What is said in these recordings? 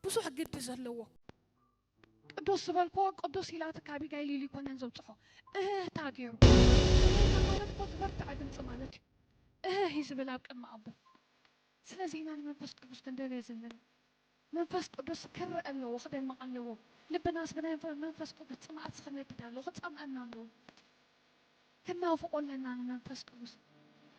ብዙሕ ግዲ ዘለዎ። ቅዱስ ዝበልክዎ ቅዱስ ኢላትካ ኣቢጋይል ኢሉ ይኮነን ዘብፅሖ። እህህታ ገይሩ። ማለት እኮ ትበርትዐ ድምፂ ማለት እዩ። እህህ እዩ ዝብል ኣብ ቅድሚ ኣቦ። ስለዚ ኢና ንመንፈስ ቅዱስ ክንደልዮ ዘለና። መንፈስ ቅዱስ ክረአ ኣለዎ፣ ክደምቕ ኣለዎ። ልብናስ ብናይ መንፈስ ቅዱስ ጽምኣት ክነድድ ኣለዎ፣ ክጸምኣና ኣለዎ። ክናፍቆ ኣለና ንመንፈስ ቅዱስ።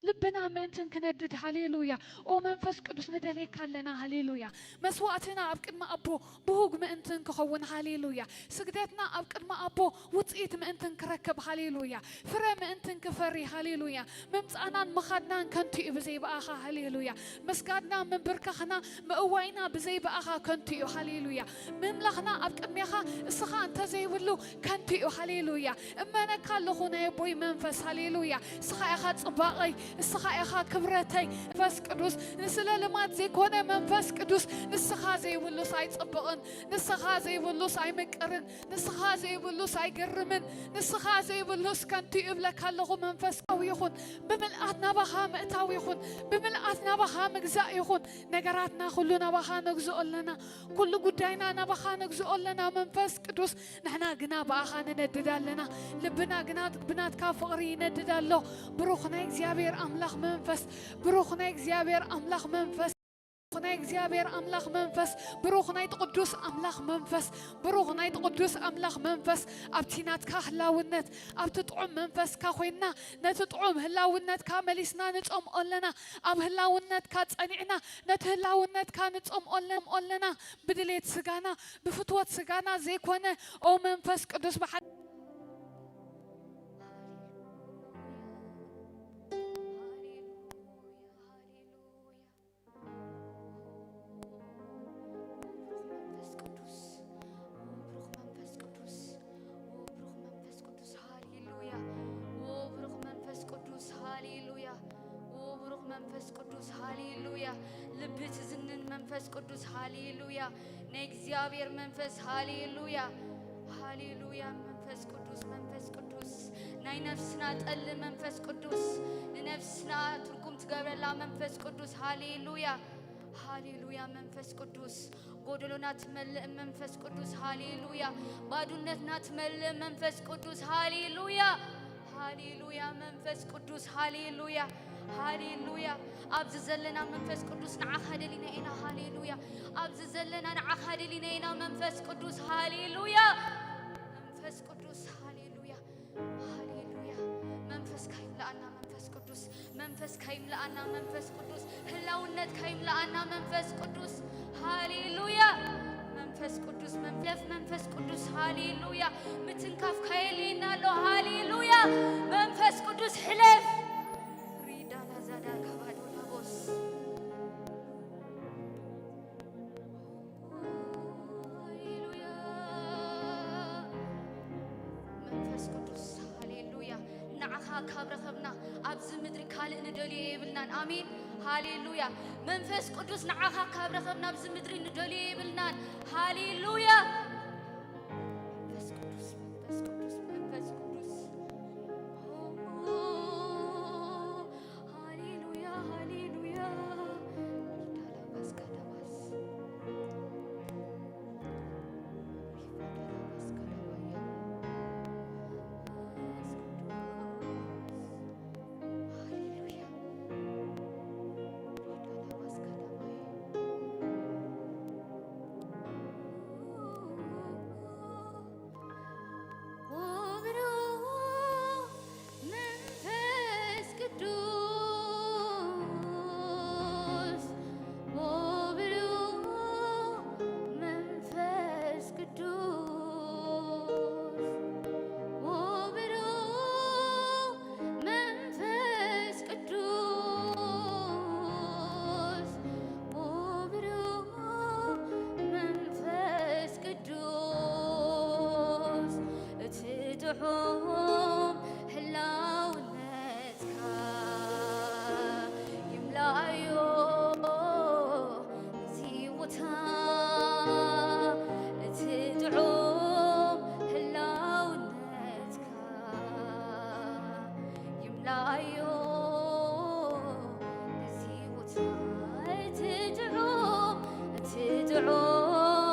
ልብና ምእንትን ክነድድ፣ ሃሌሉያ። ኦ መንፈስ ቅዱስ ንደልየካ ኣለና፣ ሃሌሉያ። መስዋዕትና ኣብ ቅድሚ ኣቦ ብሁግ ምእንትን ክኸውን፣ ሃሌሉያ። ስግደትና ኣብ ቅድሚ ኣቦ ውጽኢት ምእንትን ክረክብ፣ ሃሌሉያ። ፍረ ምእንትን ክፈሪ፣ ሃሌሉያ። ምምጻእናን ምኻድናን ከንቱ እዩ ብዘይ ብኣኻ፣ ሃሌሉያ። ምስጋድና፣ ምንብርካኽና፣ ምእዋይና ብዘይ ብኣኻ ከንቱ እዩ፣ ሃሌሉያ። ምምላኽና ኣብ ቅድሜኻ እስኻ እንተዘይብሉ ከንቱ እዩ፣ ሃሌሉያ። እመነካ ኣለኹ ናይ ኣቦይ መንፈስ፣ ሃሌሉያ። እስኻ ኢኻ ጽባቐይ፣ እስኻ ኢኻ ክብረተይ። መንፈስ ቅዱስ ንስለ ልማድ ዘይኮነ መንፈስ ቅዱስ ንስኻ ዘይብሉስ ኣይጽብቕን፣ ንስኻ ዘይብሉስ ኣይምቅርን፣ ንስኻ ዘይብሉስ ኣይገርምን፣ ንስኻ ዘይብሉስ ከንቱ እዩ እብለካ ኣለኹ። መንፈስ ኣዊ ይኹን፣ ብምልኣት ናባኻ ምእታው ይኹን፣ ብምልኣት ናባኻ ምግዛእ ይኹን። ነገራትና ኩሉ ናባኻ ነግዝኦ ኣለና፣ ኩሉ ጉዳይና ናባኻ ነግዝኦ ኣለና። መንፈስ ቅዱስ ንሕና ግና ብኣኻ ንነድድ ኣለና። ልብና ግና ብናትካ ፍቕሪ ይነድድ ኣሎ። ብሩኽ ናይ እግዚኣብሔር ኣምላኽ መንፈስ፣ ብሩኽ ናይ እግዚኣብሔር ኣምላኽ መንፈስ፣ ብሩኽ ናይ እግዚኣብሔር ኣምላኽ መንፈስ፣ ብሩኽ ናይ ቅዱስ ኣምላኽ መንፈስ፣ ብሩኽ ናይ ቅዱስ ኣምላኽ መንፈስ፣ ኣብቲ ናትካ ህላውነት፣ ኣብቲ ጥዑም መንፈስካ ኮይንና፣ ነቲ ጥዑም ህላውነትካ መሊስና ንጸምኦ ኣለና። ኣብ ህላውነትካ ጸኒዕና፣ ነቲ ህላውነትካ ንጸምኦ ኣለ-፣ ኣለና። ብድሌት ስጋና፣ ብፍትወት ስጋና ዘይኮነ፣ ኦ መንፈስ ቅዱስ፣ ብሓ-፣ መንፈስ ቅዱስ፣ ኦ ብሩኽ መንፈስ ቅዱስ፣ ኦ ብሩኽ መንፈስ ቅዱስ፣ ሃሌሉያ። ኦ ብሩኽ መንፈስ ቅዱስ፣ ሃሌሉያ። ልቢ ትዝንን መንፈስ ቅዱስ፣ ሃሌሉያ። ናይ እግዚኣብሔር መንፈስ፣ ሃሌሉያ፣ ሃሌሉያ። መንፈስ ቅዱስ፣ መንፈስ ቅዱስ፣ ናይ ነፍስና ጠል መንፈስ ቅዱስ፣ ንነፍስና ትርጉም ትገብረላ መንፈስ ቅዱስ፣ ሃሌሉያ፣ ሃሌሉያ። መንፈስ ቅዱስ፣ ጎደሎና ትመልእ መንፈስ ቅዱስ፣ ሃሌሉያ። ባዱነትና ትመልእ መንፈስ ቅዱስ፣ ሃሌሉያ፣ ሃሌሉያ። መንፈስ ቅዱስ፣ ሃሌሉያ፣ ሃሌሉያ። ኣብዚ ዘለና መንፈስ ቅዱስ ንዓኻ ደሊና ኢና፣ ሃሌሉያ። ኣብዚ ዘለና ንዓኻ ደሊና ኢና መንፈስ ቅዱስ፣ ሃሌሉያ። መንፈስ ቅዱስ፣ ሃሌሉያ፣ ሃሌሉያ። መንፈስካ ይምልኣና መንፈስ ቅዱስ፣ መንፈስካ ይምልኣና መንፈስ ቅዱስ፣ ህላውነትካ ይምልኣና መንፈስ ቅዱስ፣ ሃሌሉያ። መንፈስ ቅዱስ፣ መንፈስ፣ መንፈስ ቅዱስ፣ ሃሌሉያ። ምትንካፍካ የድልየና ኣሎ፣ ሃሌሉያ። መንፈስ ቅዱስ፣ ሕለፍ። ሪዳላ ዛዳ ካባዶላ ቦስ። ሃሌሉያ። መንፈስ ቅዱስ፣ ሃሌሉያ። ንዓኻ ካብ ረኸብና ኣብዚ ምድሪ ካልእ ንደልዮ የብልናን። ኣሜን። ሃሌሉያ። መንፈስ ቅዱስ ንዓኻ ካብ ረኸብና ኣብዚ ምድሪ ንደልዮ የብልናን። ሃሌሉያ። መንፈስ ቅዱስ፣ መንፈስ ቅዱስ፣ መንፈስ ቅዱስ። ሃሌሉያ፣ ሃሌሉያ። ወብሩኽ መንፈስ ቅዱስ፣ ወብሩኽ መንፈስ ቅዱስ፣ ወብሩኽ መንፈስ ቅዱስ፣ ወብሩኽ መንፈስ ቅዱስ፣ እቲ ጥዑም ህላውነትካ ይምላኣዮ እዚ ቦታ፣ እቲ ጥዑም ህላውነትካ ይምላኣዮ እዚ ቦታ፣ እቲ ጥዑም፣ እቲ ጥዑም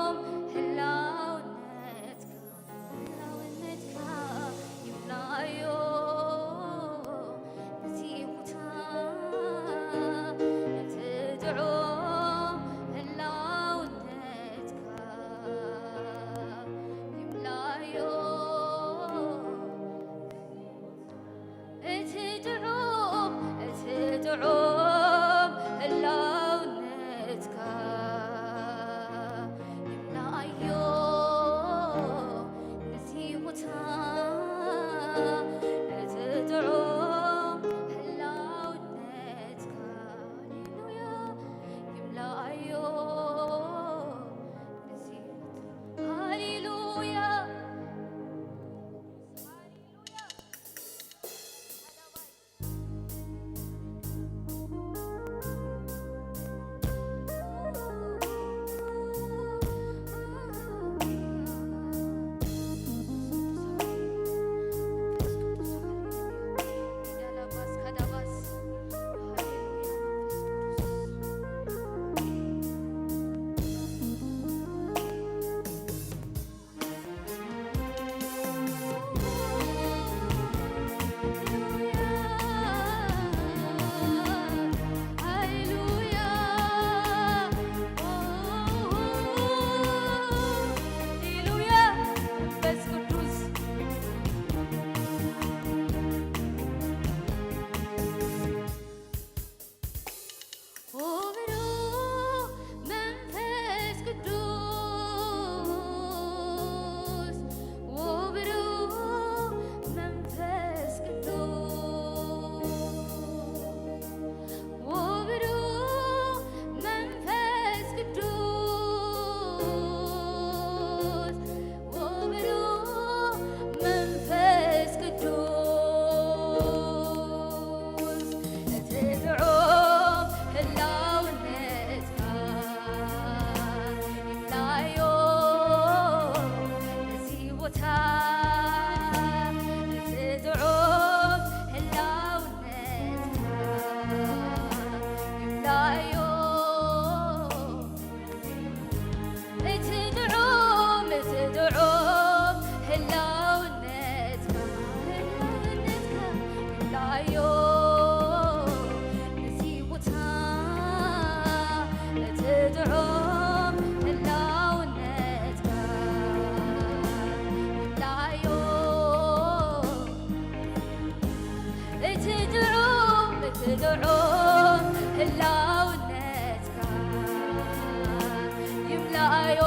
ኣዮ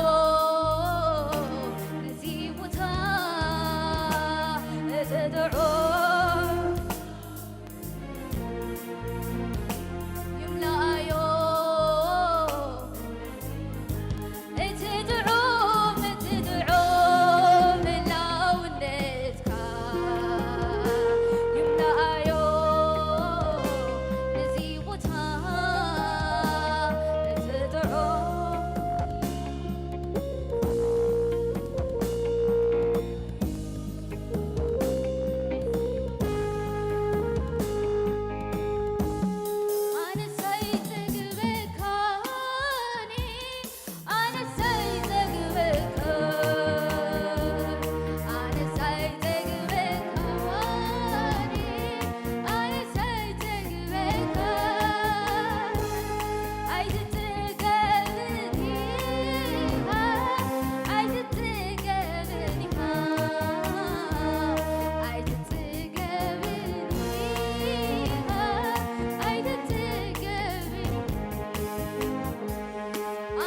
ነዚ ቦታ እቲ ጥዑም ይምላኣዮ፣ እቲ ጥዑም፣ እቲ ጥዑም ህላውነትካ ይምላኣዮ ነዚ ቦታ፣ እቲ ጥዑም ኣነስ ኣይጸግበካን፣ ኣነስ ኣይጸግበካን፣ ኣነስ ኣይጸግበካን፣ ኣነስ ኣይጸግበካን። ኣይትጽገብን ኢኻ፣ ኣይትጽገብን ኢኻ፣ ኣይትጽገብን ኢኻ፣ ኣይትጽገብን።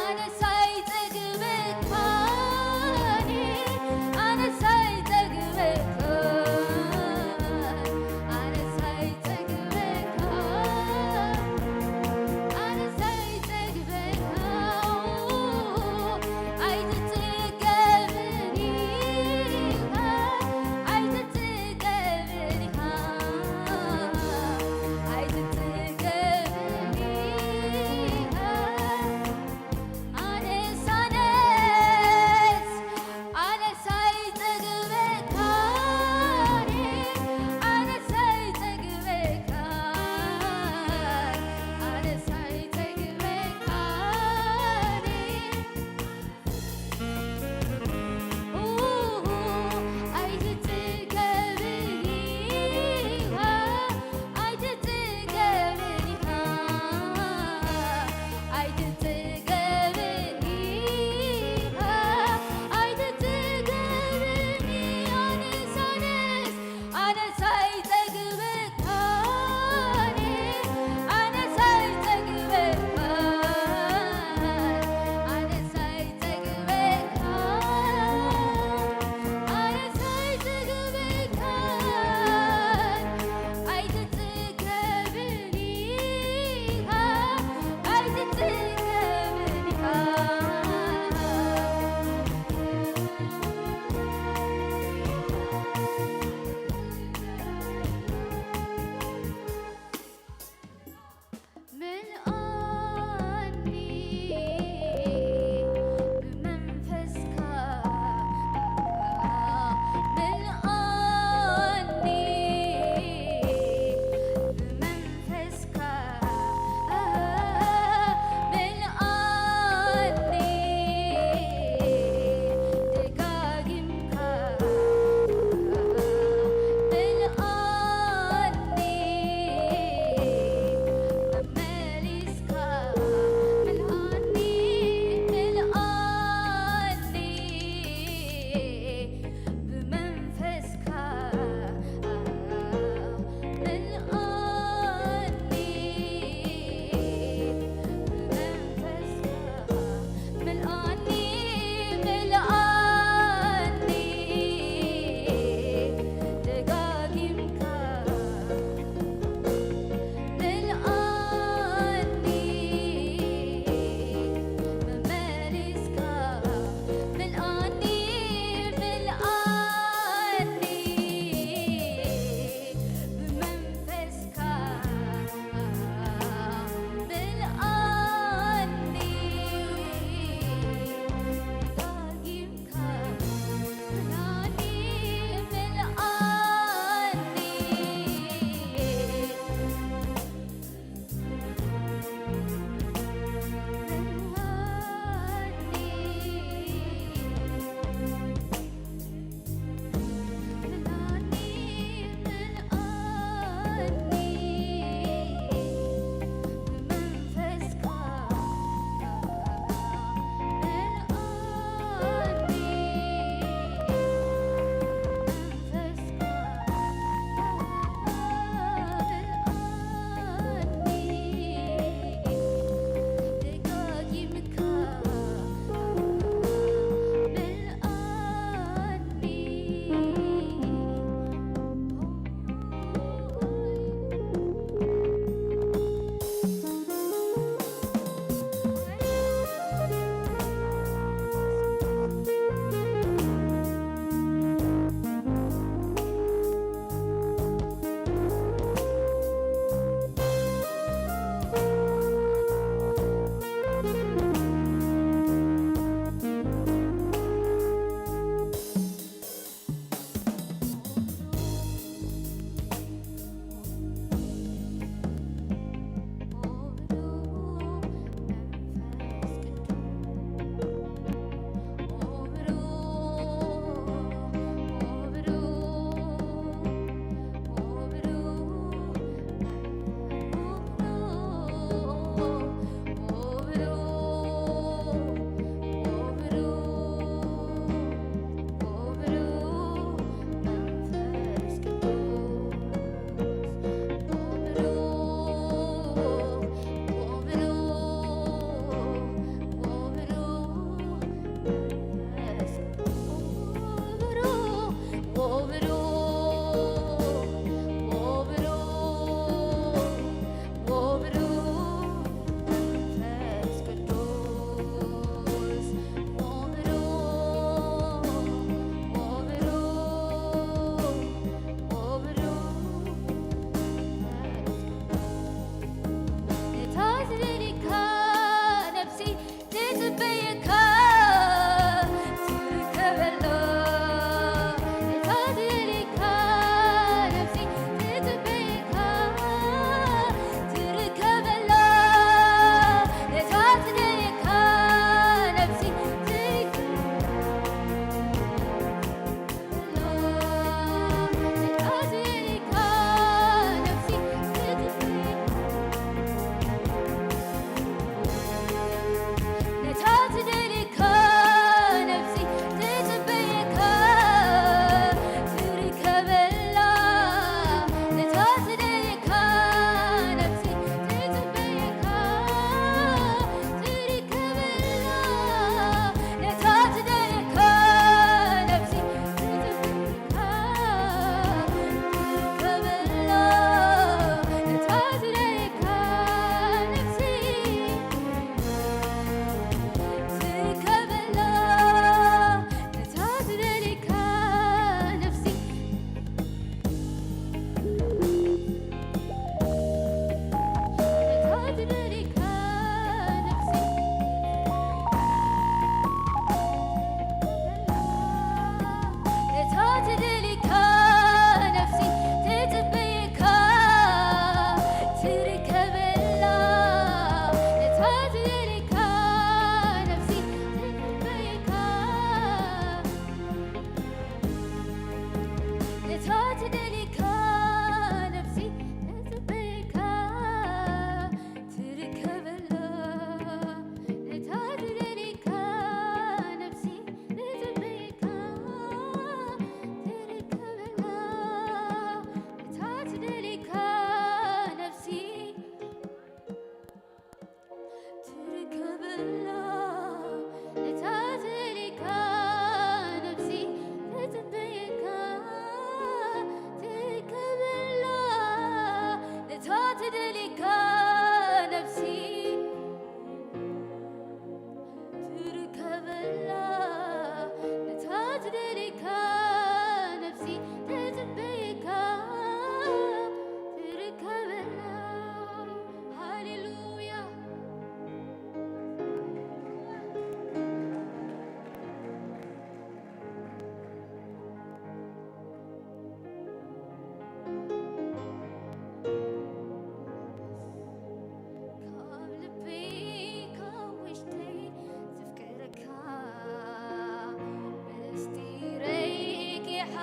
ኣነስ ኣይጸግበካን፣ ኣነስ ኣይጸግበካን፣ ኣነስ ኣይጸግበካን፣ ኣነስ ኣይጸግበካን። ኣይትጽገብን ኢኻ፣ ኣይትጽገብን ኢኻ፣ ኣይትጽገብን ኢኻ። ኣነ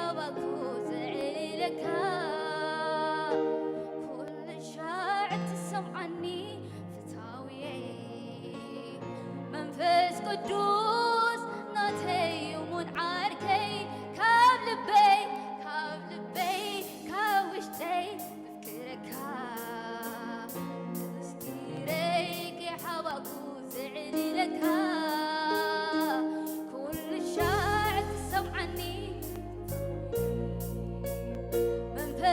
ኣባኩ ዘዕልለካ ኩሉ ሻዕ ትሰምዓኒ ፍታውየይ መንፈስ ቅዱስ ናተይ እሙን ዓርከይ ካብ ልበይ ካብ ልበይ ካብ ውሽጠይ ክረካ ምስጢረይ ከይሓባእኩ ዘዕልለካ ኩሉ ሻዕ ትሰምዓኒ መንፈስ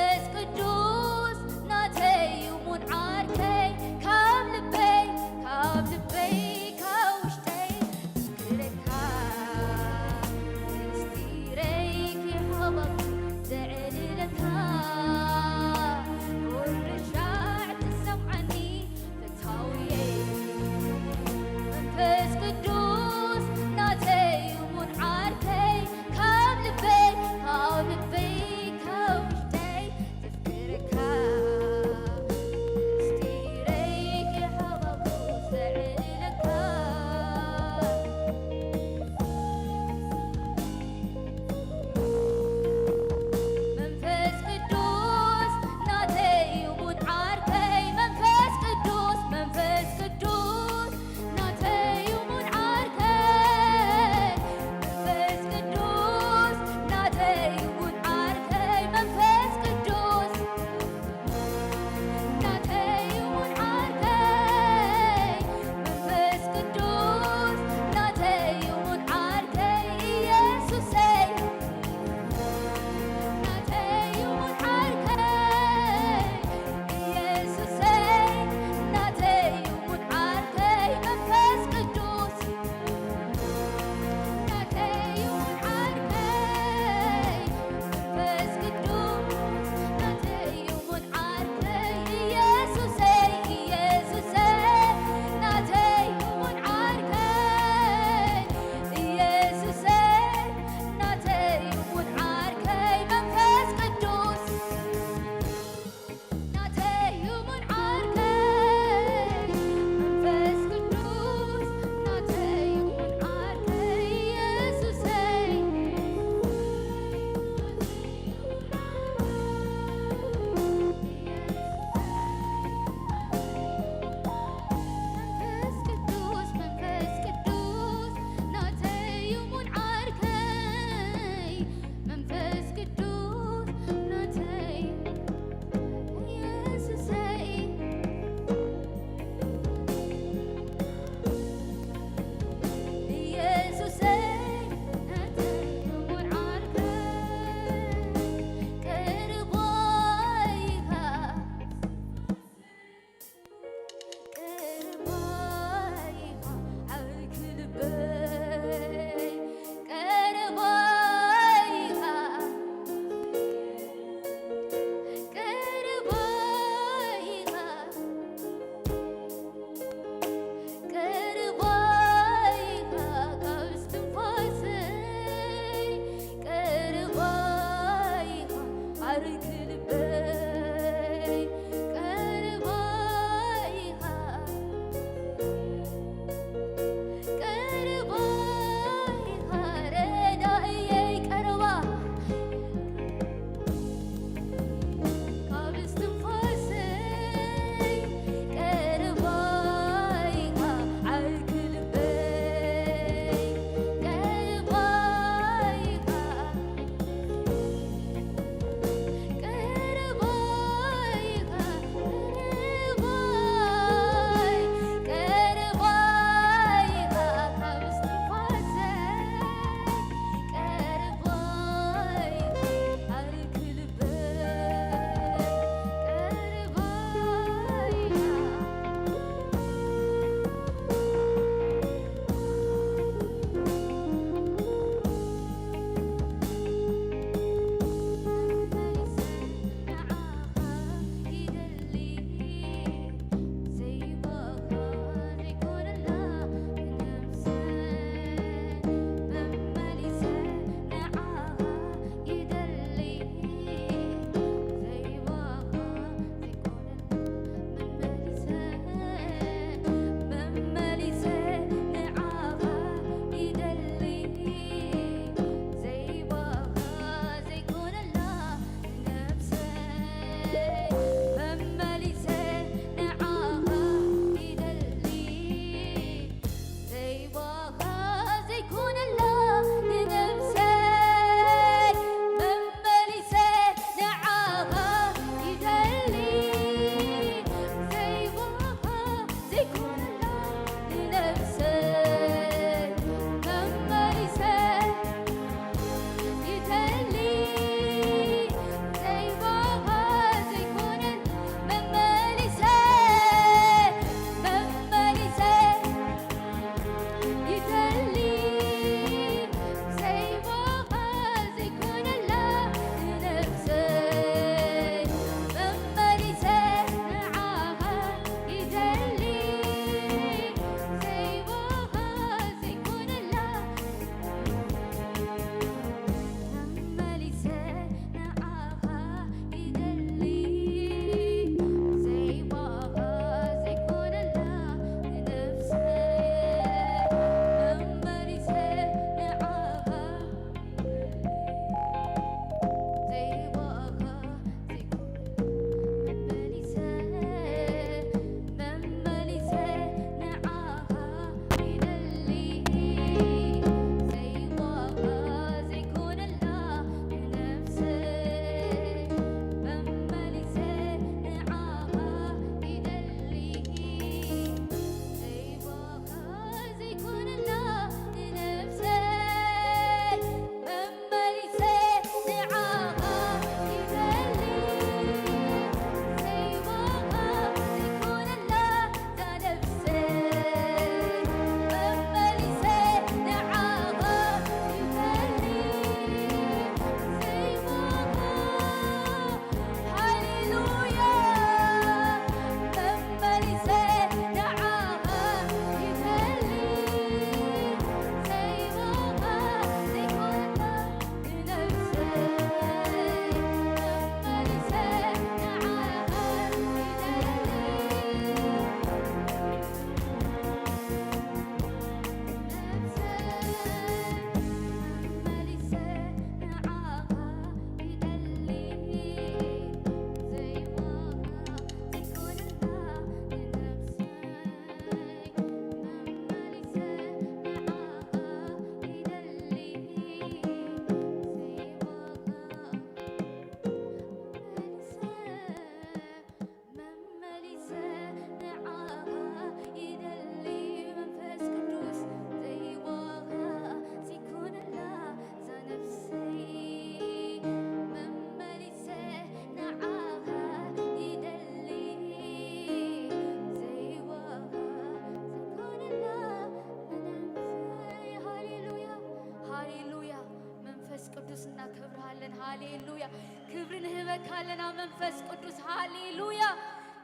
ሃሌሉያ። ክብሪ ንህበካ ኣለና መንፈስ ቅዱስ። ሃሌሉያ፣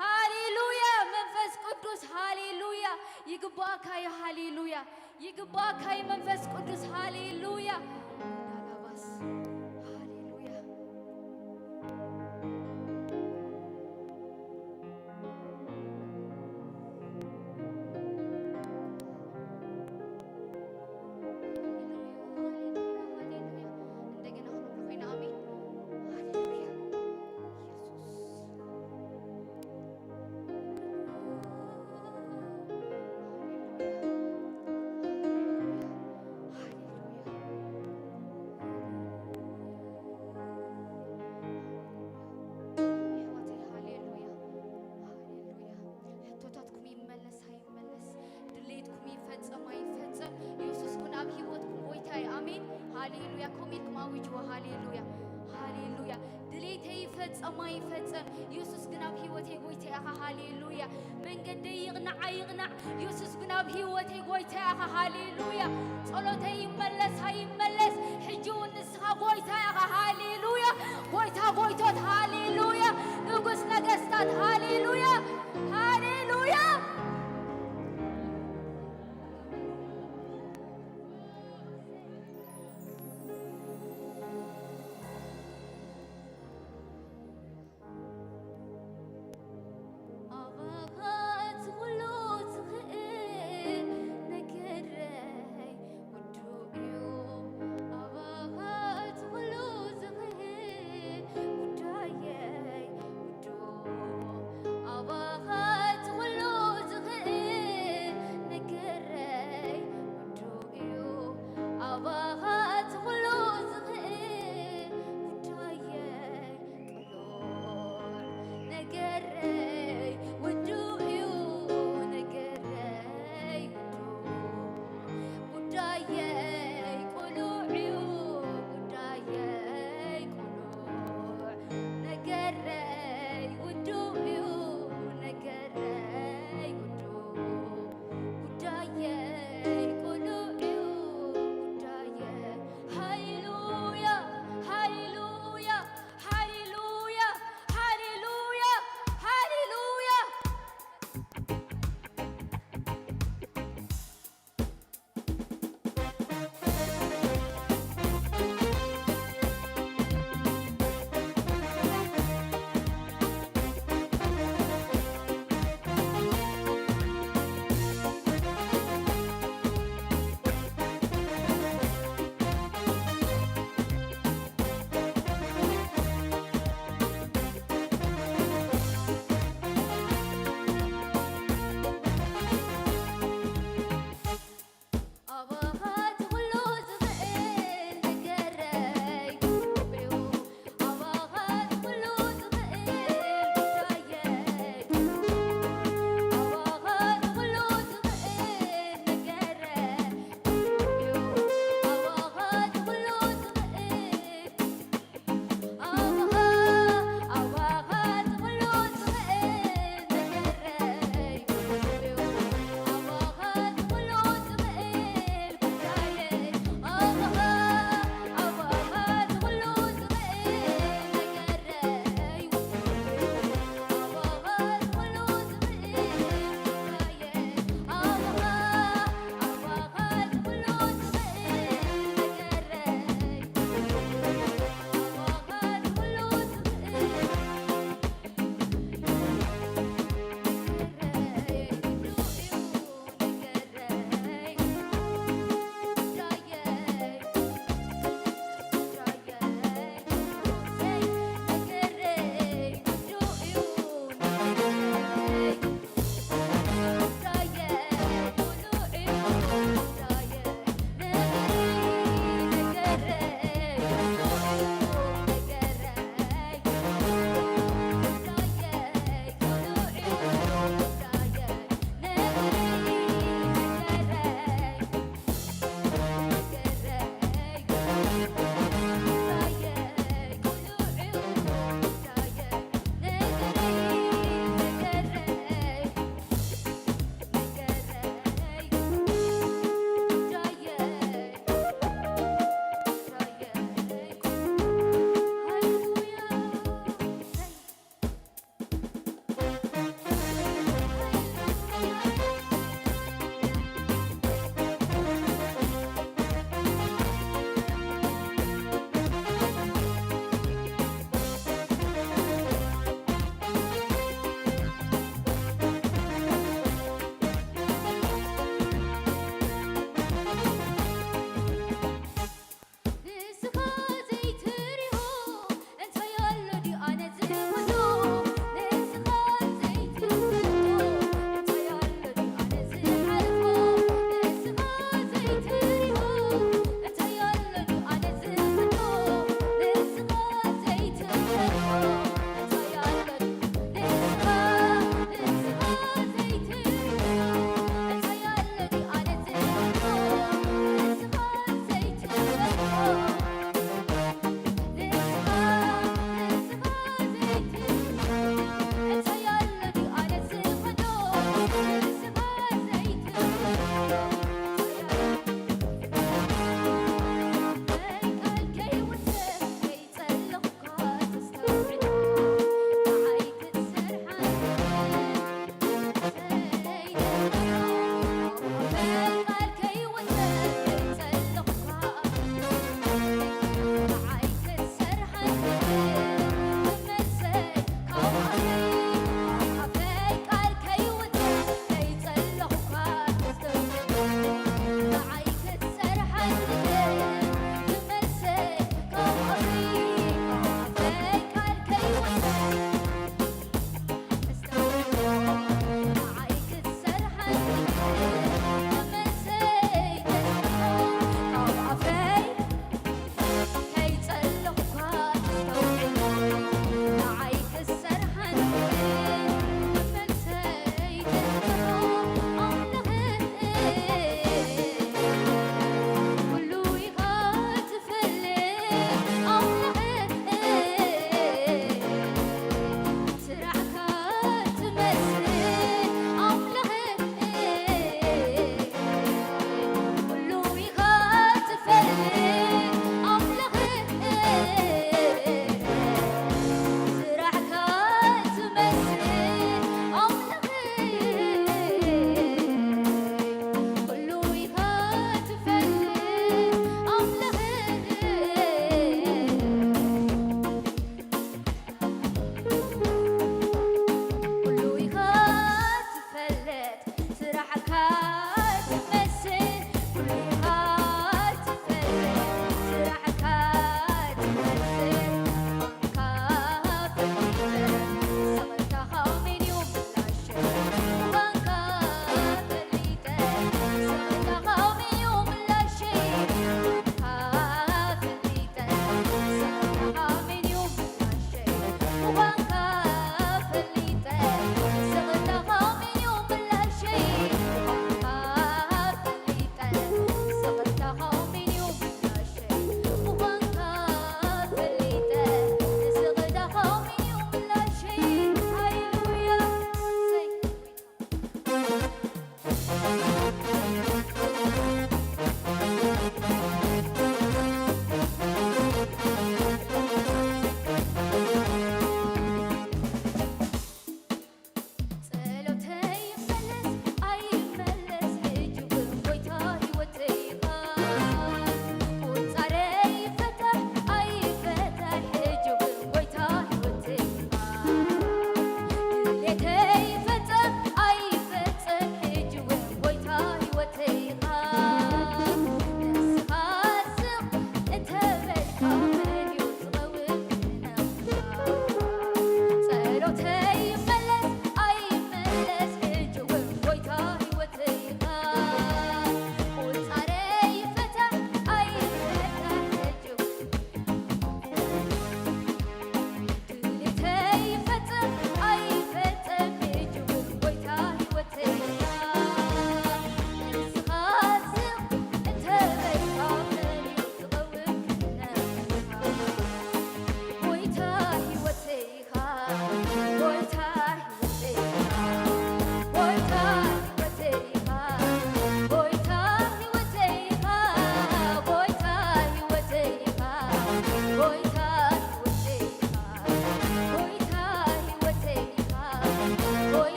ሃሌሉያ። መንፈስ ቅዱስ፣ ሃሌሉያ። ይግባእካ እዩ። ሃሌሉያ፣ ይግባእካ እዩ መንፈስ ቅዱስ። ሃሌሉያ። ዳላባስ፣ ሃሌሉያ። ሃሌሉያ፣ ሃሌሉያ፣ ሃሌሉያ። እንደገና ክንብሎ ኮይና፣ ኣሜን። ሃሌሉያ። ኢየሱስ። ሃሌሉያ። ኣሕዋተይ፣ ሃሌሉያ፣ ሃሌሉያ። ሕቶታትኩም ይመለስ ኣይመለስ፣ ድሌትኩም ይፈጸም ኣይፈጸም፣ ኢየሱስ ግን ኣብ ህይወትኩም ጎይታ እዩ። ኣሜን፣ ሃሌሉያ። ከምኡ ኢልኩም ኣውጅዎ። ሃሌሉያ፣ ሃሌሉያ። ድሌተይ ይፈጸም ኣይፈጸም፣ ኢየሱስ ግን ኣብ ህይወተይ ጎይታ ኢኻ። ሃሌሉያ። መንገደይ ይቕናዕ ኣይቕናዕ፣ ኢየሱስ ግን ኣብ ህይወተይ ጎይታ ኢኻ። ሃሌሉያ። ጸሎተይ ይመለስ ኣይመለስ፣ ሕጂ እውን ንስኻ ጎይታ ኢኻ። ሃሌሉያ። ጎይታ ጎይቶት፣ ሃሌሉያ። ንጉስ ነገስታት፣ ሃሌሉያ፣ ሃሌሉያ። ኣባኻ እቲ ኩሉ ዝኽእል ነገረይ ውዱእ እዩ። ኣባኻ እቲ ኩሉ ዝኽእል ጉዳየይ ውዱእ። ኣባኻ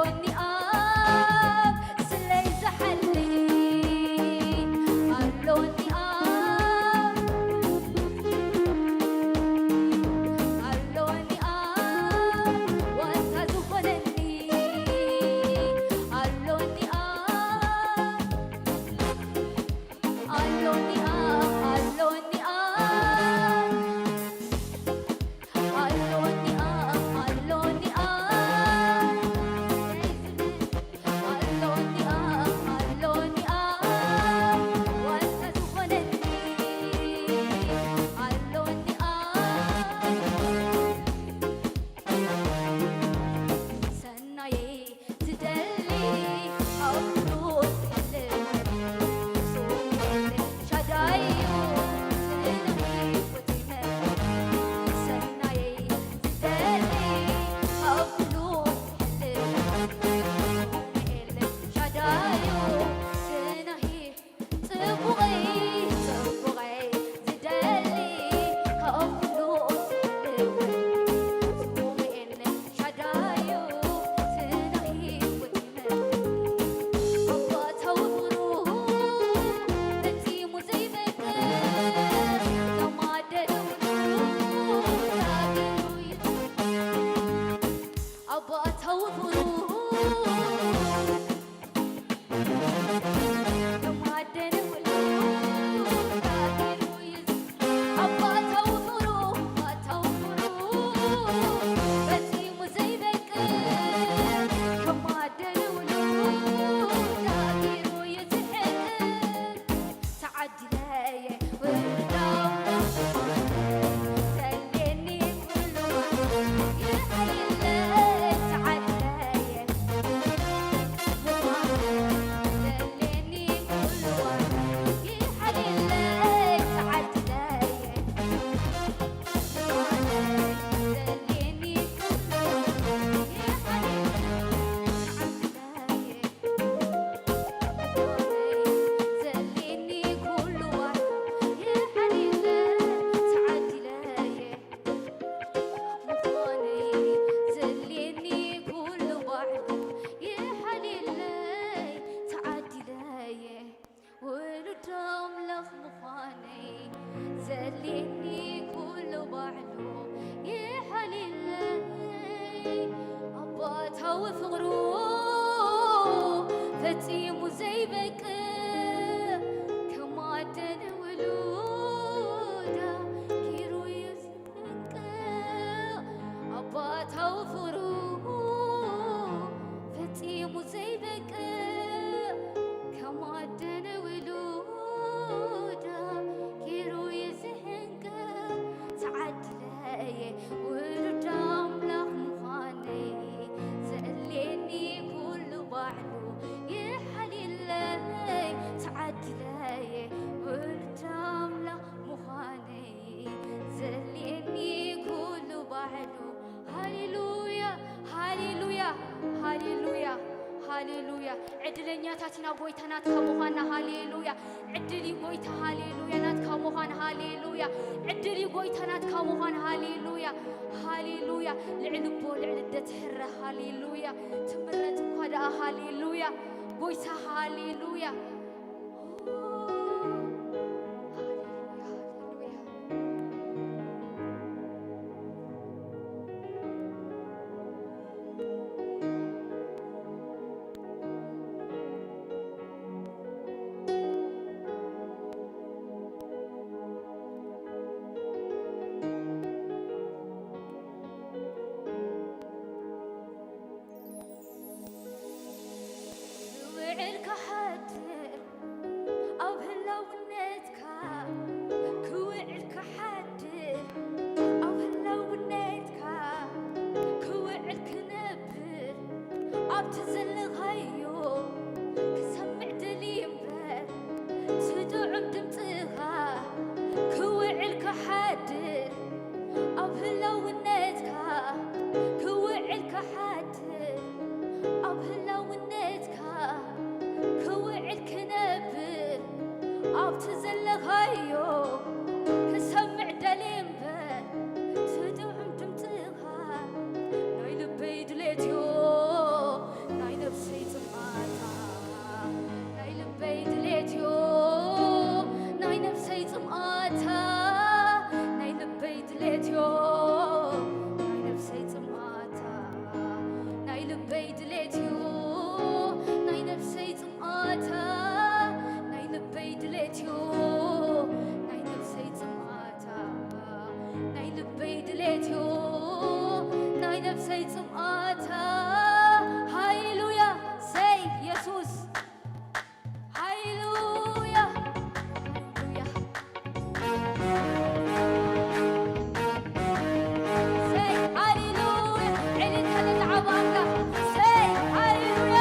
ኣሎኒ ኣብ ስለይ ዝሓሊ፣ ኣሎኒ ኣብ፣ ኣሎኒ ኣብ ዋንታ ዝኾነኒ፣ ኣሎኒ ኣብ፣ ኣሎኒ ኣብ፣ ኣሎኒ ኣብ። ኣሎኒ ኣብ፣ ኣሎኒ ኣብ፣ ኣሎኒ ኣብ፣ ኣሎኒ ኣብ፣ ዋንታ ዝኾነኒ፣ ኣሎኒ ኣብ፣ ሰናየይ ዝደሊ ኣብ ኩሉ ዝሕልፍ፣ ስሙ ኤልሻዳይ እዩ፣ ስለ ህይወት ይመርሕ። ሰናየይ ዝደሊ ኣብ ኩሉ ዝሕልፍ፣ ስሙ ኤልሻዳይ እዩ፣ ስለ ህይ-፣ ጽቡቐይ፣ ጽቡቐይ ዝደሊ ካብ ኩሉ ዝሕልፍ፣ ስሙ ኤልሻዳይ እዩ፣ ስለ ህይወት ይመርሕ። ኣባታዊ ፍቕሩ ፈጺሙ ዘይበቅዕ፣ ተማደደ ውሉድ ዳግም እዩ። ኣባታዊ ፍቕሩ ተዓዲለየ ውሉድ ኣምላኽ ምዃነይ ዘልየኒ ኩሉ ይሓልየለይ። ተዓዲለየ ምዃነይ ዘልየኒ ኩሉ ይሓልየለይ። ተዓዲለየ ምዃነይ ዘልየኒ ኩሉ ይሓልየለይ። ተዓዲለየ ዘልየኒ ኩሉ ባዕሉ የሓሊለ ተዓዲለየ ምዃነይ ዘልየኒ ኩሉ ባዕሉ የሓሊለይ ተዓዲለየ ውሉድ ኣምላኽ ምዃነይ ዘልየኒ ኩሉ ባዕሉ የሓሊለይ ኣባታዊ ፍቕሩ ፈጺሙ ዘይበቅዕ ከማደን ውሉዳ ኪሩ እዩ ዝሕንቅቕ ኣባታዊ ፍቕሩ ፈጺሙ ዘይበቅዕ ከማደን ውሉዳ ኪሩ እዩ ዝሕንቅቕ ተዓዲለየ ውሉድ ኣምላኽ ምዃነይ ዘድልየኒ ኩሉ ባዕሉ ይሓልየለይ ተዓዲለየ ውሉድ ኣምላኽ ምዃነይ ዘድልየኒ ኩሉ ባዕሉ ሃሌሉያ ሃሌሉያ ሃሌሉያ ሃሌሉያ ዕድለኛታት ኢና ጎይታ ናትካ ምዃንና ሃሌሉያ ዕድል እዩ ጎይታ ሃሌሉያ ናትካ ምዃን ሃሌሉያ ዕድል እዩ ጎይታ ናትካ ምዃን ሃሌሉያ ሃሌሉያ ልዕሊ እቦ ልዕሊ ደትሕረ ሃሌሉያ ትምረጽ እኳ ደኣ ሃሌሉያ ጎይታ ሃሌሉያ ክውዕል ክሓድር ኣብ ህላውነትካ ክውዕል ክሓድር ኣብ ህላውነትካ ክውዕል ክነብር ኣብቲ ዘለኻዮ ክሰምዕ ደልየ እምበር ትጥዑም ድምፅኻ ክውዕል ክሓድር ኣብ ህላውነትካ ክውዕል ክሓድር ኣብ ህላውነትካ ክውዕል ክነብር ኣብቲ ዘለኻዮ ክሰምዕ ደልየ እምበር ትጥዑም ድምፅኻ ናይ ልበይ ድሌትዮ ልበይ ድሌት እዩ ናይ ነፍሰይ ጽምኣታ፣ ናይ ልበይ ድሌት እዩ ናይ ነፍሰይ ጽምኣታ፣ ናይ ልበይ ድሌት እዩ ናይ ነፍሰይ ጽምኣታ። ሃሌሉያ። ሰይ የሱስ። ሃሌሉያ። ሃሌሉያ። ሰይ ሃሌሉያ። ዕልልታ ነቲ ዓቢ ኣምላኽ። ሰይ ሃሌሉያ።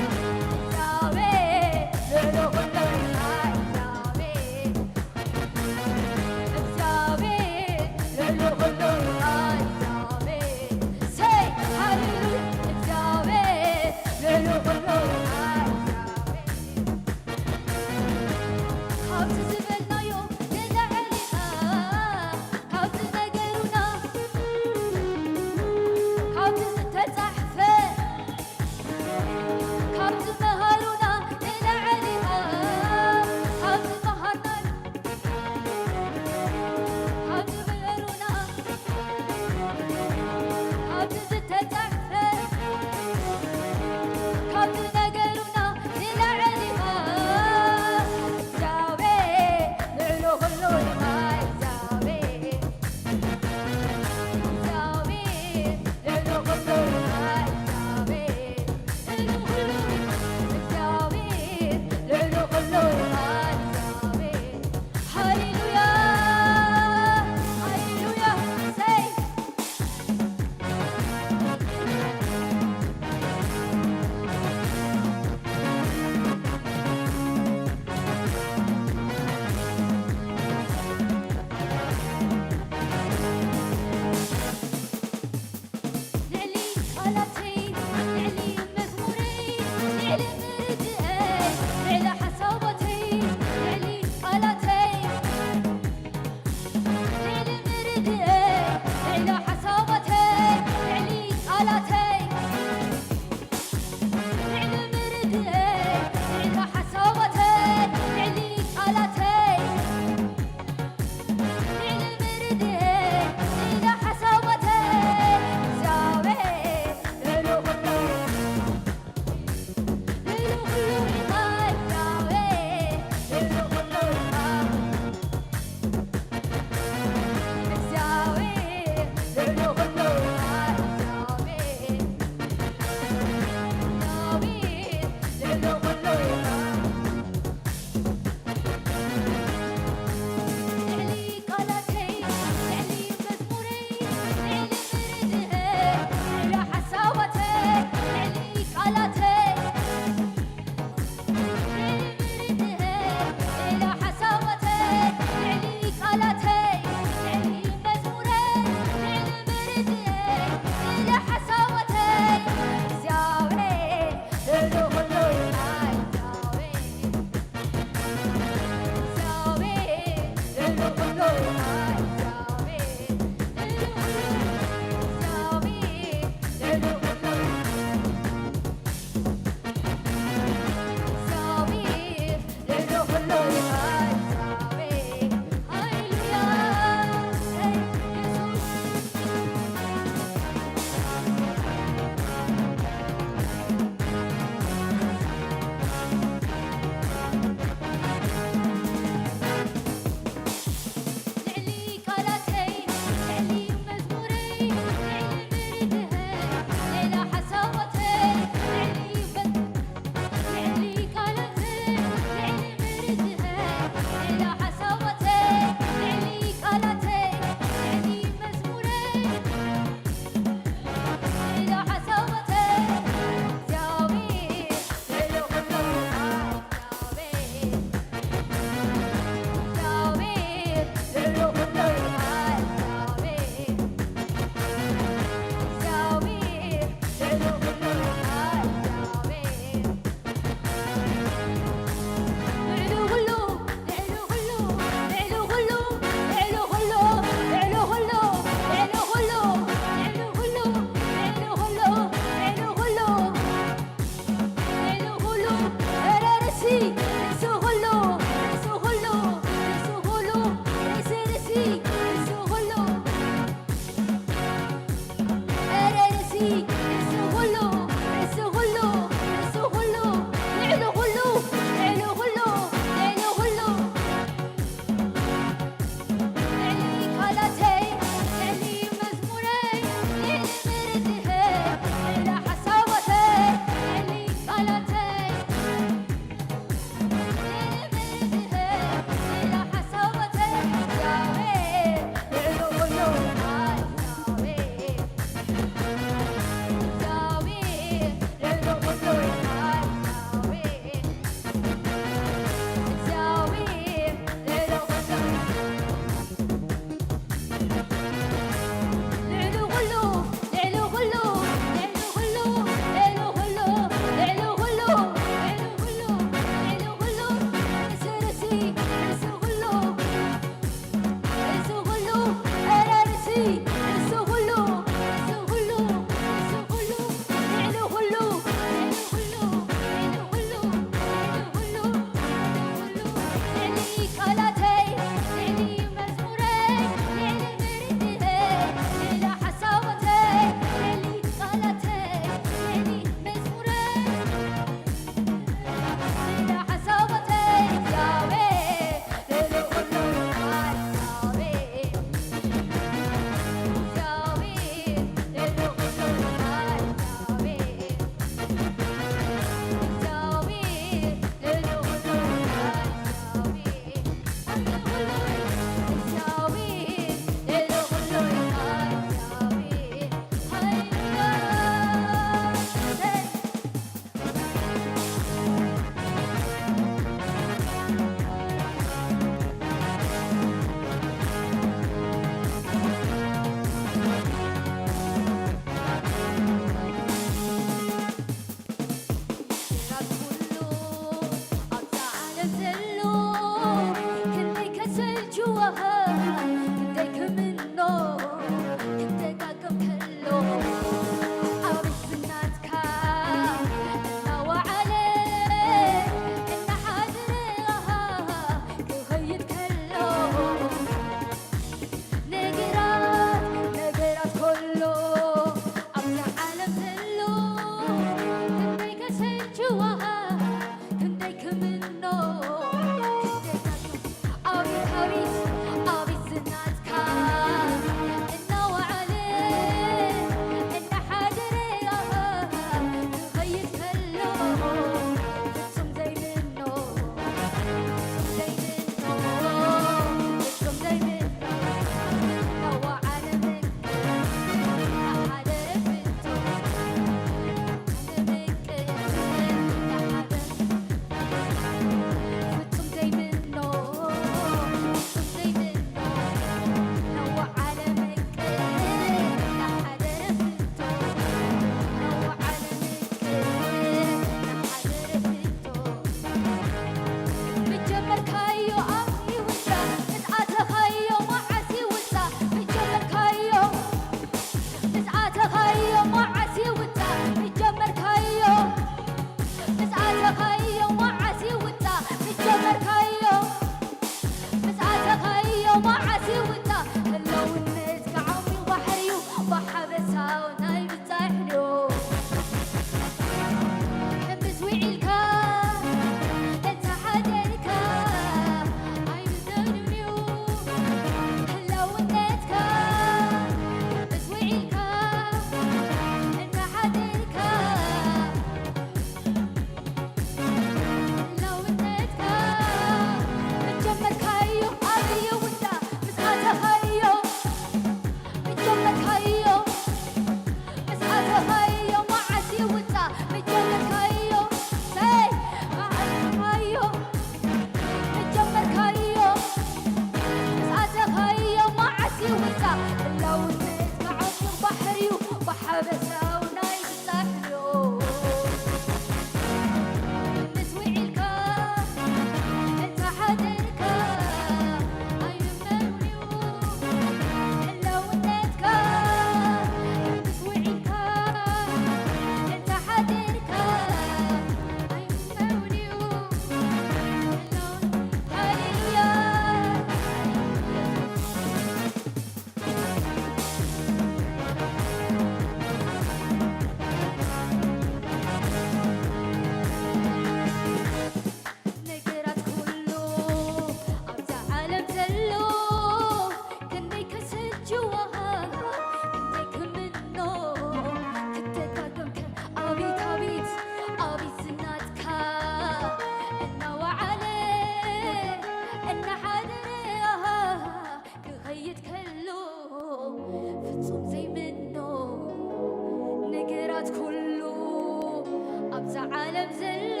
ዓለም ዘሎ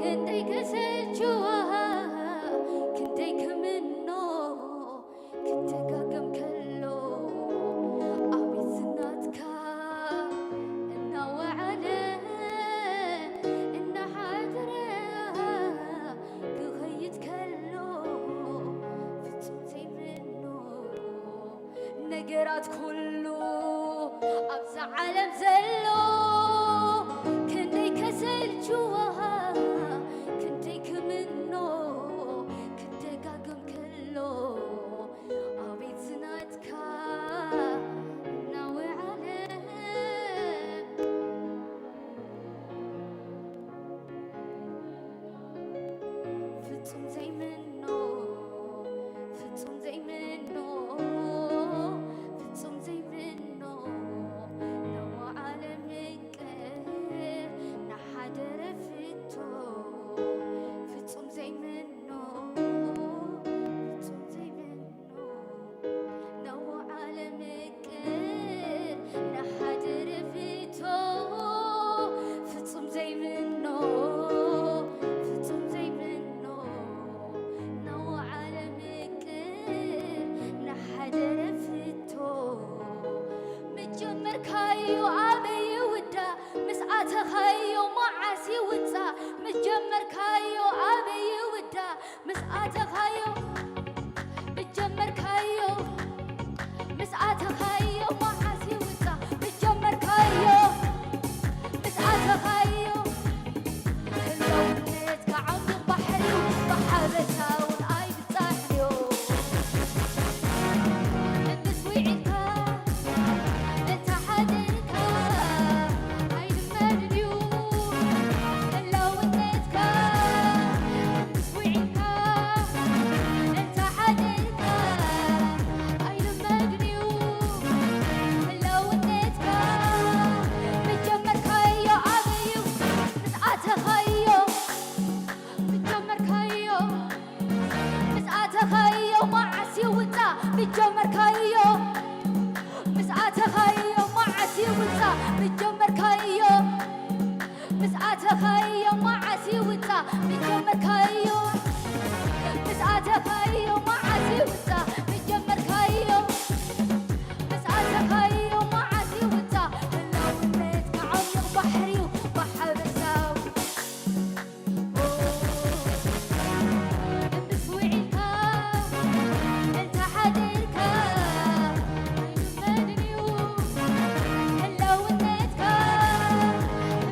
ክንደይ ከሰልችዋ፣ ክንደይ ክምኖ ክደጋገም ከሎ፣ ኣቤት ዝናትካ እናወዓለ እናሓደረ ክኸይድ ከሎ፣ ፍጹም ዘይምኖ ነገራት ኩሉ ኣብዛ ዓለም ዘሎ ክንደይ ከሰልችዋ፣ ክንደይ ክምኖ ክደጋገም ከሎ፣ ኣቤት ዝናትካ እናወዓለ ፍጹም ዘይምኖ፣ ፍጹም ዘይምኖ፣ ፍጹም ዘይምኖ፣ ነዋ ዓለም ይቅር ንሓደረ ፍቶ። ፍጹም ዘይምኖ፣ ፍጹም ዘይምኖ፣ ነዋ ዓለም ይቅር ንሓደረ ፍቶ። ፍጹም ዘይምኖ፣ ፍጹም ዘይምኖ፣ ነዋ ዓለም ይቅር ንሓደረ ፍቶ። ምጀመርካዮ ኣበይ ይውዳ፣ ምስ ኣተኻዮ መዓስ ይውጻ። ምጀመርካዮ ኣበይ ይውዳ፣ ምስ ኣተኻዮ፣ ምጀመርካዮ፣ ምስ ኣተኻዮ መዓስ ይውጻ። ምጀመርካዮ፣ ምስ ኣተኻዮ፣ ህላውነትካ ዓሚቕ ባሕሪ እዩ፣ ብሓበሳ እውን ኣይብጻሕን እዩ። ምስ ውዒልካ፣ እንተ ሓደርካ፣ ኣይልመድን እዩ ህላውነትካ። ምስ ውዒልካ፣ እንተ ሓደርካ፣ ኣይልመድን እዩ ህላውነትካ። ምጀመርካዮ ኣበይ እዩ፣ ምስ ኣተኻዮ፣ ምጀመርካዮ፣ ምስ ኣተኻዮ መዓስ ይውጻ። ምጀመርካዮ፣ ምስ ኣተኻዮ መዓስ ይውጻ። ምጀመርካዮ፣ ምስ ኣተኻዮ መዓስ ይውጻ። ምጀመርካዮ፣ ምስ ኣተኻዮ መዓስ ይውጻ። ምጀመርካዮ፣ ምስ ኣተኻዮ መዓስ ይውጻ። ህላውነትካ ዓሚቕ ባሕሪ እዩ፣ ብሓበሳዊ ምስ ውዒልካ፣ እንተ ሓደርካ፣ ኣይልመድን እዩ ህላውነትካ።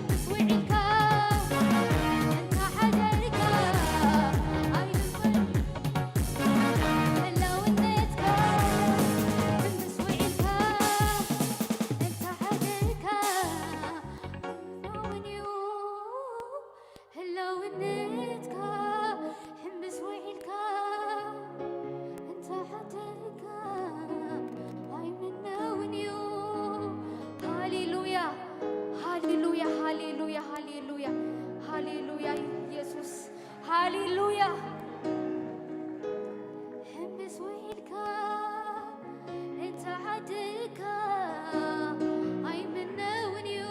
ምስ ውዒልካ፣ እንተ ሓደርካ፣ ኣይልመድን ህላውነትካ። ምስ ውዒልካ፣ እንተ ሓደርካ፣ እውን እዩ ህላውነትካ። ሕምብስ ውዒልካ፣ እንተ ሓደርካ፣ ኣይምነውን እዩ። ሃሌሉያ፣ ሃሌሉያ፣ ሃሌሉያ፣ ሃሌሉያ፣ ሃሌሉያ፣ ኢየሱስ፣ ሃሌሉያ። ሕምብስ ውዒልካ፣ እንተ ሓደርካ፣ ኣይምነውን እዩ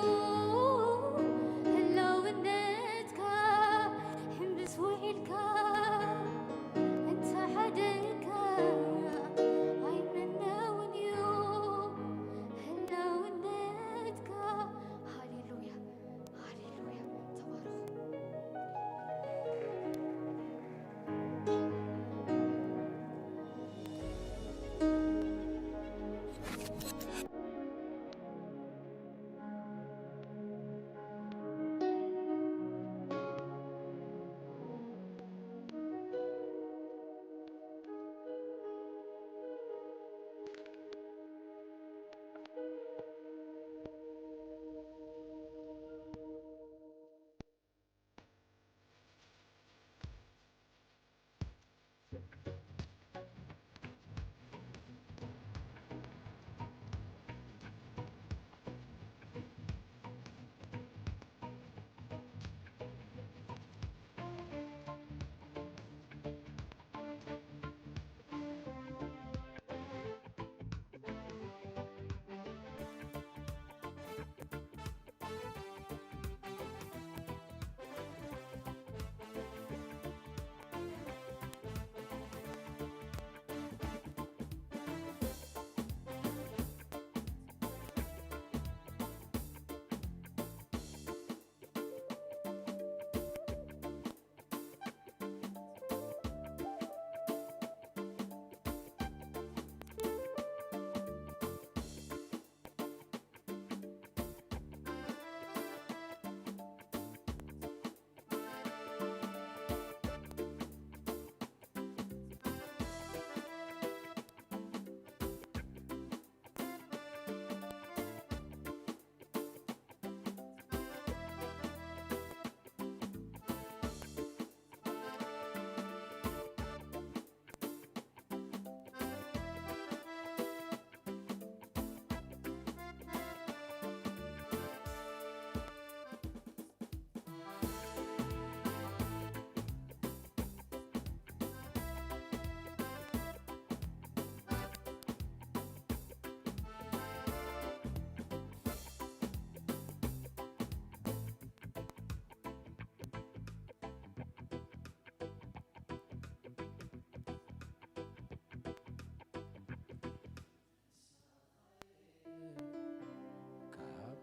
ህላውነትካ። ሕምብስ ውዒልካ፣ እንተ ሓደርካ፣ ኣይምነውን እዩ ህላውነትካ። ሃሌሉያ፣ ሃሌሉያ። ተባረኹ።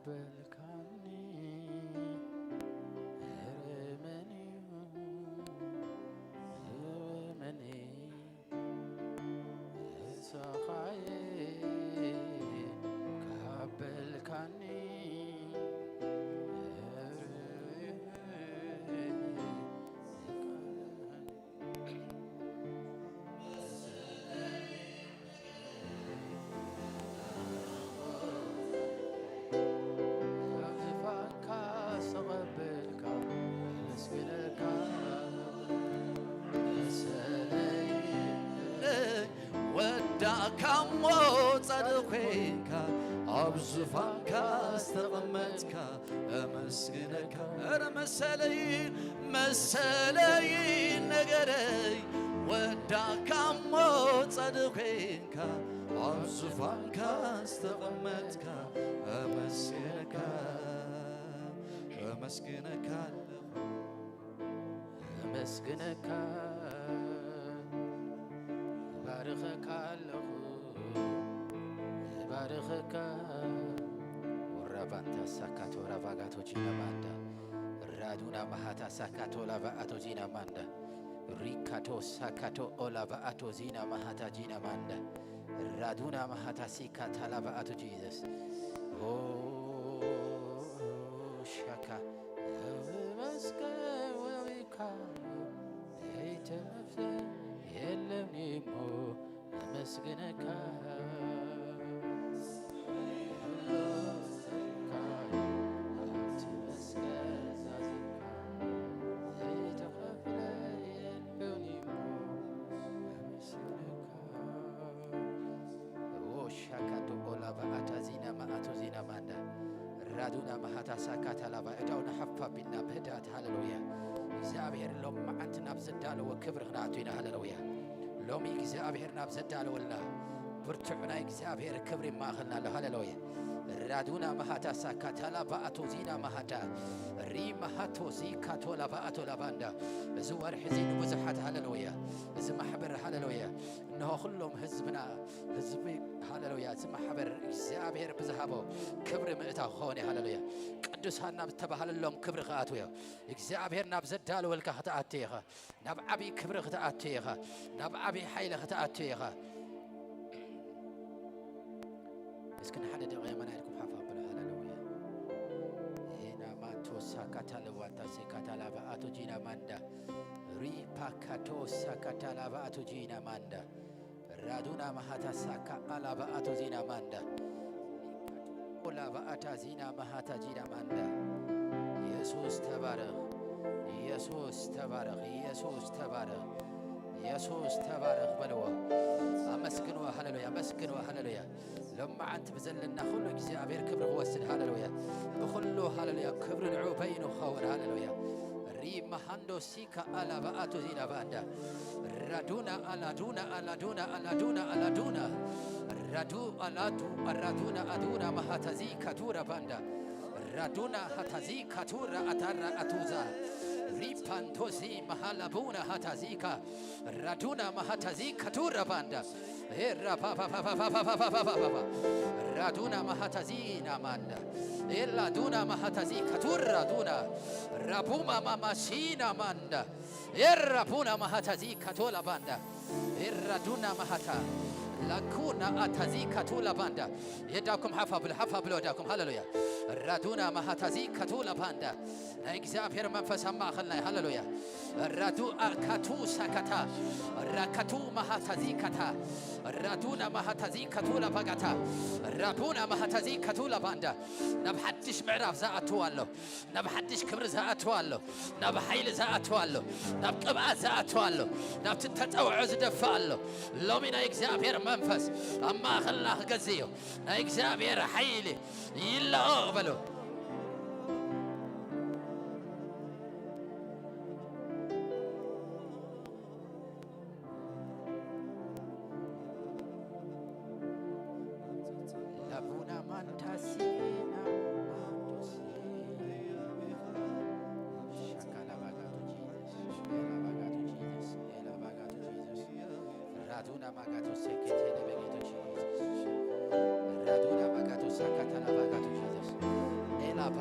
በልካኒ፣ ኧረ መን እዩ፣ ኧረ መን እዩ፣ ንስኻ'የ ካብ በልካኒ፣ ኧረ ኣብ ዝፋንካ ዝተቐበልካ፣ የመስግነካ። መሰለይ ወዳእካ እሞ ጻድቕ ኮይንካ፣ ኣብ ዙፋንካ ዝተቐመጥካ፣ እመስግነካ። ኧረ መሰለይ፣ መሰለይ ነገረይ፣ ወዳእካ እሞ ጻድቕ ኮይንካ፣ ኣብ ዙፋንካ ዝተቐመጥካ፣ እመስግነካ፣ እመስግነካ ኣለኹ። እመስግነካ፣ እባርኸካ ኣለኹ፣ እባርኸካ። ኦራባንታ ሳካቶ ራባጋቶ ጂና ማንዳ፣ ራዱና ማሃታ ሳካቶ ላባኣቶ ጂና ማንዳ፣ ሪካቶ ሳካቶ ኦላባኣቶ ዚና ማሃታ ጂና ማንዳ፣ ራዱና ማሃታ ሲካታ ላባኣቶ ጂዘስ። ኦ ሻካ፣ እመስገን ወሪካ፣ ዘይተመፍተ የለም እሞ፣ እመስግነካ። ሻካቶ ኦላ በኣታ ዚና መኣቶ ዚና ማንዳ፣ ራዱና መሃታ ሳካታ ላባ። እዳውና ሓፍ ኣቢልና ብህድኣት፣ ሃለሉያ። እግዚኣብሔር ሎም መዓንቲ ናብ ዘዳለዎ ክብሪ ክንኣቱ ኢና፣ ሃለሉያ። ሎሚ እግዚኣብሔር ናብ ዘዳለወልና ብርቱዕ ናይ እግዚኣብሔር ክብሪ ማእኸልና ኣሎ፣ ሃለሉያ። ራዱና መሃታ ሳካታ ላባ ኣቶ ዚና መሃታ ሪ መሃቶ ዚካቶ ላባ ኣቶ ላባንዳ። እዚ ወርሒ እዚ ንብዙሓት፣ ሃለሉያ፣ እዚ ማሕበር፣ ሃለሉያ፣ እነሆ ኩሎም ህዝብና፣ ህዝቢ፣ ሃለሉያ፣ እዚ ማሕበር እግዚኣብሔር ብዝሃቦ ክብሪ ምእታው ክኸውን እዩ፣ ሃለሉያ። ቅዱሳን ናብ ዝተባህለሎም ክብሪ ክኣትዉ እዮም። እግዚኣብሔር ናብ ዘዳለወልካ ክትኣቱ ኢኻ። ናብ ዓብዪ ክብሪ ክትኣቱ ኢኻ። ናብ ዓብዪ ሓይሊ ክትኣቱ ኢኻ። እስኪ ንሓደ ደቂቕ የማና ኢልኩም ሓፍ ኣብሉ። ሃለሉያ። ሄና ማንቶ ሳካታ ለዋንታ ሴካታ ላባ ኣቶ ጂና ማንዳ። ሪፓካቶ ሳካታ ላባ ኣቶ ጂና ማንዳ። ራዱና ማሃታ ሳካ ኣላባ ኣቶ ዚና ማንዳ። ኦላባ ኣታ ዚና ማሃታ ጂና ማንዳ። ኢየሱስ ተባረኽ። ኢየሱስ ተባረኽ። ኢየሱስ ተባረኽ። ኢየሱስ ተባረኽ በልዎ። ኣመስግንዎ፣ ሃለሉያ። ኣመስግንዎ፣ ሃለሉያ። ሎማዓንቲ ብዘለና ኩሉ እግዚኣብሔር ክብሪ ክወስድ፣ ሃለሉያ። ብኩሉ፣ ሃለሉያ፣ ክብሪ ንዑ በይኑ ክኸውን፣ ሃለሉያ። ሪማሃንዶ ሲካ ኣላባ ኣቶ ዚና ባንዳ። ራዱና ኣላዱና ኣላዱና ኣላዱና ኣላዱና። ራዱ ኣላዱ ኣራዱና ኣዱና ማሃታዚ ካቱራ ባንዳ። ራዱና ሃታዚ ካቱራ ኣታራ ኣቱዛ። ሪፓንቶሲ ማሃላቡና ሃታዚካ። ራዱና ማሃታዚ ካቱራ ባንዳ። ኤራ ፓ ፓ ፓ ፓ ፓ ፓ ፓ ፓ ፓ ፓ ፓ። ራዱና ማሃታዚና ማንዳ። ኤላ ዱና ማሃታዚ ካቱራ ዱና። ራቡማ ማማሲና ማንዳ። ኤራ ቡና ማሃታዚ ካቶላ ባንዳ። ኤራ ዱና ማሃታ። ላኩና ኣታዚ ካቱላ ባንዳ። የዳኩም ሓፋ ብሎ፣ ሓፋ ብሎ ዳኩም። ሃሌሉያ። ራዱና ማሃታዚ ካቱላ ባንዳ። ናይ እግዚኣብሔር መንፈስ ኣብ ማእኸልና እዩ። ሃሌሉያ። ራዱ ኣካቱ ሳካታ። ራካቱ ማሃታዚ ካታ። ራዱና ማሃታዚ ካቱላ ባጋታ። ራቡና ማሃታዚ ካቱላ ባንዳ። ናብ ሓድሽ ምዕራፍ ዝኣትው ኣሎ። ናብ ሓድሽ ክብሪ ዝኣትው ኣሎ። ናብ ሓይሊ ዝኣትው ኣሎ። ናብ ቅብኣት ዝኣትው ኣሎ። ናብቲ ተጸውዖ ዝደፍእ ኣሎ። ሎሚ ናይ እግዚኣብሔር መንፈስ ኣብ ማእኸልና ክገዝእ እዩ። ናይ እግዚኣብሔር ሓይሊ ይለኦ በሉ። ላቡና ማንታሲና ማንቶሲ። ሻካላ ባጋቱ ጂዘስ፣ ኤላ ባጋቱ ጂዘስ፣ ኤላ ባጋቱ ጂዘስ። ራዱና ማጋቱ ሴኬቴ ለበጌቱ ጂዘስ። ራዱና ማጋቱ ሳካታላ ባጋቱ ጂዘስ።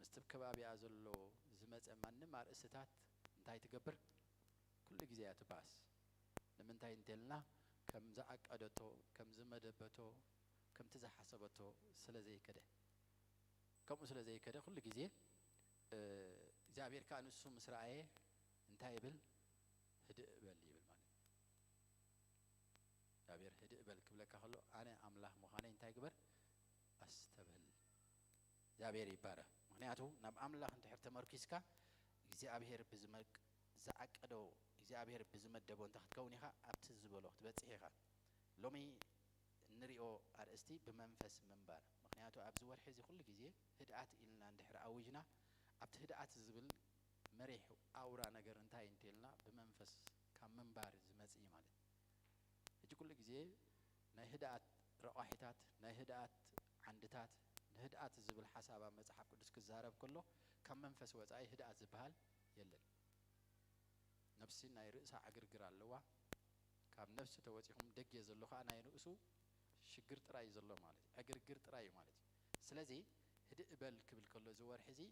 ምስቲ ከባቢኣ ዘሎ ዝመጸ ማንም ኣርእስትታት እንታይ ትገብር? ኩሉ ግዜ እያ ትባእስ። ንምንታይ እንተልና ከም ዝዓቀደቶ፣ ከም ዝመደበቶ፣ ከምቲ ዝሓሰበቶ ስለ ዘይከደ፣ ከምኡ ስለ ዘይከደ ኩሉ ግዜ እግዚኣብሔር ከዓ ንሱ ምስ ረኣየ እንታይ ይብል? ህድእ በል ይብል ማለት እዩ። እግዚኣብሔር ህድእ በል ክብለካ ከሎ ኣነ ኣምላኽ ምዃነይ እንታይ ግበር? ኣስተብህል። እግዚኣብሔር ይባረኽ። ምክንያቱ ናብ ኣምላኽ እንድሕር ተመርኪስካ እግዚኣብሔር ብዝመቅ ዝዓቀዶ እግዚኣብሔር ብዝመደቦ እንተ ክትከውን ኢኻ ኣብቲ ዝበሎ ክትበጽሕ ኢኻ። ሎሚ እንሪኦ ኣርእስቲ ብመንፈስ ምንባር። ምክንያቱ ኣብዚ ወርሒ እዚ ኩሉ ግዜ ህድኣት ኢልና እንድሕር ኣዊጅና ኣብቲ ህድኣት ዝብል መሪሕ ኣውራ ነገር እንታይ እንተልና ብመንፈስ ካብ ምንባር ዝመጽእ እዩ ማለት እዩ። ሕጂ ኩሉ ግዜ ናይ ህድኣት ረቋሒታት፣ ናይ ህድኣት ዓንድታት፣ ንህድኣት ዝብል ሓሳብ ኣብ መጽሓፍ ቅዱስ ክዛረብ ከሎ ካብ መንፈስ ወጻኢ ህድኣት ዝበሃል የለን። ነፍሲ ናይ ርእሳ ዕግርግር ኣለዋ። ካብ ነፍሲ ተወጺኹም ደጌ ዘሎ ኸዓ ናይ ርእሱ ሽግር ጥራይ እዩ ዘሎ ማለት እዩ። ዕግርግር ጥራይ እዩ ማለት እዩ። ስለዚ ህድእ በል ክብል ከሎ እዚ ወርሒ እዚ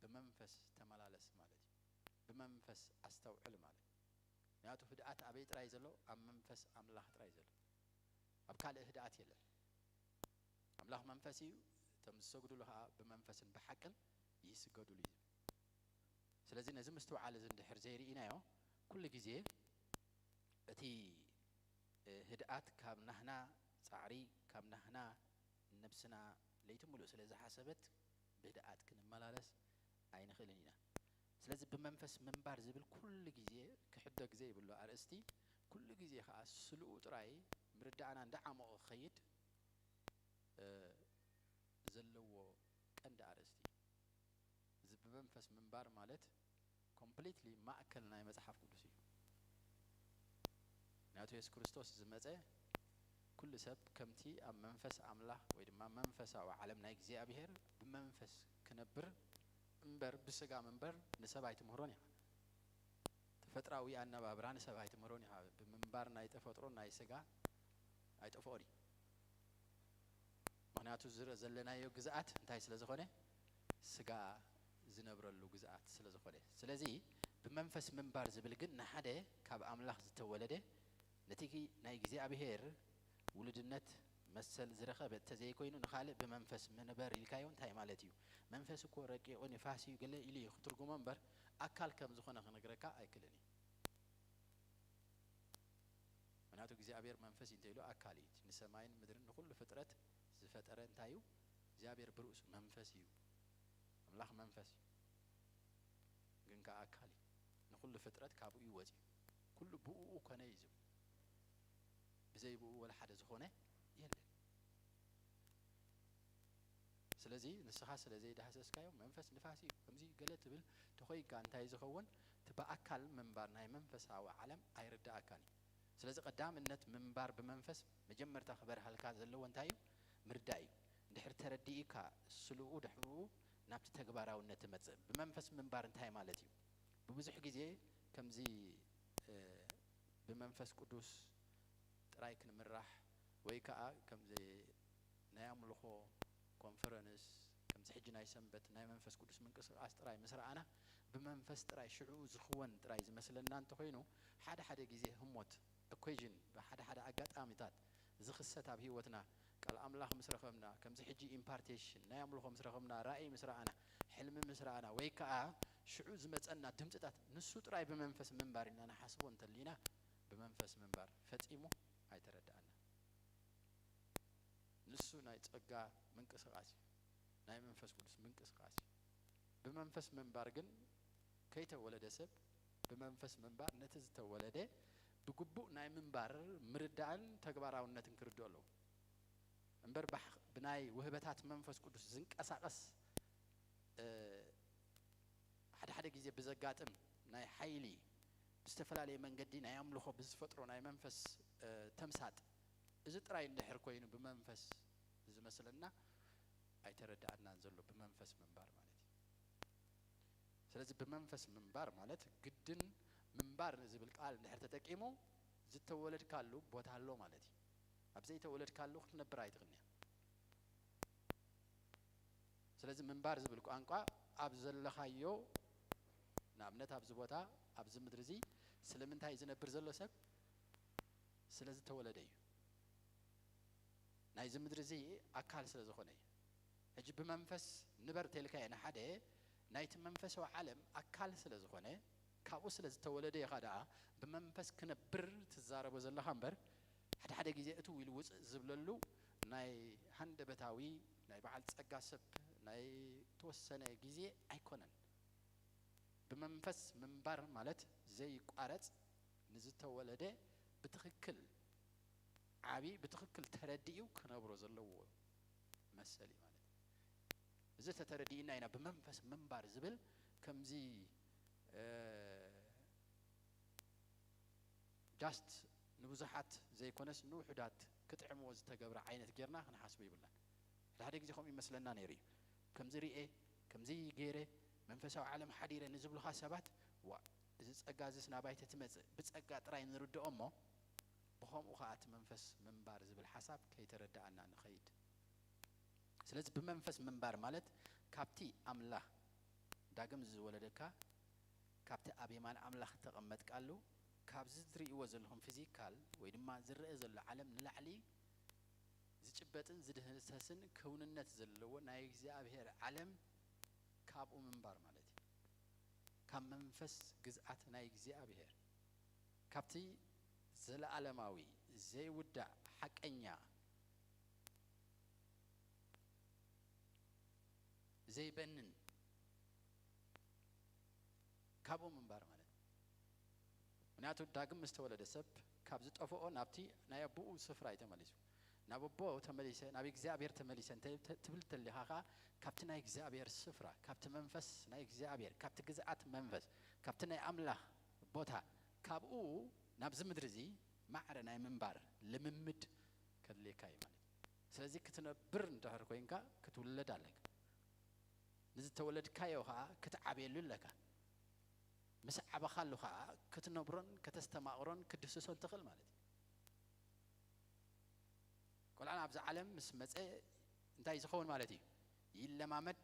ብመንፈስ ተመላለስ ማለት እዩ። ብመንፈስ ኣስተውዕል ማለት እዩ። ምክንያቱ ህድኣት ኣበይ ጥራይ ዘሎ? ኣብ መንፈስ ኣምላኽ ጥራይ ዘሎ። ኣብ ካልእ ህድኣት የለን። ኣምላኽ መንፈስ እዩ። እቶም ዝሰግዱሉ ኸዓ ብመንፈስን ብሓቅን ይስገዱሉ እዩ። ስለዚ ነዚ ምስትውዓል እዚ እንድሕር ዘይርኢናዮ ኩሉ ግዜ እቲ ህድኣት ካብ ናህና ጻዕሪ፣ ካብ ናህና ነብስና ለይቲ ሙሉእ ስለ ዝሓሰበት ብህድኣት ክንመላለስ ኣይንኽእልን ኢና። ስለዚ ብመንፈስ ምንባር ዝብል ኩሉ ግዜ ክሕደግ ዘይብሉ ኣርእስቲ፣ ኩሉ ግዜ ከዓ ስልኡ ጥራይ ምርዳእና እንዳዓመቑ ክኸይድ ዘለዎ ቀንዲ ኣርእስቲ እዩ። እዚ ብመንፈስ ምንባር ማለት ኮምፕሊትሊ ማእከል ናይ መጽሓፍ ቅዱስ እዩ። ምክንያቱ የሱስ ክርስቶስ ዝመጸ ኩሉ ሰብ ከምቲ ኣብ መንፈስ ኣምላኽ ወይ ድማ መንፈሳዊ ዓለም ናይ እግዚኣብሔር ብመንፈስ ክነብር እምበር ብስጋ ምንበር ንሰብ ኣይትምህሮን ኢኻ። ተፈጥራዊ ኣነባብራ ንሰብ ኣይትምህሮን ኢኻ። ብምንባር ናይ ተፈጥሮ ናይ ስጋ ኣይጠፍኦን እዩ። ምክንያቱ ዝረ ዘለናዮ ግዝኣት እንታይ ስለ ዝኾነ? ስጋ ዝነብረሉ ግዝኣት ስለ ዝኾነ። ስለዚ ብመንፈስ ምንባር ዝብል ግን ንሓደ ካብ ኣምላኽ ዝተወለደ ነቲ ናይ እግዚኣብሔር ውሉድነት መሰል ዝረኸበ እንተዘይኮይኑ ንኻልእ ብመንፈስ ምንበር ኢልካዮ እንታይ ማለት እዩ? መንፈስ እኮ ረቂቕ ንፋስ እዩ ገለ ኢሉ እዩ ክትርጉሞ እምበር ኣካል ከም ዝኾነ ክነግረካ ኣይክልን እዩ። ምክንያቱ እግዚኣብሔር መንፈስ እዩ እንተኢሉ ኣካል እዩ። ንሰማይን ምድርን ንኹሉ ፍጥረት ዝፈጠረ እንታይ እዩ? እግዚኣብሔር ብርእሱ መንፈስ እዩ። ኣምላኽ መንፈስ እዩ። ግን ከኣ ኣካል እዩ። ንኹሉ ፍጥረት ካብኡ እዩ ወፂኡ። ኩሉ ብእኡ ኮነ እዩ ዝብል። ብዘይ ብኡ ወላ ሓደ ዝኾነ የለን። ስለዚ ንስኻ ስለ ዘይዳህሰስካዮ መንፈስ ንፋስ እዩ ከምዚ ገለ ትብል ተኾይንካ እንታይ ዝኸውን? እቲ ብኣካል ምንባር ናይ መንፈሳዊ ዓለም ኣይርዳኣካን እዩ። ስለዚ ቀዳምነት ምንባር ብመንፈስ መጀመርታ ክበርሃልካ ዘለዎ እንታይ እዩ? ምርዳእ እዩ። እንድሕር ተረዲእካ ስልኡ ድሕርኡ ናብቲ ተግባራውነት ትመጽእ። ብመንፈስ ምንባር እንታይ ማለት እዩ? ብብዙሕ ግዜ ከምዚ ብመንፈስ ቅዱስ ጥራይ ክንምራሕ ወይ ከዓ ከምዚ ናይ ኣምልኾ ኮንፈረንስ ከምዚ ሕጂ ናይ ሰንበት ናይ መንፈስ ቅዱስ ምንቅስቃስ ጥራይ ምስ ረኣና ብመንፈስ ጥራይ ሽዑ ዝኽወን ጥራይ ዝመስለና እንተኾይኑ ሓደ ሓደ ግዜ ህሞት ኢኩዌዥን ብሓደ ሓደ ኣጋጣሚታት ዝኽሰት ኣብ ህይወትና ቃል ኣምላኽ ምስ ረኸብና ከምዚ ሕጂ ኢምፓርቴሽን ናይ ኣምልኾ ምስ ረኸብና ራእይ ምስ ረኣና ሕልሚ ምስ ረኣና ወይ ከዓ ሽዑ ዝመፀና ድምፅታት ንሱ ጥራይ ብመንፈስ ምንባር ኢልና ንሓስቦ እንተሊና ብመንፈስ ምንባር ፈፂሙ ኣይተረድኣና። ንሱ ናይ ጸጋ ምንቅስቃስ እዩ። ናይ መንፈስ ቅዱስ ምንቅስቃስ እዩ። ብመንፈስ ምንባር ግን ከይተወለደ ሰብ ብመንፈስ ምንባር ነቲ ዝተወለደ ብግቡእ ናይ ምንባር ምርዳእን ተግባራውነትን ክርድኦ ኣለዎ። እምበር ባሕ- ብናይ ውህበታት መንፈስ ቅዱስ ዝንቀሳቀስ እ፣ ሓደ ሓደ ግዜ ብዘጋጥም ናይ ሓይሊ ብዝተፈላለየ መንገዲ ናይ ኣምልኾ ብዝፈጥሮ ናይ መንፈስ እ፣ ተምሳጥ እዚ ጥራይ እንድሕር ኮይኑ ብመንፈስ ዝመስለና ኣይተረዳኣናን ዘሎ ብመንፈስ ምንባር ማለት እዩ። ስለዚ ብመንፈስ ምንባር ማለት ግድን ምንባር ዝብል ቃል እንድሕር ተጠቂሙ ዝተወለድካሉ ቦታ ኣሎ ማለት እዩ። ኣብ ዘይተወለድካሉ ክትነብር ኣይትኽእልን እያ። ስለዚ ምንባር ዝብል ቋንቋ ኣብ ዘለኻዮ፣ ንኣብነት ኣብዚ ቦታ፣ ኣብዚ ምድሪ እዚ ስለምንታይ ዝነብር ዘሎ ሰብ? ስለ ዝተወለደ እዩ። ናይዚ ምድሪ እዚ ኣካል ስለ ዝኾነ እዩ። ሕጂ ብመንፈስ ንበር ተልካዮ ንሓደ፣ ናይቲ መንፈሳዊ ዓለም ኣካል ስለ ዝኾነ፣ ካብኡ ስለ ዝተወለደ ኢኻ ደኣ ብመንፈስ ክነብር ትዛረቦ ዘለኻ እምበር፣ ሓደ ሓደ ግዜ እትው ኢሉ ውፅእ ዝብለሉ ናይ ሃንደበታዊ፣ ናይ በዓል ጸጋ ሰብ ናይ ተወሰነ ግዜ ኣይኮነን። ብመንፈስ ምንባር ማለት ዘይቋረጽ፣ ንዝተወለደ ብትኽክል ዓቢ፣ ብትኽክል ተረዲኡ ክነብሮ ዘለዎ መሰል እዩ ማለት እዩ። እዚ ተተረዲእና ኢና ብመንፈስ ምንባር ዝብል ከምዚ፣ እ፣ ጃስት ንብዙሓት ዘይኮነስ ንውሑዳት ክጥዕምዎ ዝተገብረ ዓይነት ጌርና ክንሓስቦ ይብልናን። ሓደ ሓደ ግዜ ከምኡ ይመስለና ነይሩ እዩ። ከምዚ ርኤ፣ ከምዚ ገይረ፣ መንፈሳዊ ዓለም ሓዲረ ንዝብሉኻ ሰባት፣ ዋ፣ እዚ ጸጋ እዚስ ናባይ ተትመጽእ፣ ብጸጋ ጥራይ ንርድኦ እሞ፣ ብኸምኡ ኸኣ እቲ መንፈስ ምንባር ዝብል ሓሳብ ከይተረድኣና ንኸይድ። ስለዚ ብመንፈስ ምንባር ማለት ካብቲ ኣምላኽ ዳግም ዝወለደካ፣ ካብቲ ኣብ የማን ኣምላኽ እተቐመጥካሉ፣ ካብዚ ዝርእይዎ ዘለኹም ፊዚካል ወይ ድማ ዝረአ ዘሎ ዓለም ንላዕሊ ዝጭበጥን ዝድህሰስን ክውንነት ዘለዎ ናይ እግዚኣብሔር ዓለም ካብኡ ምንባር ማለት እዩ። ካብ መንፈስ ግዝኣት ናይ እግዚኣብሔር፣ ካብቲ ዘለዓለማዊ ዘይውዳእ ሓቀኛ ዘይበንን ካብኡ ምንባር ማለት እዩ። ምክንያቱ ዳግም ምስ ተወለደ ሰብ ካብ ዝጠፍኦ ናብቲ ናይ ኣቦኡ ስፍራ እዩ ተመሊሱ። ናብ ኣቦ ተመሊሰ፣ ናብ እግዚኣብሔር ተመሊሰ እንተ ተ-፣ ትብል ተሊኻ ኸኣ፣ ካብቲ ናይ እግዚኣብሔር ስፍራ፣ ካብቲ መንፈስ ናይ እግዚኣብሔር፣ ካብቲ ግዝኣት መንፈስ፣ ካብቲ ናይ ኣምላኽ ቦታ፣ ካብኡ ናብዚ ምድሪ እዚ ማዕረ ናይ ምንባር ልምምድ ከድልየካ እዩ ማለት እዩ። ስለዚ ክትነብር እንድሕር ኮይንካ ክትውለድ ኣለካ። ንዝተወለድካዮ ኸኣ ክትዓብየሉ ኣለካ። ምስ ዓበኻሉ ኸኣ ክትነብሮን ከተስተማቕሮን ክትድህስሶን ትኽእል ማለት እዩ። ቆልዓ ኣብዚ ዓለም ምስ መጸ እንታይ ዝኸውን ማለት እዩ? ይለማመድ።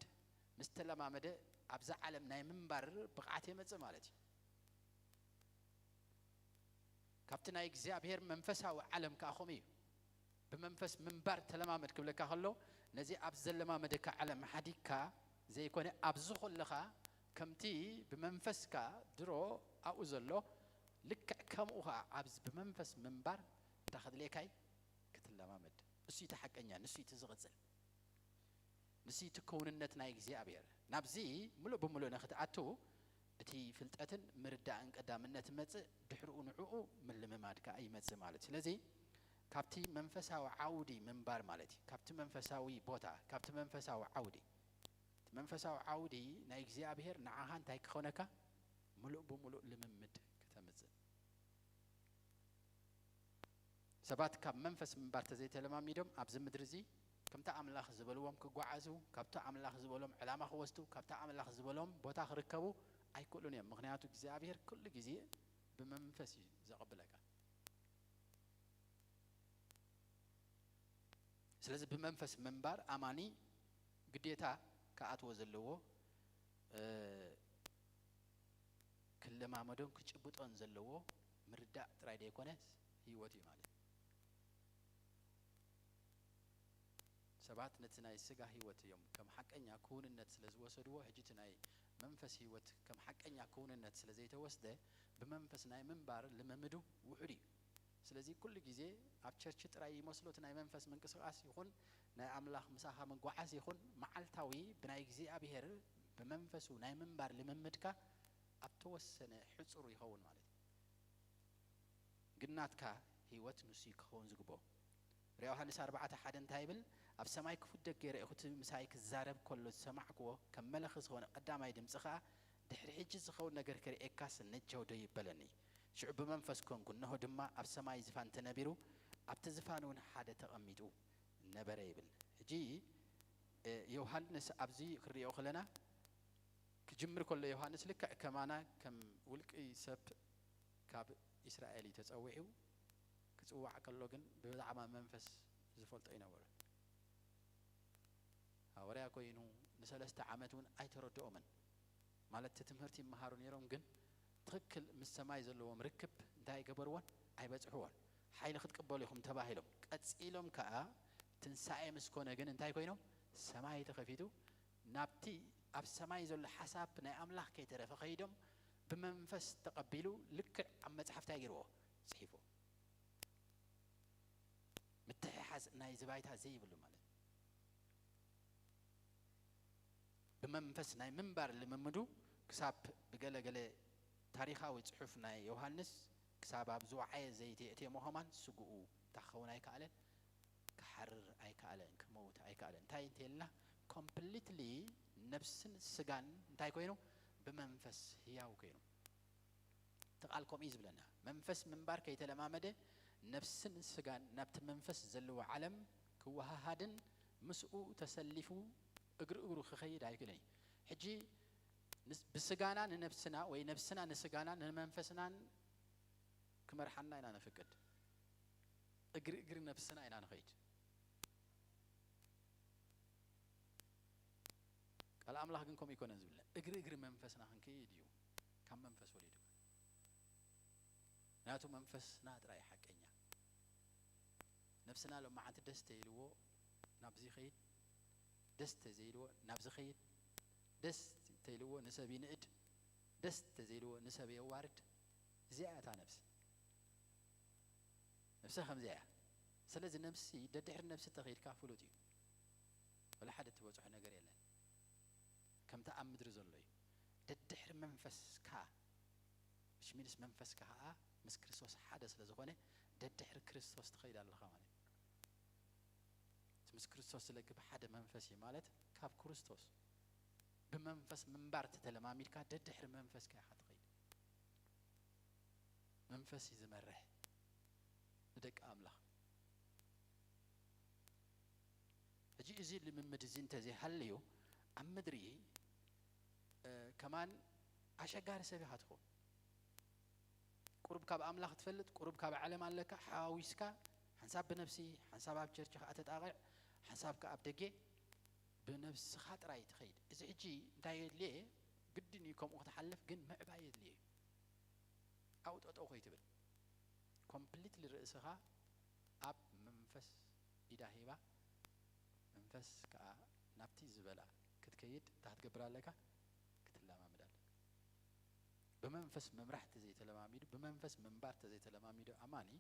ምስ ተለማመደ ኣብዛ ዓለም ናይ ምንባር ብቕዓት የመጽእ ማለት እዩ። ካብቲ ናይ እግዚኣብሔር መንፈሳዊ ዓለም ከኣ ከምኡ እዩ። ብመንፈስ ምንባር ተለማመድ ክብለካ ከሎ፣ ነዚ ኣብ ዘለማመደካ ዓለም ሓዲግካ ዘይኮነ፣ ኣብዚ ከለኻ ከምቲ ብመንፈስካ ድሮ ኣብኡ ዘሎ ልክዕ ከምኡ ኸኣ ኣብዚ ብመንፈስ ምንባር እንታይ ከድልየካ እዩ? ክትለማመድ። ንሱ እዩ እቲ ሓቀኛ፣ ንሱ እዩ እቲ ዝቕጽል። ንሱ እቲ ከውንነት ናይ እግዚኣብሔር። ናብዚ ምሉእ ብምሉእ ንኽትኣቱ እቲ ፍልጠትን ምርዳእን ቀዳምነት መጽእ፣ ድሕርኡ ንዕኡ ምልምማድ ከኣ ይመጽእ ማለት እዩ። ስለዚ ካብቲ መንፈሳዊ ዓውዲ ምንባር ማለት እዩ። ካብቲ መንፈሳዊ ቦታ፣ ካብቲ መንፈሳዊ ዓውዲ። እቲ መንፈሳዊ ዓውዲ ናይ እግዚኣብሔር ንዓኻ እንታይ ክኾነካ? ምሉእ ብምሉእ ልምምድ ከተምጽእ። ሰባት ካብ መንፈስ ምንባር ተዘይተለማሚዶም ኣብዚ ምድሪ እዚ ከምቲ ኣምላኽ ዝበልዎም ክጓዓዙ፣ ካብቲ ኣምላኽ ዝበሎም ዕላማ ክወስዱ፣ ካብቲ ኣምላኽ ዝበሎም ቦታ ክርከቡ ኣይክእሉን እዮም። ምኽንያቱ እግዚኣብሔር ኩሉ ግዜ ብመንፈስ እዩ ዘቐብለካ። ስለዚ ብመንፈስ ምንባር ኣማኒ ግዴታ ክኣትዎ ዘለዎ፣ እ፣ ክለማመዶን ክጭብጦን ዘለዎ ምርዳእ ጥራይ ዘይኮነስ ህይወት እዩ ማለት እዩ። ሰባት ነቲ ናይ ስጋ ህይወት እዮም ከም ሓቀኛ ክውንነት ስለ ዝወሰድዎ፣ ሕጂ እቲ ናይ መንፈስ ህይወት ከም ሓቀኛ ክውንነት ስለ ዘይተወስደ፣ ብመንፈስ ናይ ምንባር ልምምዱ ውሑድ እዩ። ስለዚ ኩሉ ግዜ ኣብ ቸርች ጥራይ ይመስሎ እቲ ናይ መንፈስ ምንቅስቓስ ይኹን ናይ ኣምላኽ ምሳኻ ምጓዓዝ ይኹን፣ መዓልታዊ ብናይ እግዚኣብሔር ብመንፈሱ ናይ ምንባር ልምምድካ ኣብ ተወሰነ ሕጹር ይኸውን ማለት እዩ። ግን ናትካ ህይወት ንሱ እዩ ክኸውን ዝግብኦ። ርያ ዮሃንስ ኣርባዕተ ሓደ እንታይ ይብል? ኣብ ሰማይ ክፉት ደገ ርኤኹ፣ እቲ ምሳይ ክዛረብ ከሎ ዝሰማዕክዎ ከም መለኺ ዝኾነ ቀዳማይ ድምፂ ኸዓ፣ ድሕሪ ሕጂ ዝኸውን ነገር ክርእየካስ ነጀው ዶ ይበለኒ። ሽዑ ብመንፈስ ኮንኩ፣ እንሆ ድማ ኣብ ሰማይ ዝፋን ተነቢሩ፣ ኣብቲ ዝፋን እውን ሓደ ተቐሚጡ ነበረ ይብል። ሕጂ፣ እ፣ ዮሃንስ ኣብዚ ክንሪኦ ከለና፣ ክጅምር ከሎ ዮሃንስ ልክዕ ከማና ከም ውልቂ ሰብ ካብ እስራኤል እዩ ተጸዊዑ። ክጽዋዕ ከሎ ግን ብዛዕባ መንፈስ ዝፈልጦ ኣይነበረን። ሃዋርያ ኮይኑ፣ ን ሰለስተ ዓመት እውን ኣይተረድኦምን። ማለት እቲ ትምህርቲ ይመሃሩ ነይሮም፣ ግን ትኽክል ምስ ሰማይ ዘለዎም ርክብ እንታይ ኣይገበርዎን፣ ኣይበጽሕዎን። ሓይሊ ክትቅበሉ ኢኹም ተባሂሎም። ቀጺሎም ከኣ ትንሳኤ ምስ ኮነ ግን እንታይ ኮይኖም? ሰማይ ተኸፊቱ፣ ናብቲ ኣብ ሰማይ ዘሎ ሓሳብ ናይ ኣምላኽ ከይተረፈ ከይዶም፣ ብመንፈስ ተቐቢሉ፣ ልክዕ ኣብ መጽሓፍ እንታይ ገይርዎ? ጽሒፍዎ። ምትሕሓዝ ናይዚ ባይታ ዘይብሉ ማለት። ብመንፈስ ናይ ምንባር ልምምዱ ክሳብ ብገለገለ ታሪኻዊ ጽሑፍ ናይ ዮሃንስ ክሳብ ኣብ ዝወዓየ ዘይቲ የእትየሞ ከማን ስግኡ እንታይ ክኸውን ኣይከኣለን፣ ክሓርር ኣይከኣለን፣ ክመውት ኣይከኣለን። እንታይ እንተልና ኮምፕሊትሊ ነብስን ስጋን እንታይ ኮይኑ? ብመንፈስ ህያው ኮይኑ። እቲ ቃል ከምኡ እዩ ዝብለና። መንፈስ ምንባር ከይተለማመደ ነብስን ስጋን ናብቲ መንፈስ ዘለዎ ዓለም ክወሃሃድን ምስኡ ተሰሊፉ እግሪ እግሩ ክኸይድ ኣይክእልን እዩ። ሕጂ ንስ-፣ ብስጋና ንነብስና ወይ ነብስና ንስጋና ንመንፈስናን ክመርሓና ኢና ነፍቅድ። እግሪ እግሪ ነብስና ኢና ንኸይድ። ቃል ኣምላኽ ግን ከምኡ ኣይኮነን ዝብለና። እግሪ እግሪ መንፈስና ክንከይድ እዩ ካብ መንፈስ ወሊዱ። ምክንያቱ መንፈስና ጥራይ ሓቀኛ። ነብስና ሎማዓንቲ ደስ ተይልዎ ናብዚ ይኸይድ፣ ደስ ተዘይልዎ ናብዚ ይኸይድ፣ ደስ ተይልዎ ንሰብ ይንእድ፣ ደስ ተዘይልዎ ንሰብ የዋርድ። እዚኣ እታ ነብሲ። ነብሲ ከምዚኣ እያ። ስለዚ ነብሲ ደድሕሪ ነብሲ ተኸይድካ ፍሉጥ እዩ። ወላ ሓደ እትበጽሖ ነገር የለን። ከምቲ ኣብ ምድሪ ዘሎ እዩ። ደድሕሪ መንፈስካ፣ which means መንፈስካ ኸኣ ምስ ክርስቶስ ሓደ ስለ ዝኾነ ደድሕሪ ክርስቶስ ትኸይድ ኣለኻ ማለት እዩ። እቲ ምስ ክርስቶስ ዝለግብ ሓደ መንፈስ እዩ ማለት ካብ ክርስቶስ ብመንፈስ ምንባር ተተለማሚድካ ደድሕሪ መንፈስካ ኢኻ ትኸይድ። መንፈስ እዩ ዝመርሕ ንደቂ ኣምላኽ። ሕጂ እዚ ልምምድ እዚ እንተዘይሃልዩ ኣብ ምድሪ፣ እ፣ ከማን ኣሸጋሪ ሰብ ኢኻ ትኸውን። ቁሩብ ካብ ኣምላኽ ትፈልጥ፣ ቁሩብ ካብ ዓለም ኣለካ፣ ሓዋዊስካ ሓንሳብ ብነብሲ፣ ሓንሳብ ኣብ ቸርች ከኣ ተጣቕዕ፣ ሓንሳብ ከኣ ኣብ ደገ ብነብስኻ ጥራይ ትኸይድ። እዚ ሕጂ እንታይ የድልየ? ግድን እዩ ከምኡ ክትሓልፍ፣ ግን ምዕባይ የድልየ እዩ። ኣብኡ ጠጠው ከይትብል። ኮምፕሊትሊ ርእስኻ ኣብ መንፈስ ኢዳ ሂባ፣ መንፈስ ከኣ ናብቲ ዝበላ ክትከይድ እንታይ ክትገብር ኣለካ? ክትለማመድ ኣለካ። ብመንፈስ ምምራሕ ተዘይተለማሚዱ፣ ብመንፈስ ምንባር ተዘይተለማሚዱ ኣማኒ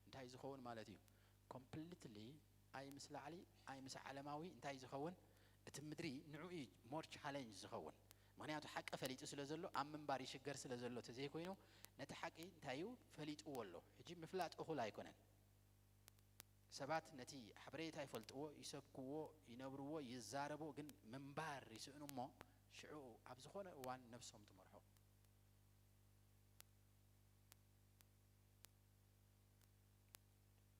እንታይ ዝኸውን ማለት እዩ? ኮምፕሊትሊ ኣይ ምስ ላዕሊ ኣይ ምስ ዓለማዊ እንታይ ዝኸውን? እቲ ምድሪ ንዑ እዩ ሞር ቻሌንጅ ዝኸውን። ምክንያቱ ሓቂ ፈሊጡ ስለ ዘሎ፣ ኣብ ምንባር ይሽገር ስለ ዘሎ ተዘይኮይኑ፣ ነቲ ሓቂ እንታይ እዩ? ፈሊጥዎ ኣሎ። ሕጂ ምፍላጥ እኹል ኣይኮነን። ሰባት ነቲ ሓበሬታ ይፈልጥዎ፣ ይሰብክዎ፣ ይነብርዎ፣ ይዛረብዎ፣ ግን ምንባር ይስእኑ እሞ፣ ሽዑ ኣብ ዝኾነ እዋን ነብሶም ትመርሖ።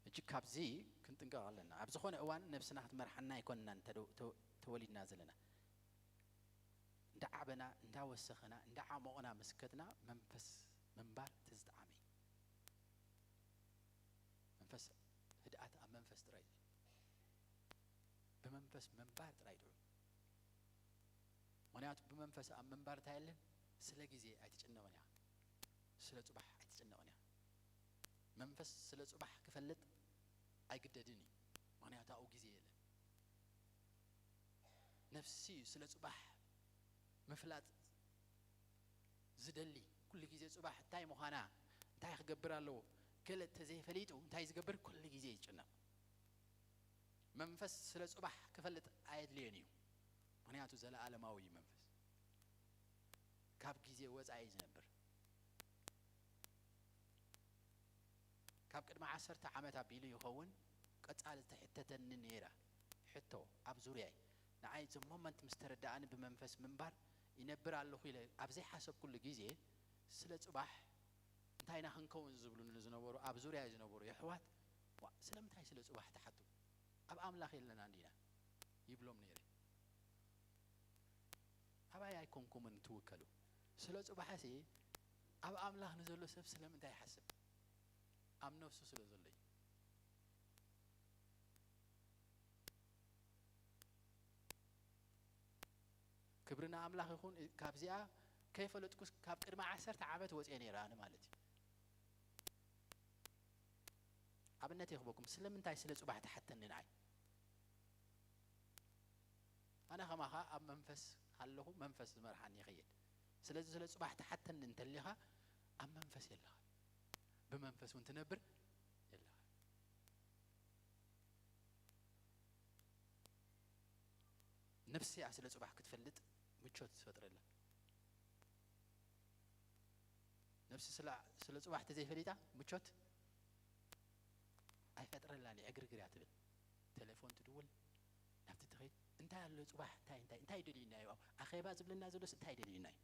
ሕጂ ካብዚ ክንጥንቀቕ ኣለና። ኣብ ዝኾነ እዋን ነብስና ክትመርሓና ኣይኮንናን ተደ-፣ ተ-፣ ተወሊድና ዘለና። እንዳዓበና፣ እንዳወሰኸና፣ እንዳዓሞቕና ምስ ከድና መንፈስ ምንባር እቲ ዝጠዓመ እዩ። መንፈስ ህድኣት ኣብ መንፈስ ጥራይ እዩ። ብመንፈስ ምንባር ጥራይ ጥዑም። ምክንያቱ ብመንፈስ ኣብ ምንባር እንታይ የለን? ስለ ግዜ ኣይትጭነቕን ኢኻ። ስለ ጽባሕ ኣይትጭነቕን ኢኻ። መንፈስ ስለ ጽባሕ ክፈልጥ ኣይግደድን እዩ። ምክንያቱ ኣብኡ ግዜ የለን። ነፍሲ እዩ ስለ ጽባሕ ምፍላጥ ዝደሊ። ኩሉ ግዜ ጽባሕ እንታይ ምዃና፣ እንታይ ክገብር ኣለዎ፣ ገለ እንተዘይፈሊጡ እንታይ ዝገብር? ኩሉ ግዜ ይጭነቕ። መንፈስ ስለ ጽባሕ ክፈልጥ ኣየድልዮን እዩ። ምክንያቱ ዘለኣለማዊ እዩ መንፈስ። ካብ ግዜ ወጻኢ እዩ ዝነብር። ካብ ቅድሚ ዓሰርተ ዓመት ኣቢሉ ይኸውን ቀጻሊ ዝተሕተተኒ ነይራ ሕቶ ኣብ ዙርያይ። ንዓይ እዚ ሞመንት ምስ ተረድኣኒ ብመንፈስ ምንባር ይነብር ኣለኹ ኢለ ኣብ ዘይሓሰብኩሉ ግዜ ስለ ጽባሕ እንታይ ኢና ክንከውን ዝብሉኒ ዝነበሩ ኣብ ዙርያይ ዝነበሩ የሕዋት፣ "ዋ፣ ስለምንታይ ስለ ጽባሕ ትሓቱ? ኣብ ኣምላኽ የለናን ዲና?" ይብሎም ነይረ። ኣባይ ኣይኮንኩምን ትውከሉ። ስለ ጽባሕሲ ኣብ ኣምላኽ ንዘሎ ሰብ ስለምንታይ ይሓስብ? ኣብ ነፍሱ ስለ ዘሎ እዩ። ክብሪ ንኣምላኽ ይኹን። ካብዚኣ ከይፈለጥኩስ ካብ ቅድሚ ዓሰርተ ዓመት ወፅየ ነይረ ኣነ ማለት እዩ። ኣብነት ይኽበኩም፣ ስለምንታይ ስለ ጽባሕ ትሓተኒ ንዓይ? ኣነ ከማኻ ኣብ መንፈስ ኣለኹ፣ መንፈስ ዝመርሓኒ ይኸይድ። ስለዚ ስለ ጽባሕ ትሓተኒ እንተሊኻ ኣብ መንፈስ የለኻ፣ ብመንፈስ እውን ትነብር የለኻ። ነፍሲ እያ ስለ ጽባሕ ክትፈልጥ ምቾት ትፈጥረላ። ነፍሲ ስለ ጽባሕ ተዘይፈሊጣ ምቾት ኣይፈጥረላን፣ ዕግርግር እያ ትብል። ቴሌፎን ትድውል፣ ናብቲ ትኸይድ፣ እንታይ ኣሎ ጽባሕ፣ እንታይ እንታይ እንታይ ደልዩና እዩ፣ ኣኼባ ዝብለና ዘሎስ እንታይ ደልዩና እዩ?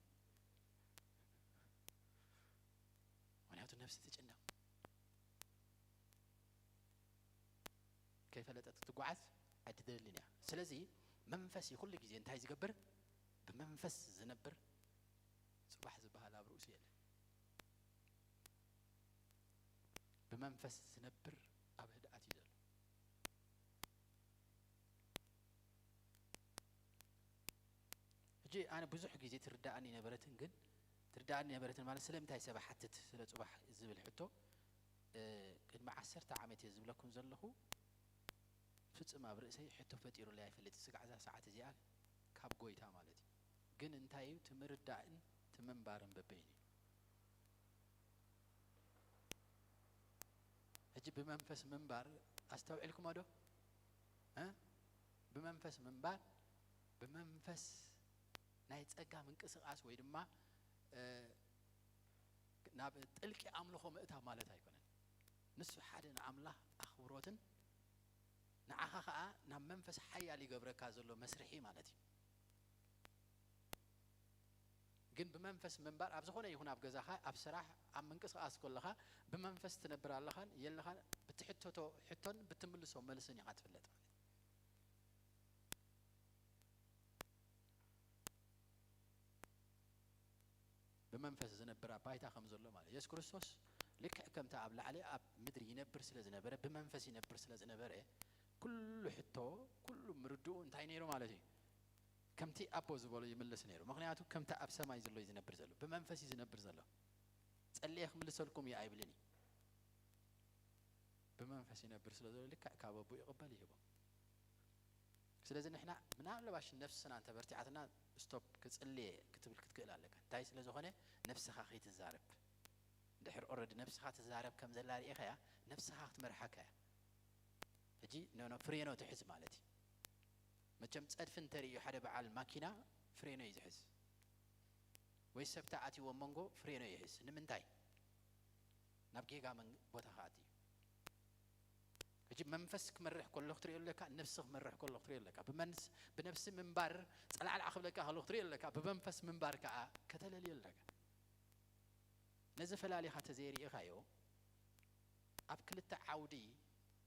ምክንያቱ ነፍሲ ትጭነቕ፣ ከይፈለጠት ክትጓዓዝ ኣይትደልን እያ። ስለዚ መንፈስ እዩ ኩሉ ግዜ እንታይ ዝገብር? ብመንፈስ ዝነብር ጽባሕ ዝበሃል ኣብ ርእሱ የለን። ብመንፈስ ዝነብር ኣብ ህድኣት እዩ ዘሎ። ሕጂ ኣነ ብዙሕ ግዜ ትርዳእኒ ነበረትን፣ ግን ትርዳእኒ ነበረትን ማለት ስለምንታይ ሰብ ሓትት ስለ ጽባሕ ዝብል ሕቶ፣ እ፣ ቅድሚ ዓሰርተ ዓመት እየ ዝብለኩም ዘለኹ። ፍጹም ኣብ ርእሰይ ሕቶ ፈጢሩለይ ኣይፈልጥ። ስጋዕ እዛ ሰዓት እዚኣ ካብ ጎይታ ማለት እዩ። ግን እንታይ እዩ? እቲ ምርዳእን እቲ ምንባርን በበይኑ እዩ። ሕጂ ብመንፈስ ምንባር ኣስተውዒልኩሞ ዶ? እ? ብመንፈስ ምንባር፣ ብመንፈስ ናይ ጸጋ ምንቅስቓስ ወይ ድማ፣ እ፣ ናብ ጥልቂ ኣምልኾ ምእታው ማለት ኣይኮነን። ንሱ ሓደ ንኣምላኽ ኣኽብሮትን ንዓኻ ኸኣ ናብ መንፈስ ሓያል ይገብረካ ዘሎ መስርሒ ማለት እዩ። ግን ብመንፈስ ምንባር ኣብ ዝኾነ ይኹን ኣብ ገዛኻ፣ ኣብ ስራሕ፣ ኣብ ምንቅስቓስ ከለኻ ብመንፈስ ትነብር ኣለኻን የለኻን፣ ብትሕተቶ ሕቶን ብትምልሶ መልስን ኢኻ ትፍለጥ ማለት እዩ። ብመንፈስ ዝነብር ኣብ ባይታ ከም ዘሎ ማለት እዩ። የሱስ ክርስቶስ ልክዕ ከምቲ ኣብ ላዕሊ ኣብ ምድሪ ይነብር ስለ ዝነበረ፣ ብመንፈስ ይነብር ስለ ዝነበረ፣ ኩሉ ሕቶ፣ ኩሉ ምርድኡ እንታይ ነይሩ ማለት እዩ? ከምቲ ኣቦ ዝበሎ ይምልስ ነይሩ። ምኽንያቱ ከምቲ ኣብ ሰማይ ዘሎ እዩ ዝነብር ዘሎ። ብመንፈስ እዩ ዝነብር ዘሎ። ጸልየ ክምልሰልኩም እዩ ኣይብልን እዩ። ብመንፈስ ይነብር ስለ ዘሎ ልክዕ ካብ ኣቦ ይቕበል ይህቦ። ስለዚ ንሕና ምናልባሽ ነፍስና እንተበርቲዓትና ስቶፕ ክጽልየ ክትብል ክትክእል ኣለካ። እንታይ ስለ ዝኾነ? ነፍስኻ ከይትዛረብ። እንድሕር ኦረዲ ነፍስኻ ትዛረብ ከም ዘላ ርኢኻያ፣ ነፍስኻ ክትመርሓካ እያ። ሕጂ ኖ፣ ኖ፣ ፍሬኖ ትሕዝ ማለት እዩ። መቸም ጸድፊ እንተርእዩ ሓደ በዓል ማኪና ፍሬኖ እዩ ዝሕዝ። ወይ ሰብ ተኣትይዎ መንጎ ፍሬኖ ይሕዝ። ንምንታይ? ናብ ጌጋ መን-፣ ቦታ ክኣቲ እዩ። ሕጂ መንፈስ ክመርሕ ከሎ ክትሪኦ ኣለካ፣ ነፍሲ ክመርሕ ከሎ ክትሪኦ ኣለካ። ብመንስ-፣ ብነፍሲ ምንባር ጸላዕላዕ ክብለካ ከሎ ክትሪኦ ኣለካ፣ ብመንፈስ ምንባር ከኣ ከተለልዮ ኣለካ። ነዚ ፈላሊኻ ተዘይርኢኻዮ፣ ኣብ ክልተ ዓውዲ፣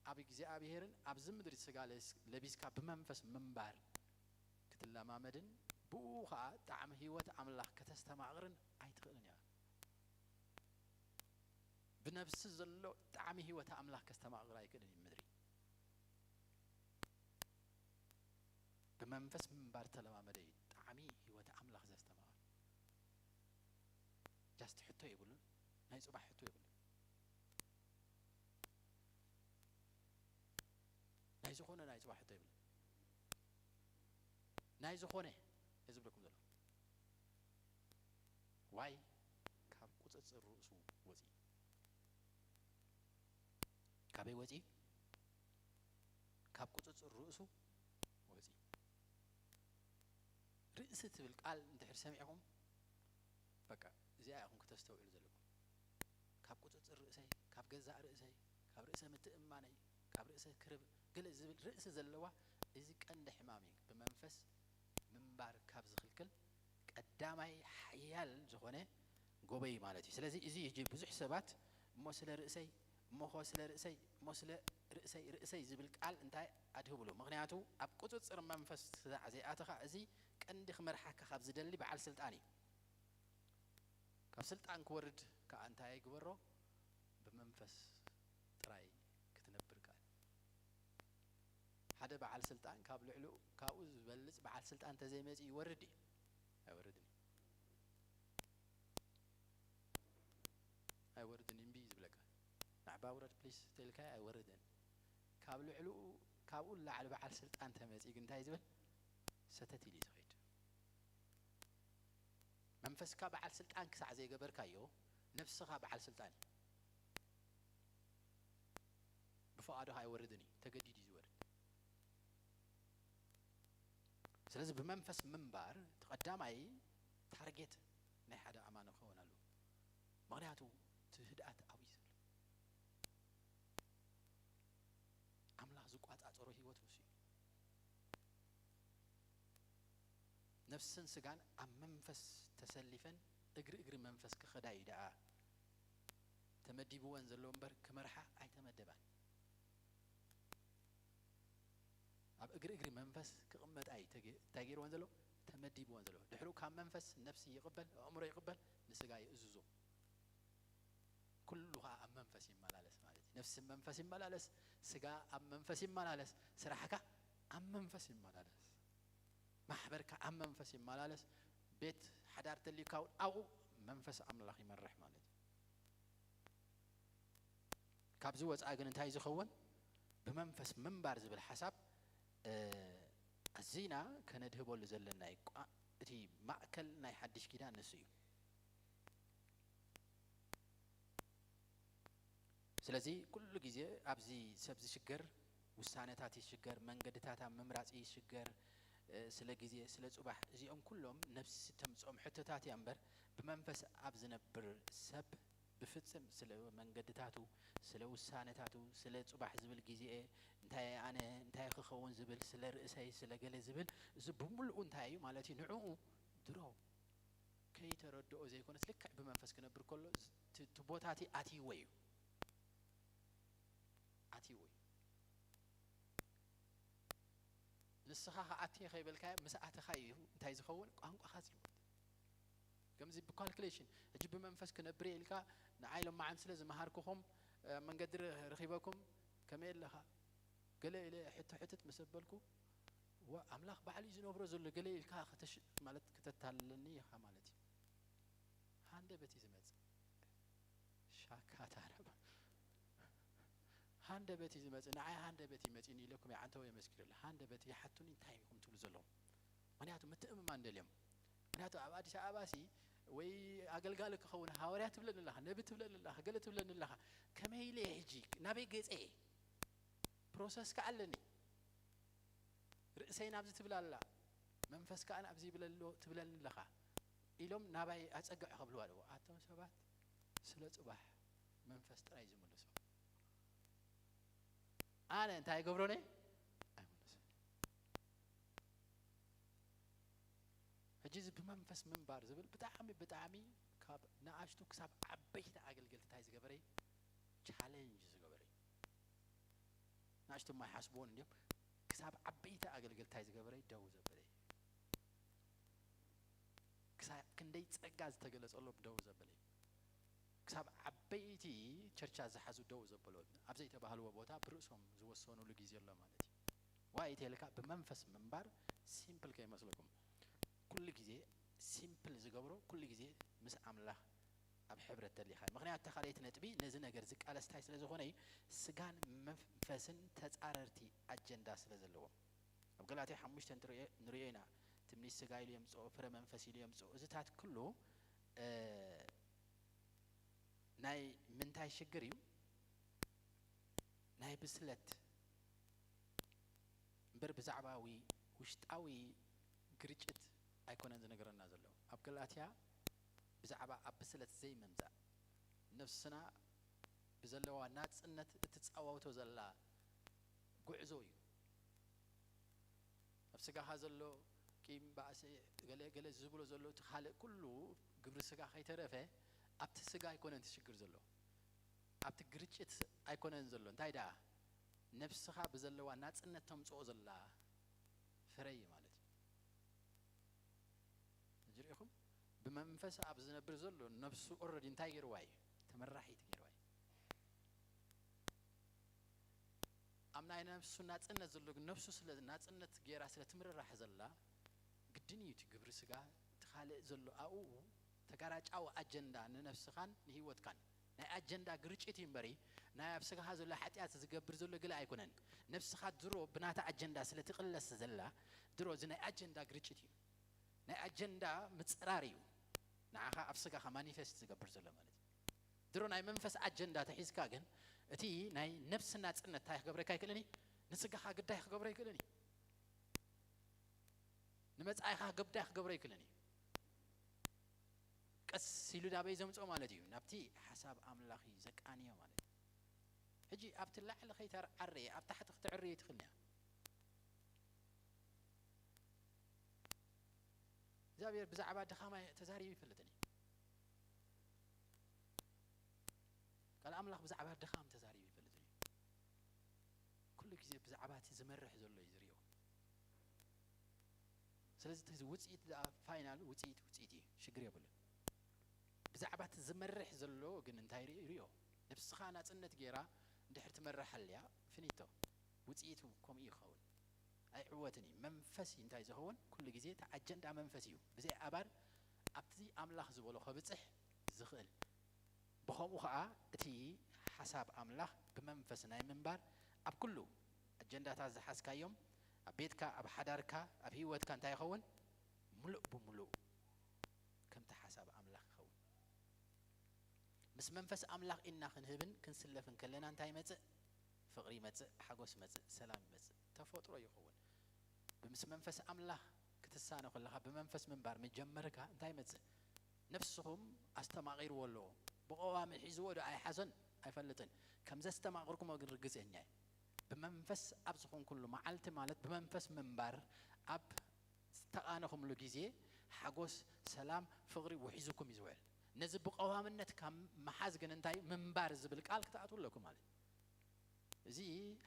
ኣብ እግዚኣብሄርን ኣብዚ ምድሪ ስጋ ለስ-፣ ለቢስካ ብመንፈስ ምንባር ክትለማመድን ብኡ ኸኣ ጣዕሚ ህይወት ኣምላኽ ከተስተማቕርን ኣይትኽእልን ኢኻ። ብነብሲ ዘሎ ጣዕሚ ህይወት ኣምላኽ ከስተማቕር ኣይክእልን እዩ ምድሪ። ብመንፈስ ምንባር ተለማመደ እዩ ጣዕሚ ህይወት ኣምላኽ ዘስተማቕር። ጃስት ሕቶ የብሉን፣ ናይ ጽባሕ ሕቶ የብሉን። ናይ ዝኾነ ናይ ጽባሕ ሕቶ የብሉን። ናይ ዝኾነ እየ ዝብለኩም ዘሎ። ዋይ ካብ ቁጽጽር ርእሱ ወጺ። ካበይ ወጺ? ካብ ቁጽጽር ርእሱ ወጺ። ርእሲ ትብል ቃል እንድሕር ሰሚዕኹም፣ በቃ እዚኣ ኢኹም ክተስተውዕሉ ዘለኩም። ካብ ቁጽጽር ርእሰይ፣ ካብ ገዛእ ርእሰይ፣ ካብ ርእሰ ምትእምማነይ፣ ካብ ርእሰ ክርብ ገለ ዝብል ርእሲ ዘለዋ፣ እዚ ቀንዲ ሕማም እዩ። ብመንፈስ ምንባር ካብ ዝኽልክል ቀዳማይ ሓያል ዝኾነ ጎበይ ማለት እዩ። ስለዚ እዚ ሕጂ ብዙሕ ሰባት እሞ ስለ ርእሰይ፣ እሞ ኸ ስለ ርእሰይ፣ እሞ ስለ ርእሰይ፣ ርእሰይ ዝብል ቃል እንታይ ኣድህብሉ? ምኽንያቱ ኣብ ቁጽጽር መንፈስ ስጋዕ ዘይኣተኻ፣ እዚ ቀንዲ ክመርሓካ ካብ ዝደሊ በዓል ስልጣን እዩ። ካብ ስልጣን ክወርድ ከኣ እንታይ ይግበሮ? ብመንፈስ ጥራይ ክትነብር ከኣል። ሓደ በዓል ስልጣን ካብ ልዕሊኡ፣ ካብኡ ዝበልጽ በዓል ስልጣን እንተዘይመጺኡ ይወርድ እዩ። ኣይወርድን እዩ። ኣይወርድን እምቢ እዩ ዝብለካ። ናዕባ ውረድ ፕሊስ ተልካ ኣይወርድን። ካብ ልዕልኡ ካብኡ ላዕሊ በዓል ስልጣን ተመጺኡ ግን እንታይ ዝብል ሰተት ኢሉ እዩ ዝኸይድ። መንፈስካ በዓል ስልጣን ክሳዕ ዘይገበርካዮ ነፍስኻ በዓል ስልጣን እዩ። ብፍቓድኻ ኣይወርድን እዩ፣ ተገዲዱ እዩ ዝወርድ። ስለዚ ብመንፈስ ምንባር እቲ ቀዳማይ ታርጌት ናይ ሓደ ኣማኒ ክኸውን ኣለዎ። ምኽንያቱ እቲ ህድኣት ኣብኡ እዩ ዘሎ። ኣምላኽ ዝቋጻጸሮ ህይወት ንሱ እዩ። ነፍስን ስጋን ኣብ መንፈስ ተሰሊፈን እግሪ እግሪ መንፈስ ክኸዳ እዩ ደኣ ተመዲብወን ዘሎ እምበር ክመርሓ ኣይተመደባን። ኣብ እግሪ እግሪ መንፈስ ክቕመጣ እዩ ተገ-፣ እንታይ ገይርወን ዘሎ? ተመዲብወን ዘሎ። ድሕሩ ካብ መንፈስ ነፍሲ ይቕበል፣ ኣእምሮ ይቕበል፣ ንስጋ ይእዝዞ። ኩሉ ኸዓ ኣብ መንፈስ ይመላለስ ማለት እዩ። ነፍሲ መንፈስ ይመላለስ፣ ስጋ ኣብ መንፈስ ይመላለስ፣ ስራሕካ ኣብ መንፈስ ይመላለስ፣ ማሕበርካ ኣብ መንፈስ ይመላለስ፣ ቤት ሓዳር ተልዩካ እውን ኣብኡ መንፈስ ኣምላኽ ይመርሕ ማለት እዩ። ካብዚ ወፃኢ ግን እንታይ ዝኸውን? ብመንፈስ ምንባር ዝብል ሓሳብ፣ እ፣ ኣዚና ከነድህበሉ ዘለና እዩ። ቋ-፣ እቲ ማእከል ናይ ሓድሽ ኪዳን ንሱ እዩ። ስለዚ ኩሉ ግዜ ኣብዚ ሰብ ዝሽገር፣ ውሳነታት ይሽገር፣ መንገድታት ኣብ ምምራጽ ይሽገር፣ እ፣ ስለ ግዜ፣ ስለ ጽባሕ፣ እዚኦም ኩሎም ነፍሲ ተምጽኦም ሕቶታት እያ እምበር፣ ብመንፈስ ኣብ ዝነብር ሰብ ብፍጽም ስለ መንገድታቱ፣ ስለ ውሳነታቱ፣ ስለ ጽባሕ ዝብል ግዜኤ፣ እንታይ ኣነ፣ እንታይ ክኸውን ዝብል፣ ስለ ርእሰይ፣ ስለ ገለ ዝብል፣ እዚ ብምሉኡ እንታይ እዩ ማለት እዩ? ንዕኡ ድሮ ከይተረድኦ ዘይኮነስ፣ ልክዕ ብመንፈስ ክነብር ከሎ፣ ዝ-፣ ት-፣ እቲ ቦታቲ ኣትይዎ እዩ። ኣትይዎ እዩ። ንስኻ ከኣትየ ከይበልካዮ፣ ምስ ኣተኻ እዩ እንታይ ዝኸውን? ቋንቋኻ ዝልወጥ። ከምዚ ብካልኩሌሽን፣ ሕጂ ብመንፈስ ክነብር እየ ኢልካ፣ ንዓይ ሎማዓንቲ ስለ ዝመሃርኩኹም፣ እ፣ መንገዲ ረ-፣ ረኺበኩም፣ ከመይ ኣለኻ? ገለ ኢለ ሕቶ ሕትት ምስ ኣበልኩ፣ ዋ፣ ኣምላኽ ባዕሉ እዩ ዝነብሮ ዘሎ፣ ገለ ኢልካ ከተሽ-፣ ማለት ክተታልለኒ ኢኻ ማለት እዩ። ሃንደበት እዩ ዝመጽእ። ሻካታ ረባ። ሃንደበት እዩ ዝመጽእ። ንዓይ ሃንደበት እዩ መጺኡኒ ኢለኩም ይዓንተው የመስኪረላ። ሃንደበት ይሓቱኒ እንታይ ኢኹም ትብሉ ዘለኹም? ምኽንያቱ ምትእምማን ደልዮም። ምኽንያቱ ኣብ ኣዲስ ኣበባ ሲ ወይ ኣገልጋሊ ክኸውን ሃዋርያ ትብለኒ ኣለኻ፣ ነቢ ትብለኒ ኣለኻ፣ ገለ ትብለኒ ኣለኻ። ከመይ ኢለ እየ ሕጂ? ናበይ ገጸ እየ? ፕሮሰስ ከኣ ኣለኒ። ርእሰይ ናብዚ ትብል ኣላ፣ መንፈስ ከኣ ናብዚ ይብል ኣሎ ትብለኒ ኣለኻ ኢሎም ናባይ ኣጸግዕ ከብልዋ ኣለዎ። ኣቶም ሰባት ስለ ጽባሕ መንፈስ ጥራይ ዝምልሶ። ኣነ እንታይ ይገብሮን እየ? ኣይምልሶን። ሕጂ እዚ ብመንፈስ ምንባር ዝብል ብጣዕሚ፣ ብጣዕሚ ካብ ንኣሽቱ ክሳብ ዓበይቲ ኣገልገልቲ እንታይ ዝገበረ እዩ? ቻሌንጅ ዝገበረ እዩ። ንኣሽቱ የማይሓስብዎን እንድዮም። ክሳብ ዓበይቲ ኣገልገልቲ እንታይ ዝገበረ እዩ? ደው ዘበለ እዩ። ክሳብ ክንደይ ጸጋ ዝተገለጸሎም ደው ዘበለ እዩ። ክሳብ ዓበይቲ ቸርቻ ዝሓዙ ደው ዘበሎ፣ ኣብ ዘይተባህልዎ ቦታ ብርእሶም ዝወሰኑሉ ግዜ ኣሎ ማለት እዩ። ዋይ ተልካ ብመንፈስ ምንባር ሲምፕል ከይመስለኩም። ኩሉ ግዜ ሲምፕል ዝገብሮ፣ ኩሉ ግዜ ምስ ኣምላኽ ኣብ ሕብረት ተሊኻ። ምኽንያቱ እታ ካልኣይቲ ነጥቢ ነዚ ነገር ዝቃለስ እንታይ ስለ ዝኾነ እዩ? ስጋን መንፈስን ተጻረርቲ ኣጀንዳ ስለ ዘለዎም። ኣብ ገላትያ ሓሙሽተ ንትርእዮ-፣ ንርእዮ ኢና። ትምኒት ስጋ ኢሉ የምጽኦ፣ ፍረ መንፈስ ኢሉ የምጽኦ። እዚታት ኩሉ፣ እ፣ ናይ ምንታይ ሽግር እዩ? ናይ ብስለት እምበር ብዛዕባ ዊ-፣ ውሽጣዊ ግርጭት ኣይኮነን ዝነግረና ዘሎ። ኣብ ገላትያ ብዛዕባ ኣብ ብስለት ዘይምምጻእ፣ ነፍስና ብዘለዋ ናጽነት እትጻወቶ ዘላ ጉዕዞ እዩ። ኣብ ስጋኻ ዘሎ ቂም፣ ባእሲ፣ ገለ ገለ ዝብሎ ዘሎ እቲ ካልእ ኩሉ ግብሪ ስጋ ከይተረፈ ኣብቲ ስጋ ኣይኮነን እቲ ሽግር ዘሎ። ኣብቲ ግርጭት ኣይኮነን ዘሎ። እንታይ ደኣ? ነፍስኻ ብዘለዋ ናጽነት ተምጽኦ ዘላ ፍረ እዩ ማለት እዩ። ሕጂ ርኢኹም? ብመንፈስ ኣብ ዝነብር ዘሎ ነፍሱ ኦልረዲ እንታይ ገይርዋ እዩ? ተመራሒት ገይርዋ እዩ። ኣብ ናይ ነፍሱ ናጽነት ዘሎ ግን ነፍሱ ስለ ናጽነት ገይራ ስለ ትምርራሕ ዘላ ግድን እዩ እቲ ግብሪ ስጋ፣ እቲ ካልእ ዘሎ ኣብኡ ተጋራጫዊ ኣጀንዳ ንነፍስኻን ንህይወትካን ናይ ኣጀንዳ ግርጭት እዩ እምበሪ፣ ናይ ኣብ ስጋኻ ዘሎ ሓጢኣት ዝገብር ዘሎ ገለ ኣይኮነን። ነፍስኻ ድሮ ብናታ ኣጀንዳ ስለ ትቕለስ ዘላ፣ ድሮ እዚ ናይ ኣጀንዳ ግርጭት እዩ። ናይ ኣጀንዳ ምጽራር እዩ ንዓኻ ኣብ ስጋኻ ማኒፌስት ዝገብር ዘሎ ማለት እዩ። ድሮ ናይ መንፈስ ኣጀንዳ ተሒዝካ ግን፣ እቲ ናይ ነፍሲ ናጽነት እንታይ ክገብረካ ኣይክእልን እዩ? ንስጋኻ ግዳይ ክገብሮ ኣይክእልን እዩ። ንመጻኢኻ ግዳይ ክገብሮ ኣይክእልን እዩ። ቀስ ኢሉ ናበይ ዘምጽኦ ማለት እዩ? ናብቲ ሓሳብ ኣምላኽ እዩ ዘቃንዮ ማለት እዩ። ሕጂ ኣብቲ ላዕሊ ከይተዓርየ ኣብ ታሕቲ ክትዕርየ ትኽእል እያ። እግዚኣብሔር ብዛዕባ ድኻማ ተዛሪቡ ይፈልጥን እዩ። ቃል ኣምላኽ ብዛዕባ ድኻም ተዛሪቡ ይፈልጥን እዩ። ኩሉ ግዜ ብዛዕባ እቲ ዝመርሕ ዘሎ እዩ ዝሪኦ። ስለዚ እቲ ውፅኢት ደኣ ፋይናል ውፅኢት ውፅኢት እዩ፣ ሽግር የብሉን። ብዛዕባ እቲ ዝመርሕ ዘሎ ግን እንታይ ርኢ-፣ ይሪኦ? ነብስኻ ናጽነት ገይራ እንድሕር ትመርሕ ሃልያ፣ ፊኒቶ፣ ውፅኢቱ ከምኡ ይኸውን። ኣይዕወትን እዩ። መንፈስ እዩ እንታይ ዝኸውን? ኩሉ ግዜ እቲ ኣጀንዳ መንፈስ እዩ። ብዘይ ኣባል ኣብቲ ኣምላኽ ዝበሎ ከብጽሕ ዝኽእል። ብኸምኡ ኸኣ እቲ ሓሳብ ኣምላኽ ብመንፈስ ናይ ምንባር ኣብ ኩሉ ኣጀንዳታት ዝሓዝካዮም፣ ኣብ ቤትካ፣ ኣብ ሓዳርካ፣ ኣብ ህይወትካ እንታይ ይኸውን? ምሉእ ብምሉእ ከምቲ ሓሳብ ኣምላኽ ይኸውን። ምስ መንፈስ ኣምላኽ ኢድና ክንህብን ክንስለፍን ከለና እንታይ ይመጽእ? ፍቕሪ ይመጽእ፣ ሓጎስ ይመጽእ፣ ሰላም ይመጽእ። ተፈጥሮ ይኸውን። ብምስ መንፈስ ኣምላኽ ክትሳነ ከለኻ፣ ብመንፈስ ምንባር ምጀመርካ እንታይ ይመጽእ? ነፍስኹም ኣስተማቒርዎ ኣለዎ። ብቐዋሚ ሒዝዎ ዶ ኣይሓዞን ኣይፈልጥን። ከም ዘስተማቕርኩሞ ግን ርግጸኛ እየ። ብመንፈስ ኣብ ዝኾንኩሉ መዓልቲ፣ ማለት ብመንፈስ ምንባር ኣብ ዝተቓነኹምሉ ግዜ፣ ሓጎስ፣ ሰላም፣ ፍቕሪ ውሒዙኩም እዩ ዝውዕል። ነዚ ብቐዋምነት ካብ ምሓዝ ግን እንታይ ምንባር ዝብል ቃል ክትኣትዉ ኣለኩም ማለት እዩ። እዚ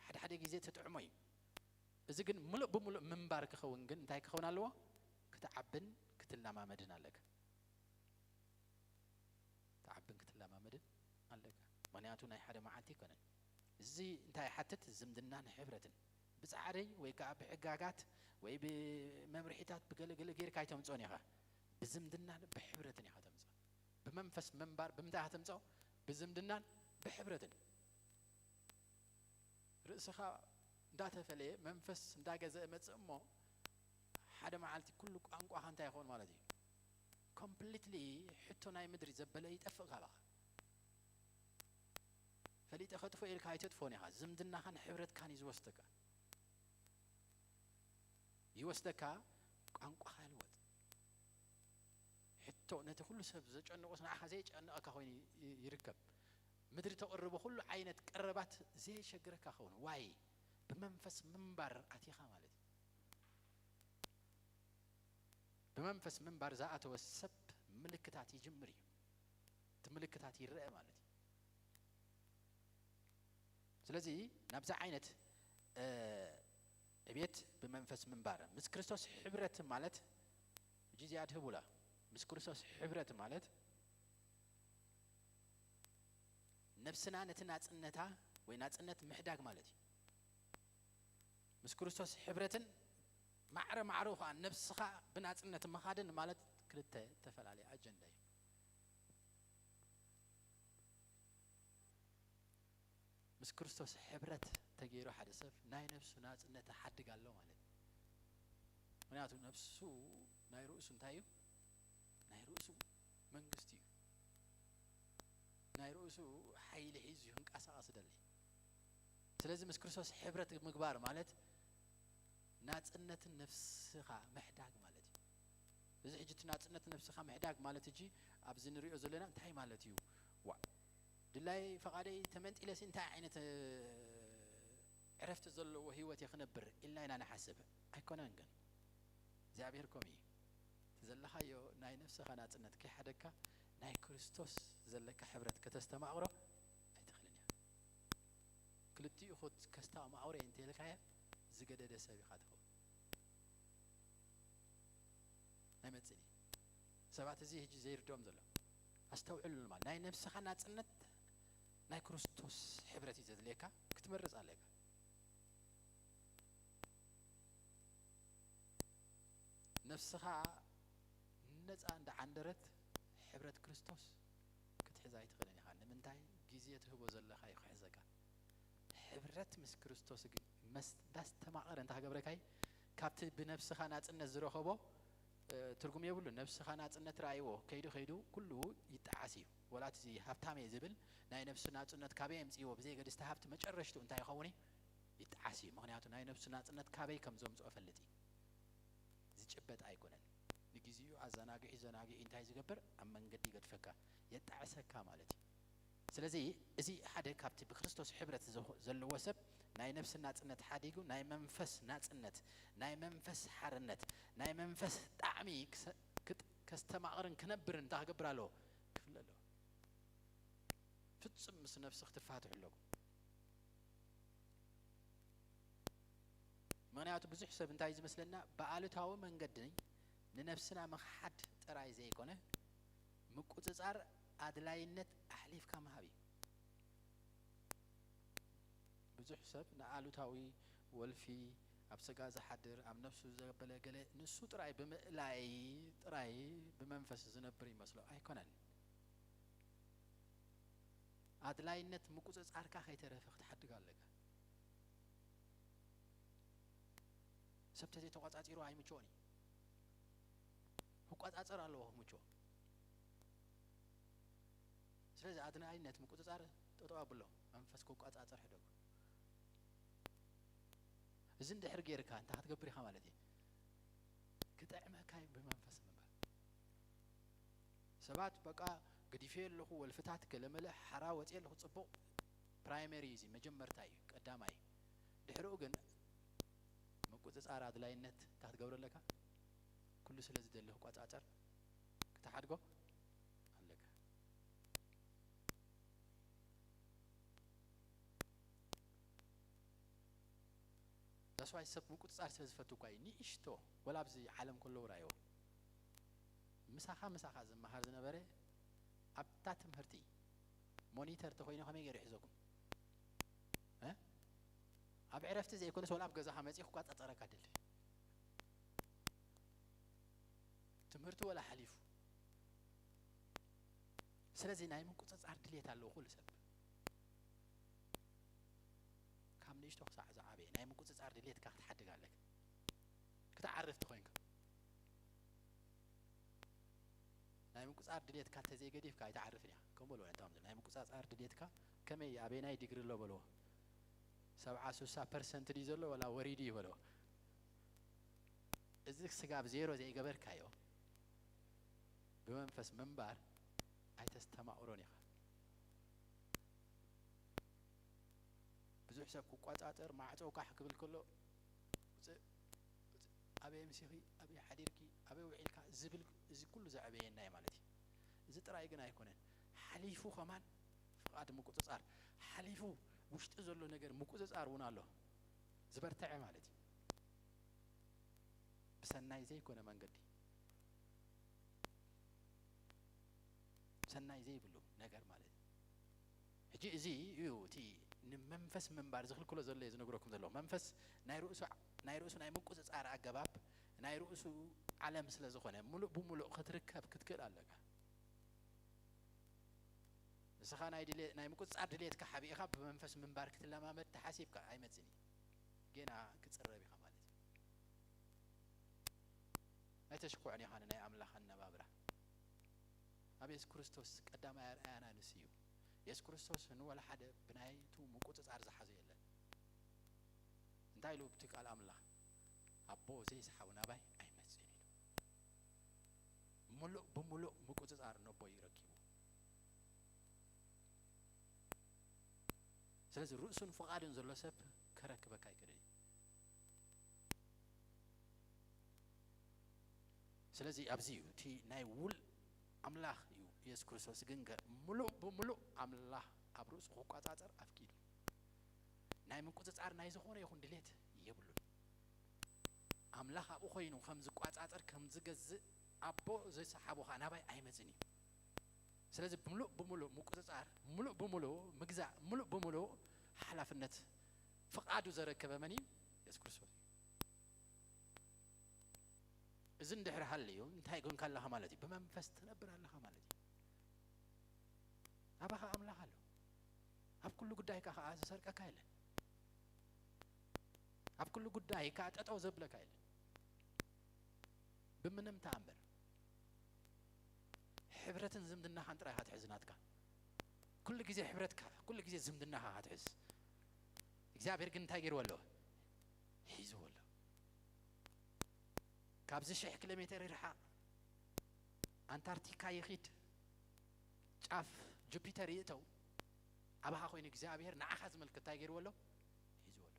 ሓደ ሓደ ግዜ ተጥዕሞ እዩ። እዚ ግን ምሉእ ብምሉእ ምንባር ክኸውን ግን እንታይ ክኸውን ኣለዎ? ክትዓብን ክትለማመድን ኣለካ። ክትዓብን ክትለማመድን ኣለካ። ምኽንያቱ ናይ ሓደ መዓልቲ ኣይኮነን። እዚ እንታይ ይሓትት? ዝምድናን ሕብረትን። ብጻዕሪ ወይ ከኣ ብሕጋጋት ወይ ብመምርሒታት ብገለገለ ጌርካ ኣይተምጽኦን ኢኻ። ብዝምድናን ብሕብረትን ኢኻ ተምጽኦ። ብመንፈስ ምንባር ብምንታይ ኢኻ ተምጽኦ? ብዝምድናን ብሕብረትን። ርእስኻ እንዳተፈለየ መንፈስ እንዳገዘአ መጽእ እሞ፣ ሓደ መዓልቲ ኩሉ ቋንቋኻ እንታይ ይኸውን ማለት እዩ? ኮምፕሊትሊ ሕቶ ናይ ምድሪ ዘበለ ይጠፍእ ካባኻ። ፈሊጠ ከጥፎ ኢልካ ኣይተጥፎን ኢኻ። ዝምድናኻን ሕብረትካን እዩ ዝወስደካ። ይወስደካ፣ ቋንቋኻ ይልወጥ። ሕቶ ነቲ ኩሉ ሰብ ዘጨንቆስ ንዓኻ ዘይጨንቐካ ኮይኑ ይ-፣ ይርከብ። ምድሪ ተቕርቦ ኩሉ ዓይነት ቀረባት ዘየሸግረካ ኸውን። ዋይ? ብመንፈስ ምንባር ኣቲኻ ማለት እዩ። ብመንፈስ ምንባር ዝኣተወ ሰብ ምልክታት ይጅምር እዩ። እቲ ምልክታት ይረአ ማለት እዩ። ስለዚ ናብዚ ዓይነት፣ እ፣ ዕቤት ብመንፈስ ምንባር፣ ምስ ክርስቶስ ሕብረት ማለት፣ ሕጂ እዚኣ ድህቡላ፣ ምስ ክርስቶስ ሕብረት ማለት ነብስና ነቲ ናጽነታ ወይ ናጽነት ምሕዳግ ማለት እዩ። ምስ ክርስቶስ ሕብረትን ማዕረ ማዕረኡ ኸኣ ነብስኻ ብናጽነት ምኻድን ማለት ክልተ እተፈላለየ ኣጀንዳ እዩ። ምስ ክርስቶስ ሕብረት ተገይሩ ሓደ ሰብ ናይ ነብሱ ናጽነት ይሓድግ ኣሎ ማለት እዩ። ምኽንያቱ ነብሱ ናይ ርእሱ እንታይ እዩ? ናይ ርእሱ መንግስቲ እዩ። ናይ ርእሱ ሓይሊ ሒዙ ይንቀሳቐስ ደሊ። ስለዚ ምስ ክርስቶስ ሕብረት ምግባር ማለት ናጽነትን ነፍስኻ ምሕዳግ ማለት እዩ። እዚ ሕጂ እቲ ናጽነት ነፍስኻ ምሕዳግ ማለት ሕጂ ኣብዚ ንሪኦ ዘለና እንታይ ማለት እዩ? ዋ፣ ድላይ ፈቓደይ ተመንጢለሲ እንታይ ዓይነት፣ እ፣ ዕረፍቲ ዘለዎ ህይወት እየ ክነብር ኢልና ኢና ንሓስብ። ኣይኮነን ግን እግዚኣብሔር ከምኡ እዩ። እቲ ዘለኻዮ ናይ ነፍስኻ ናጽነት ከይሓደግካ ናይ ክርስቶስ ዘለካ ሕብረት ከተስተማቕሮ ኣይትኽእልን እያ። ክልቲኡ ኹት ከስተማቕሮ እየ እንተኢልካዮ ዝገደደ ሰብ ኢኻ ትኸውን። ኣይመጽእን እዩ። ሰባት እዚ ሕጂ ዘይርድኦም ዘሎ። ኣስተውዕሉሉ ማለት ናይ ነፍስኻ ናጽነት ናይ ክርስቶስ ሕብረት እዩ ዘድልየካ፣ ክትመርጽ ኣለካ። ነፍስኻ ነፃ እንዳ ዓንደረት ሕብረት ክርስቶስ ክትሕዛ ኣይትኽእልን ኢኻ። ንምንታይ? ግዜ ትህቦ ዘለኻ እዩ ክሕዘካ። ሕብረት ምስ ክርስቶስ ግን መስ-፣ እንዳስተማቐረ እንተሃገብረካይ ካብቲ ብነብስኻ ናጽነት ዝረኸቦ፣ እ፣ ትርጉም የብሉን። ነብስኻ ናጽነት ረኣይዎ፣ ከይዱ ከይዱ ኩሉ ይጠዓስ እዩ። ወላ እቲ ሃብታም እየ ዝብል ናይ ነብሱ ናጽነት ካበይ የምጽእዎ ብዘይ ገድስቲ ሃብቲ መጨረሽቱ እንታይ ይኸውን እዩ? ይጠዓስ እዩ። ምኽንያቱ ናይ ነብሱ ናጽነት ካበይ ከም ዘምጽኦ ፈልጥ እዩ። ዝጭበጥ ኣይኮነን። ንግዜኡ ኣዘናጊዑ ዘናጊዑ እንታይ ዝገብር? ኣብ መንገዲ ይገድፈካ፣ የጣዕሰካ ማለት እዩ። ስለዚ እዚ ሓደ ካብቲ ብክርስቶስ ሕብረት ዘ-፣ ዘለዎ ሰብ ናይ ነፍሲ ናጽነት ሓዲጉ ናይ መንፈስ ናጽነት፣ ናይ መንፈስ ሓርነት፣ ናይ መንፈስ ጣዕሚ ክሰ-፣ ክጥ-፣ ከስተማቕርን ክነብርን እንታይ ክገብር ኣለዎ? ክፍለ ኣለዎ። ፍጹም ምስ ነፍሲ ክትፋትሑ ኣለኩም። ምኽንያቱ ብዙሕ ሰብ እንታይ ዝመስለና ብኣሉታዊ መንገዲ ንነፍስና ምኽሓድ ጥራይ ዘይኮነ ምቁጽጻር ኣድላይነት ኣሕሊፍካ ምሃብ እዩ። ብዙሕ ሰብ ንኣሉታዊ ወልፊ ኣብ ስጋ ዝሓድር ኣብ ነፍሱ ዘበለ ገለ ንሱ ጥራይ ብምእላይ ጥራይ ብመንፈስ ዝነብር ይመስሎ። ኣይኮነን። ኣድላይነት ምቁጽጻርካ ከይተረፈ ክትሓድግ ኣለካ። ሰብ ተዘይተቋጻጺሩ ኣይምችኦን እዩ። ክቋጻጸር ኣለዎ ክምችዎ። ስለዚ ኣድላይነት ምቁጽጻር ጠጠው ኣብሎ፣ መንፈስ ክቋጻጸር ሕደጉ። እዚ እንድሕር ጌርካ እንታይ ክትገብር ኢኻ ማለት እዩ? ክጥዕመካ እዩ ብመንፈስ ምንባር። ሰባት በቃ ገዲፈ ኣለኹ፣ ወልፍታት ገለመለ ሓራ ወፅየ ኣለኹ፣ ጽቡቕ ፕራይመሪ እዩ፣ እዚ መጀመርታ እዩ፣ ቀዳማይ። ድሕሪኡ ግን ምቁጽጻር ኣድላይነት እንታይ ክትገብር ኣለካ? ኩሉ ስለ ዝደሊ ክቋጻጸር ክትሓድጎ ኣለካ። ዳስዋይ ሰብ ምቁጽጻር ስለ ዝፈቱ እኳ እዩ። ንእሽቶ ወላ ኣብዚ ዓለም ከለዉ ራእይዎ ምሳኻ ምሳኻ ዝመሃር ዝነበረ ኣብታ ትምህርቲ ሞኒተር ተኾይኑ ከመይ ገይሩ ይሕዘኩም? እ? ኣብ ዕረፍቲ ዘይኮነስ ወላ ኣብ ገዛኻ መጺኡ ክቋጻጸረካ ድል ትምህርቲ ወላ ሓሊፉ። ስለዚ ናይ ምቁጽጻር ድሌት ኣለዎ ኩሉ ሰብ። ካብ ንእሽቶ ክሳዕ ዝዓበየ ናይ ምቁጽጻር ድሌትካ ክትሓድግ ኣለካ። ክትዓርፍ ተኾይንካ። ናይ ምቁጻር ድሌትካ እንተዘይገዲፍካ ኣይትዓርፍን ኢኻ። ከም በልዎ ነቶም ናይ ምቁጻጻር ድሌትካ ከመይ ኣበናይ ዲግሪ ኣሎ በልዎ። ሰብዓ ስሳ ፐርሰንት ድዩ ዘሎ ወላ ወሪዱ እዩ በልዎ። እዚ ስጋብ ዜሮ ዘይገበርካዮ ብመንፈስ ምንባር ኣይተስተማቕሮን ኢኻ። ብዙሕ ሰብ ክቋጻጸር ማዕጾ ኳሕ ክብል ከሎ ውጽእ፣ ውጽእ፣ ኣበይ ኣምሲኺ፣ ኣበይ ሓዲርኪ፣ ኣበይ ውዒልካ ዝብል እዚ ኩሉ ዘዕበየና እዩ ማለት እዩ። እዚ ጥራይ ግን ኣይኮነን። ሓሊፉ ከማን ፍቓድ ምቁጽጻር፣ ሓሊፉ ውሽጢ ዘሎ ነገር ምቁጽጻር እውን ኣሎ። ዝበርትዐ ማለት እዩ። ብሰናይ ዘይኮነ መንገዲ፣ ሰናይ ዘይብሉ ነገር ማለት እዩ። ሕጂ እዚ እዩ እቲ ንመንፈስ ምንባር ዝኽልክሎ ዘሎ እየ ዝነግረኩም ዘለኹ። መንፈስ ናይ ርእሱ፣ ናይ ርእሱ ናይ ምቁጽጻር ኣገባብ ናይ ርእሱ ዓለም ስለ ዝኾነ፣ ምሉእ ብምሉእ ክትርከብ ክትክእል ኣለካ። ንስኻ ናይ ድሌ-፣ ናይ ምቁጽጻር ድሌትካ ሓቢእኻ ብመንፈስ ምንባር ክትለማመድ ተሓሲብካ ኣይመጽእን እዩ። ጌና ክጽረብ ኢኻ ማለት እዩ። ኣይተሽኩዕን ኢኻ ንናይ ኣምላኽ ኣነባብራ። ኣብ የሱስ ክርስቶስ ቀዳማይ ኣርኣያና ንሱ እዩ። የሱስ ክርስቶስ ንወላ ሓደ ብናይቱ ምቁጽጻር ዝሓዞ የለን። እንታይ ኢሉ ኣብቲ ቃል ኣምላኽ? ኣቦ ዘይሰሓቦ ናባይ ኣይመጽእን ኢሉ። ምሉእ ብምሉእ ምቁጽጻር ነቦ እዩ ረኪቡ። ስለዚ ርእሱን ፍቓዱን ዘሎ ሰብ ከረክበካ ኣይክእልን እዩ። ስለዚ ኣብዚ እዩ እቲ ናይ ውል ኣምላኽ እዩ የሱስ ክርስቶስ ግን ገ-፣ ምሉእ ብምሉእ ኣምላኽ ኣብ ርእሱ ክቋጻጸር ኣፍቂዱ። ናይ ምቁጽጻር ናይ ዝኾነ ይኹን ድሌት የብሉን። ኣምላኽ ኣብኡ ኮይኑ ከም ዝቋጻጸር፣ ከም ዝገዝእ፣ ኣቦ ዘይሰሓቦ ኸኣ ናባይ ኣይመጽን እዩ። ስለዚ ብምሉእ ብምሉእ ምቁጽጻር፣ ምሉእ ብምሉእ ምግዛእ፣ ምሉእ ብምሉእ ሓላፍነት ፍቓዱ ዘረከበ መን እዩ? የሱስ ክርስቶስ እዩ። እዚ እንድሕር ሃልዩ እንታይ ኮንካ ኣለኻ ማለት እዩ? ብመንፈስ ትነብር ኣለኻ ማለት እዩ። ኣባኻ ኣምላኽ ኣሎ። ኣብ ኩሉ ጉዳይካ ከኣ ዝሰርቀካ የለን። ኣብ ኩሉ ጉዳይካ ጠጠው ዘብለካ የለን። ብምንም ተኣምር ሕብረትን ዝምድናኻን ጥራይ ኢኻ ትሕዝ ናትካ። ኩሉ ግዜ ሕብረትካ፣ ኩሉ ግዜ ዝምድናኻ ኢኻ ትሕዝ። እግዚኣብሔር ግን እንታይ ገይርዎ ኣሎ? ሒዝዎ ኣሎ። ካብዚ ሽሕ ኪሎ ሜተር ይርሓቕ፣ ኣንታርክቲካ ይኺድ፣ ጫፍ ጁፒተር ይእተው፣ ኣባኻ ኮይኑ እግዚኣብሔር ንዓኻ ዝምልከት እንታይ ገይርዎ ኣሎ? ሒዝዎ ኣሎ።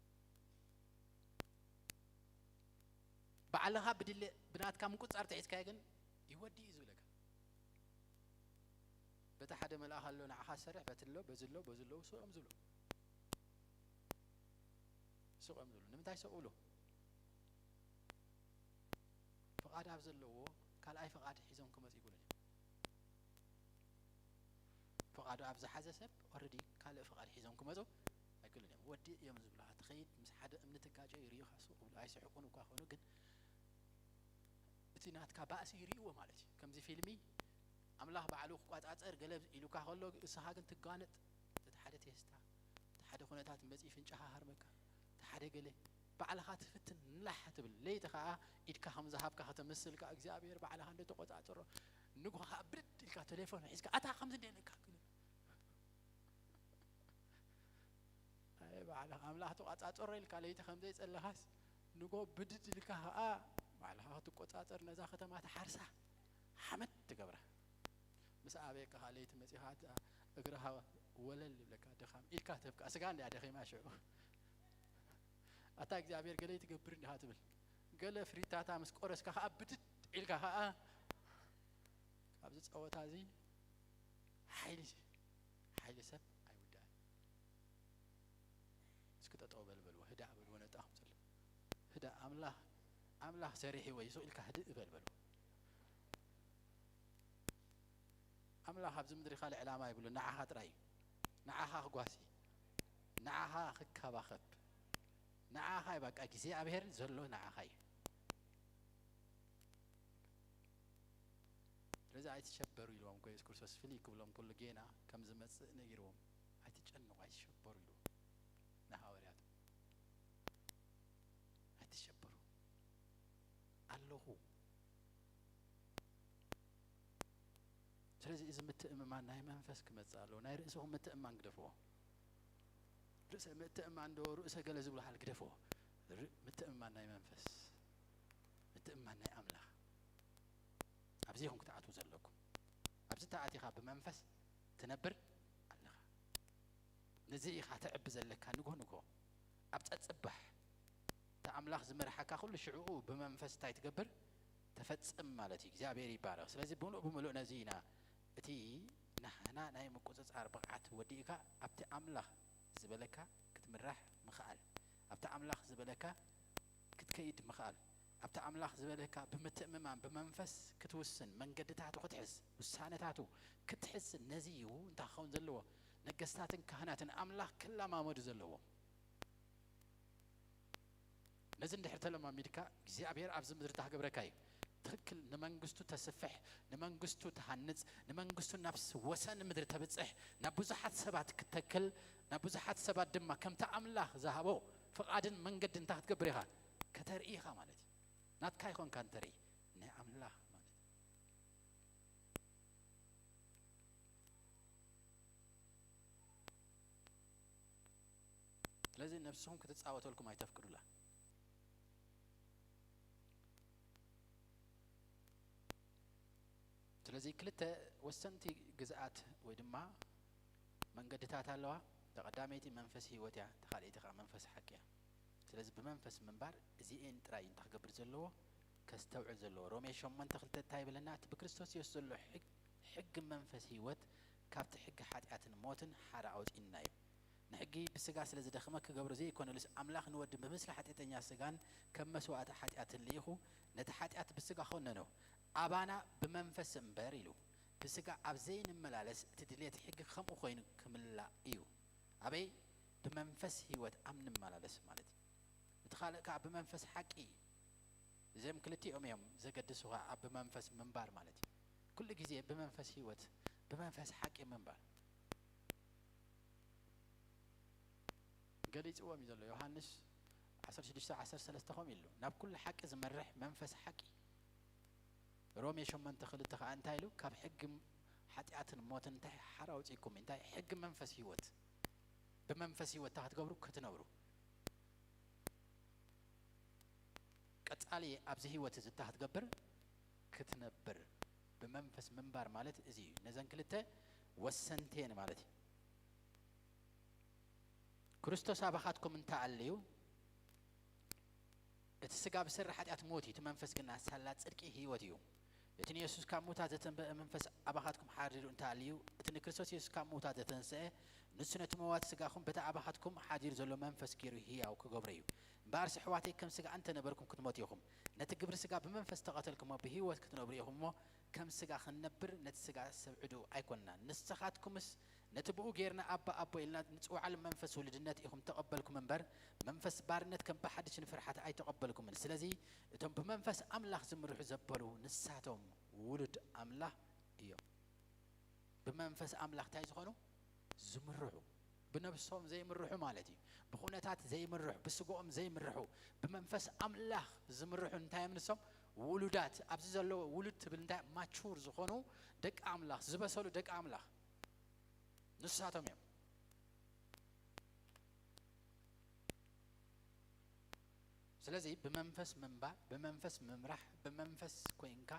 ባዕልኻ ብድሌ ብናትካ ምቁጽጻር ተሒዝካዮ ግን ይወዲ እዩ ዝብለካ። በቲ ሓደ መልኣኽ ኣሎ ንዓኻ ዝሰርሕ፣ በቲ ኣሎ፣ በዚ ኣሎ፣ በዚ ኣለዉ፣ ስቕ እዮም ዝብሉ። ስቕ እዮም ዝብሉ። ንምንታይ ስቕ ብሉ? ፍቓድ ኣብ ዘለዎ ካልኣይ ፍቓድ ሒዞም ክመጹ ይኽእሉን እዮም። ፍቓዱ ኣብ ዝሓዘ ሰብ ኦረዲ ካልእ ፍቓድ ሒዞም ክመጹ ኣይክእሉን እዮም። ወዲ እዮም ዝብሉኻ። ትኸይድ ምስ ሓደ እምኒ ትጋጨ ይርእዩኻ፣ ስቕ ብሉ። ኣይስሕቁን እኳ ኾኑ፣ ግን እቲ ናትካ ባእሲ ይርእይዎ ማለት እዩ። ከምዚ ፊልሚ ኣምላኽ ባዕሉ ክቋጻጸር ገለ ኢሉካ ከሎ፣ እስኻ ግን ትጋነጥ። እቲ ሓደ ቴስታ፣ እቲ ሓደ ኩነታት መጺኡ ፍንጫኻ ሃርመካ፣ እቲ ሓደ ገለ ባዕልኻ ትፍትን ንላሕ ትብል። ለይቲ ኸኣ ኢድካ ከም ዝሃብካ ከተምስል ከኣ እግዚኣብሔር ባዕልኻ እንደ ተቆጻጸሮ፣ ንግሆ ኸኣ ብድድ ኢልካ ቴሌፎን ሒዝካ፣ ኣታ ከምዚ እንደ ኢለካ ክብል። ኣይ ባዕልኻ ኣምላኽ ተቆጻጸሮ ኢልካ ለይቲ ከም ዘይጸለኻስ፣ ንግሆ ብድድ ኢልካ ኸኣ ባዕልኻ ክትቆጻጸር ነዛ ከተማ ትሓርሳ፣ ሓመድ ትገብራ። ምስ ኣበየካ ኸኣ ለይቲ መጺኻ እታ እግርኻ ወለል ይብለካ፣ ድኻም ኢድካ ትህብካ፣ ስጋ እንድያ ደኺማ ሽዑ። ኣታ እግዚኣብሔር ገለ ትገብር እንዲኻ ትብል። ገለ ፍሪታታ ምስ ቆረስካ ኸኣ ብድድ ኢልካ ኸኣ፣ ኣብዚ ጸወታ እዚ ሓይሊ፣ ሓይሊ ሰብ ኣይውዳእን። እስኪ ጠጠው በል በልዎ፣ ህዳእ በልዎ፣ ነጣኹም ዘሎ። ህዳእ፣ ኣምላኽ፣ ኣምላኽ ሰሪሕዎ እዩ፣ ስቕ ኢልካ ህድእ በል በልዎ። ኣምላኽ ኣብዚ ምድሪ ካልእ ዕላማ የብሉን፣ ንዓኻ ጥራይ እዩ። ንዓኻ ክጓሲ፣ ንዓኻ ክከባኸብ፣ ንዓኻ እዩ። በቃ እግዚኣብሔር ዘሎ ንዓኻ እዩ። ስለዚ ኣይትሸበሩ ኢልዎም እኮ የሱስ ክርስቶስ፣ ፍልይ ክብሎም ኩሉ ጌና ከም ዝመጽእ ነጊርዎም። ኣይትጨነቑ፣ ኣይትሸበሩ ኢልዎም ንሃዋርያቱ። ኣይትሸበሩ፣ ኣለኹ። ስለዚ እዚ ምትእምማን ናይ መንፈስ ክመጽእ ኣለዎ። ናይ ርእስኹም ምትእምማን ግደፍዎ። ርእሰ ምትእምማን ዶ ርእሰ ገለ ዝብሉ ሓል ግደፍዎ። ር-፣ ምትእምማን ናይ መንፈስ፣ ምትእምማን ናይ ኣምላኽ። ኣብዚ ኢኹም ክትኣትዉ ዘለኩም። ኣብዚ ተኣቲኻ ብመንፈስ ትነብር ኣለኻ። ነዚ ኢኻ ተዕቢ ዘለካ ንግሆ ንግሆ። ኣብ ጸጽባሕ እቲ ኣምላኽ ዝመርሓካ ኩሉ ሽዕኡ ብመንፈስ እንታይ ትገብር? ተፈጽም ማለት እዩ። እግዚኣብሔር ይባረኽ። ስለዚ ብምሉእ ብምሉእ ነዚ ኢና፣ እቲ ናህና ናይ ምቁጽጻር ብቕዓት ወዲእካ ኣብቲ ኣምላኽ ዝበለካ ክትምራሕ ምኽኣል፣ ኣብቲ ኣምላኽ ዝበለካ ክትከይድ ምኽኣል፣ ኣብቲ ኣምላኽ ዝበለካ ብምትእምማን ብመንፈስ ክትውስን፣ መንገድታቱ ክትሕዝ፣ ውሳነታቱ ክትሕዝ፣ ነዚ እዩ እንታይ ክኸውን ዘለዎ? ነገስታትን ካህናትን ኣምላኽ ክለማመዱ ዘለዎም። ነዚ እንድሕር ተለማሚድካ እግዚኣብሔር ኣብዚ ምድሪ እንታይ ክገብረካ እዩ? ትኽክል ንመንግስቱ ተስፍሕ፣ ንመንግስቱ ትሃንጽ፣ ንመንግስቱ ናብስ ወሰን ምድሪ ተብጽሕ፣ ናብ ብዙሓት ሰባት ክተክል፣ ናብ ብዙሓት ሰባት ድማ ከምቲ ኣምላኽ ዝሃቦ ፍቓድን መንገድን እንታይ ክትገብር ኢኻ? ከተርኢ ኢኻ ማለት እዩ። ናትካ ኣይኮንካን ተርኢ፣ ናይ ኣምላኽ ማለት እዩ። ስለዚ ነብስኹም ክትጻወተልኩም ኣይተፍቅዱላ። ስለዚ ክልተ ወሰንቲ ግዝኣት ወይ ድማ መንገድታት ኣለዋ። እታ ቀዳመይቲ መንፈስ ህይወት እያ፣ እታ ካልኣይቲ ከኣ መንፈስ ሓቂ እያ። ስለዚ ብመንፈስ ምንባር እዚኤን ጥራይ እዩ እንታይ ክገብር ዘለዎ? ከስተውዕል ዘለዎ። ሮሜ ሸሞንተ ክልተ እንታይ ይብለና? እቲ ብክርስቶስ የሱስ ዘሎ ሕግ-፣ ሕጊ መንፈስ ህይወት ካብቲ ሕጊ ሓጢኣትን ሞትን ሓራ ኣውጺእና እዩ። ንሕጊ ብስጋ ስለ ዝደኽመ ክገብሮ ዘይኮነሉስ ኣምላኽ ንወዲ ብምስሊ ሓጢኣተኛ ስጋን ከም መስዋእቲ ሓጢኣትን ልኢኹ ነቲ ሓጢኣት ብስጋ ኾነኖ። ኣባና ብመንፈስ እምበር ኢሉ ብስጋ ኣብ ዘይንመላለስ እቲ ድሌት ሕጊ ከምኡ ኮይኑ ክምላእ እዩ። ኣበይ? ብመንፈስ ህይወት ኣብ ንመላለስ ማለት እዩ። እቲ ካልእ ከኣ ብመንፈስ ሓቂ እዚኦም ክልቲኦም እዮም ዘገድሱኻ ኣብ ብመንፈስ ምንባር ማለት እዩ። ኩሉ ግዜ ብመንፈስ ህይወት፣ ብመንፈስ ሓቂ ምንባር። ገሊጽዎም እዩ ዘሎ ዮሃንስ ዓሰርተ ሽዱሽተ ዓሰርተ ሰለስተ ከምኡ ኢሉ፣ ናብ ኩሉ ሓቂ ዝመርሕ መንፈስ ሓቂ። ሮሜ ሸሞንተ ክልተ ከኣ እንታይ ኢሉ? ካብ ሕጊ ሓጢኣትን ሞትን እንታይ ሓራ ኣውጺእኩም? እንታይ? ሕጊ መንፈስ ህይወት። ብመንፈስ ህይወት እንታይ ክትገብሩ? ክትነብሩ። ቀጻሊ ኣብዚ ህይወት እዚ እንታይ ክትገብር? ክትነብር። ብመንፈስ ምንባር ማለት እዚ እዩ። ነዘን ክልተ ወሰንቲ እየን ማለት እዩ። ክርስቶስ ኣባኻትኩም እንተ ኣልዩ፣ እቲ ስጋ ብሰሪ ሓጢኣት ሞት እዩ፣ እቲ መንፈስ ግና ሳላ ጽድቂ ህይወት እዩ። እቲ ንየሱስ ካብ ምዉታት ዘተንበአ መንፈስ ኣባኻትኩም ሓዲሩ እንተ ኣልዩ፣ እቲ ንክርስቶስ የሱስ ካብ ምዉታት ዘተንስአ፣ ንሱ ነቲ መዋቲ ስጋኹም በቲ ኣባኻትኩም ሓዲሩ ዘሎ መንፈስ ገይሩ ህያው ክገብሮ እዩ። እምበኣርሲ ኣሕዋተይ፣ ከም ስጋ እንተ ነበርኩም ክትሞቱ ኢኹም። ነቲ ግብሪ ስጋ ብመንፈስ ተቐተልኩሞ፣ ብህይወት ክትነብሩ ኢኹም እሞ፣ ከም ስጋ ክንነብር ነቲ ስጋ ሰብዕዱ ኣይኮንናን። ንስኻትኩምስ ነቲ ብኡ ጌርና ኣባ ኣቦ ኢልና ንጽውዓሉ መንፈስ ውሉድነት ኢኹም ተቐበልኩም እምበር፣ መንፈስ ባርነት ከም ብሓድሽ ንፍርሓት ኣይተቐበልኩምን። ስለዚ እቶም ብመንፈስ ኣምላኽ ዝምርሑ ዘበሉ ንሳቶም ውሉድ ኣምላኽ እዮም። ብመንፈስ ኣምላኽ እንታይ ዝኾኑ? ዝምርሑ። ብነብሶም ዘይምርሑ ማለት እዩ። ብኹነታት ዘይምርሑ፣ ብስግኦም ዘይምርሑ፣ ብመንፈስ ኣምላኽ ዝምርሑ እንታይ እዮም ንሶም? ውሉዳት። ኣብዚ ዘለዉ ውሉድ ትብል እንታይ? ማቹር ዝኾኑ ደቂ ኣምላኽ፣ ዝበሰሉ ደቂ ኣምላኽ ንሳቶም እዮም። ስለዚ ብመንፈስ ምንባር፣ ብመንፈስ ምምራሕ፣ ብመንፈስ ኮይንካ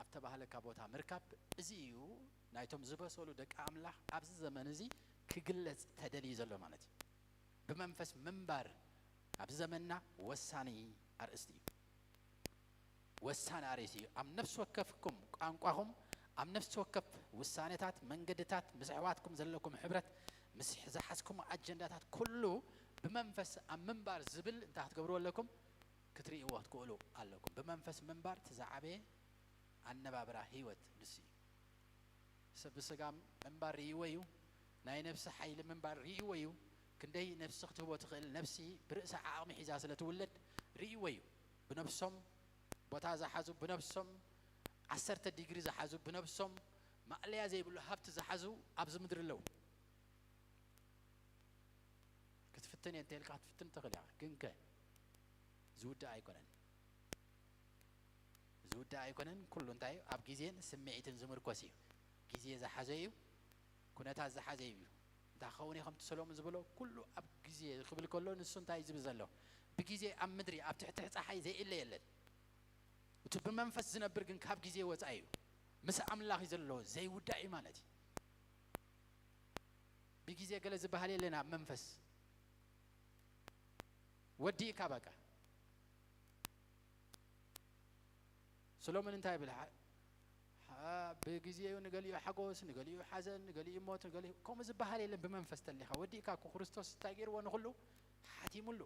ኣብ ተባህለካ ቦታ ምርካብ፣ እዚ እዩ ናይቶም ዝበሰሉ ደቂ ኣምላኽ ኣብዚ ዘመን እዚ ክግለጽ ተደልዩ ዘሎ ማለት እዩ። ብመንፈስ ምንባር ኣብዚ ዘመንና ወሳኒ ኣርእስቲ እዩ። ወሳኒ ኣርእስቲ እዩ። ኣብ ነፍሲ ወከፍኩም ቋንቋኹም፣ ኣብ ነፍሲ ወከፍ ውሳኔታት፣ መንገድታት፣ ምስ ኣሕዋትኩም ዘለኩም ሕብረት፣ ምስ ዝሓዝኩም ኣጀንዳታት ኩሉ ብመንፈስ ኣብ ምንባር ዝብል እንታይ ክትገብርዎ ኣለኩም? ክትርእይዎ ክትክእሉ ኣለኩም። ብመንፈስ ምንባር እቲ ዝዓበየ ኣነባብራ ህይወት ንሱ እዩ። ሰብ ብስጋ ምንባር ርእይዎ እዩ። ናይ ነፍሲ ሓይሊ ምንባር ርእይዎ እዩ። ክንደይ ነፍሲ ክትህቦ ትኽእል፣ ነፍሲ ብርእሳ ዓቕሚ ሒዛ ስለ ትውለድ ርእይዎ እዩ። ብነብሶም ቦታ ዝሓዙ፣ ብነብሶም ዓሰርተ ዲግሪ ዝሓዙ፣ ብነብሶም ማእለያ ዘይብሉ ሃብቲ ዝሓዙ ኣብዚ ምድሪ ኣለዉ። ክትፍትን እየ እንተኢልካ ክትፍትን ትኽእል ኢኻ። ግንከ ዝውዳእ ኣይኮነን። ዝውዳእ ኣይኮነን። ኩሉ እንታይ እዩ? ኣብ ግዜን ስምዒትን ዝምርኮስ እዩ። ግዜ ዝሓዘ እዩ። ኩነታት ዝሓዘ እዩ። እንታይ ክኸውን እዩ? ከምቲ ሰሎሞን ዝበሎ፣ ኩሉ ኣብ ግዜ ክብል ከሎ፣ ንሱ እንታይ እዩ ዝብል ዘሎ? ብግዜ ኣብ ምድሪ፣ ኣብ ትሕቲ ጸሓይ ዘይእለ የለን። እቲ ብመንፈስ ዝነብር ግን ካብ ግዜ ወጻኢ እዩ። ምስ ኣምላኽ እዩ ዘሎ፣ ዘይውዳእ እዩ ማለት እዩ። ብግዜ ገለ ዝበሃል የለን ኣብ መንፈስ። ወዲእካ በቃ። ሰሎሞን እንታይ ይብል? ሓ-፣ ሓ-፣ ብግዜኡ ንገሊኡ ሓጎስ፣ ንገሊኡ ሓዘን፣ ንገሊኡ ሞት፣ ንገሊኡ፣ ከምኡ ዝበሃል የለን ብመንፈስ ተሊኻ። ወዲእካ እኮ ክርስቶስ እንታይ ገይርዎ ንኹሉ? ሓቲሙሉ።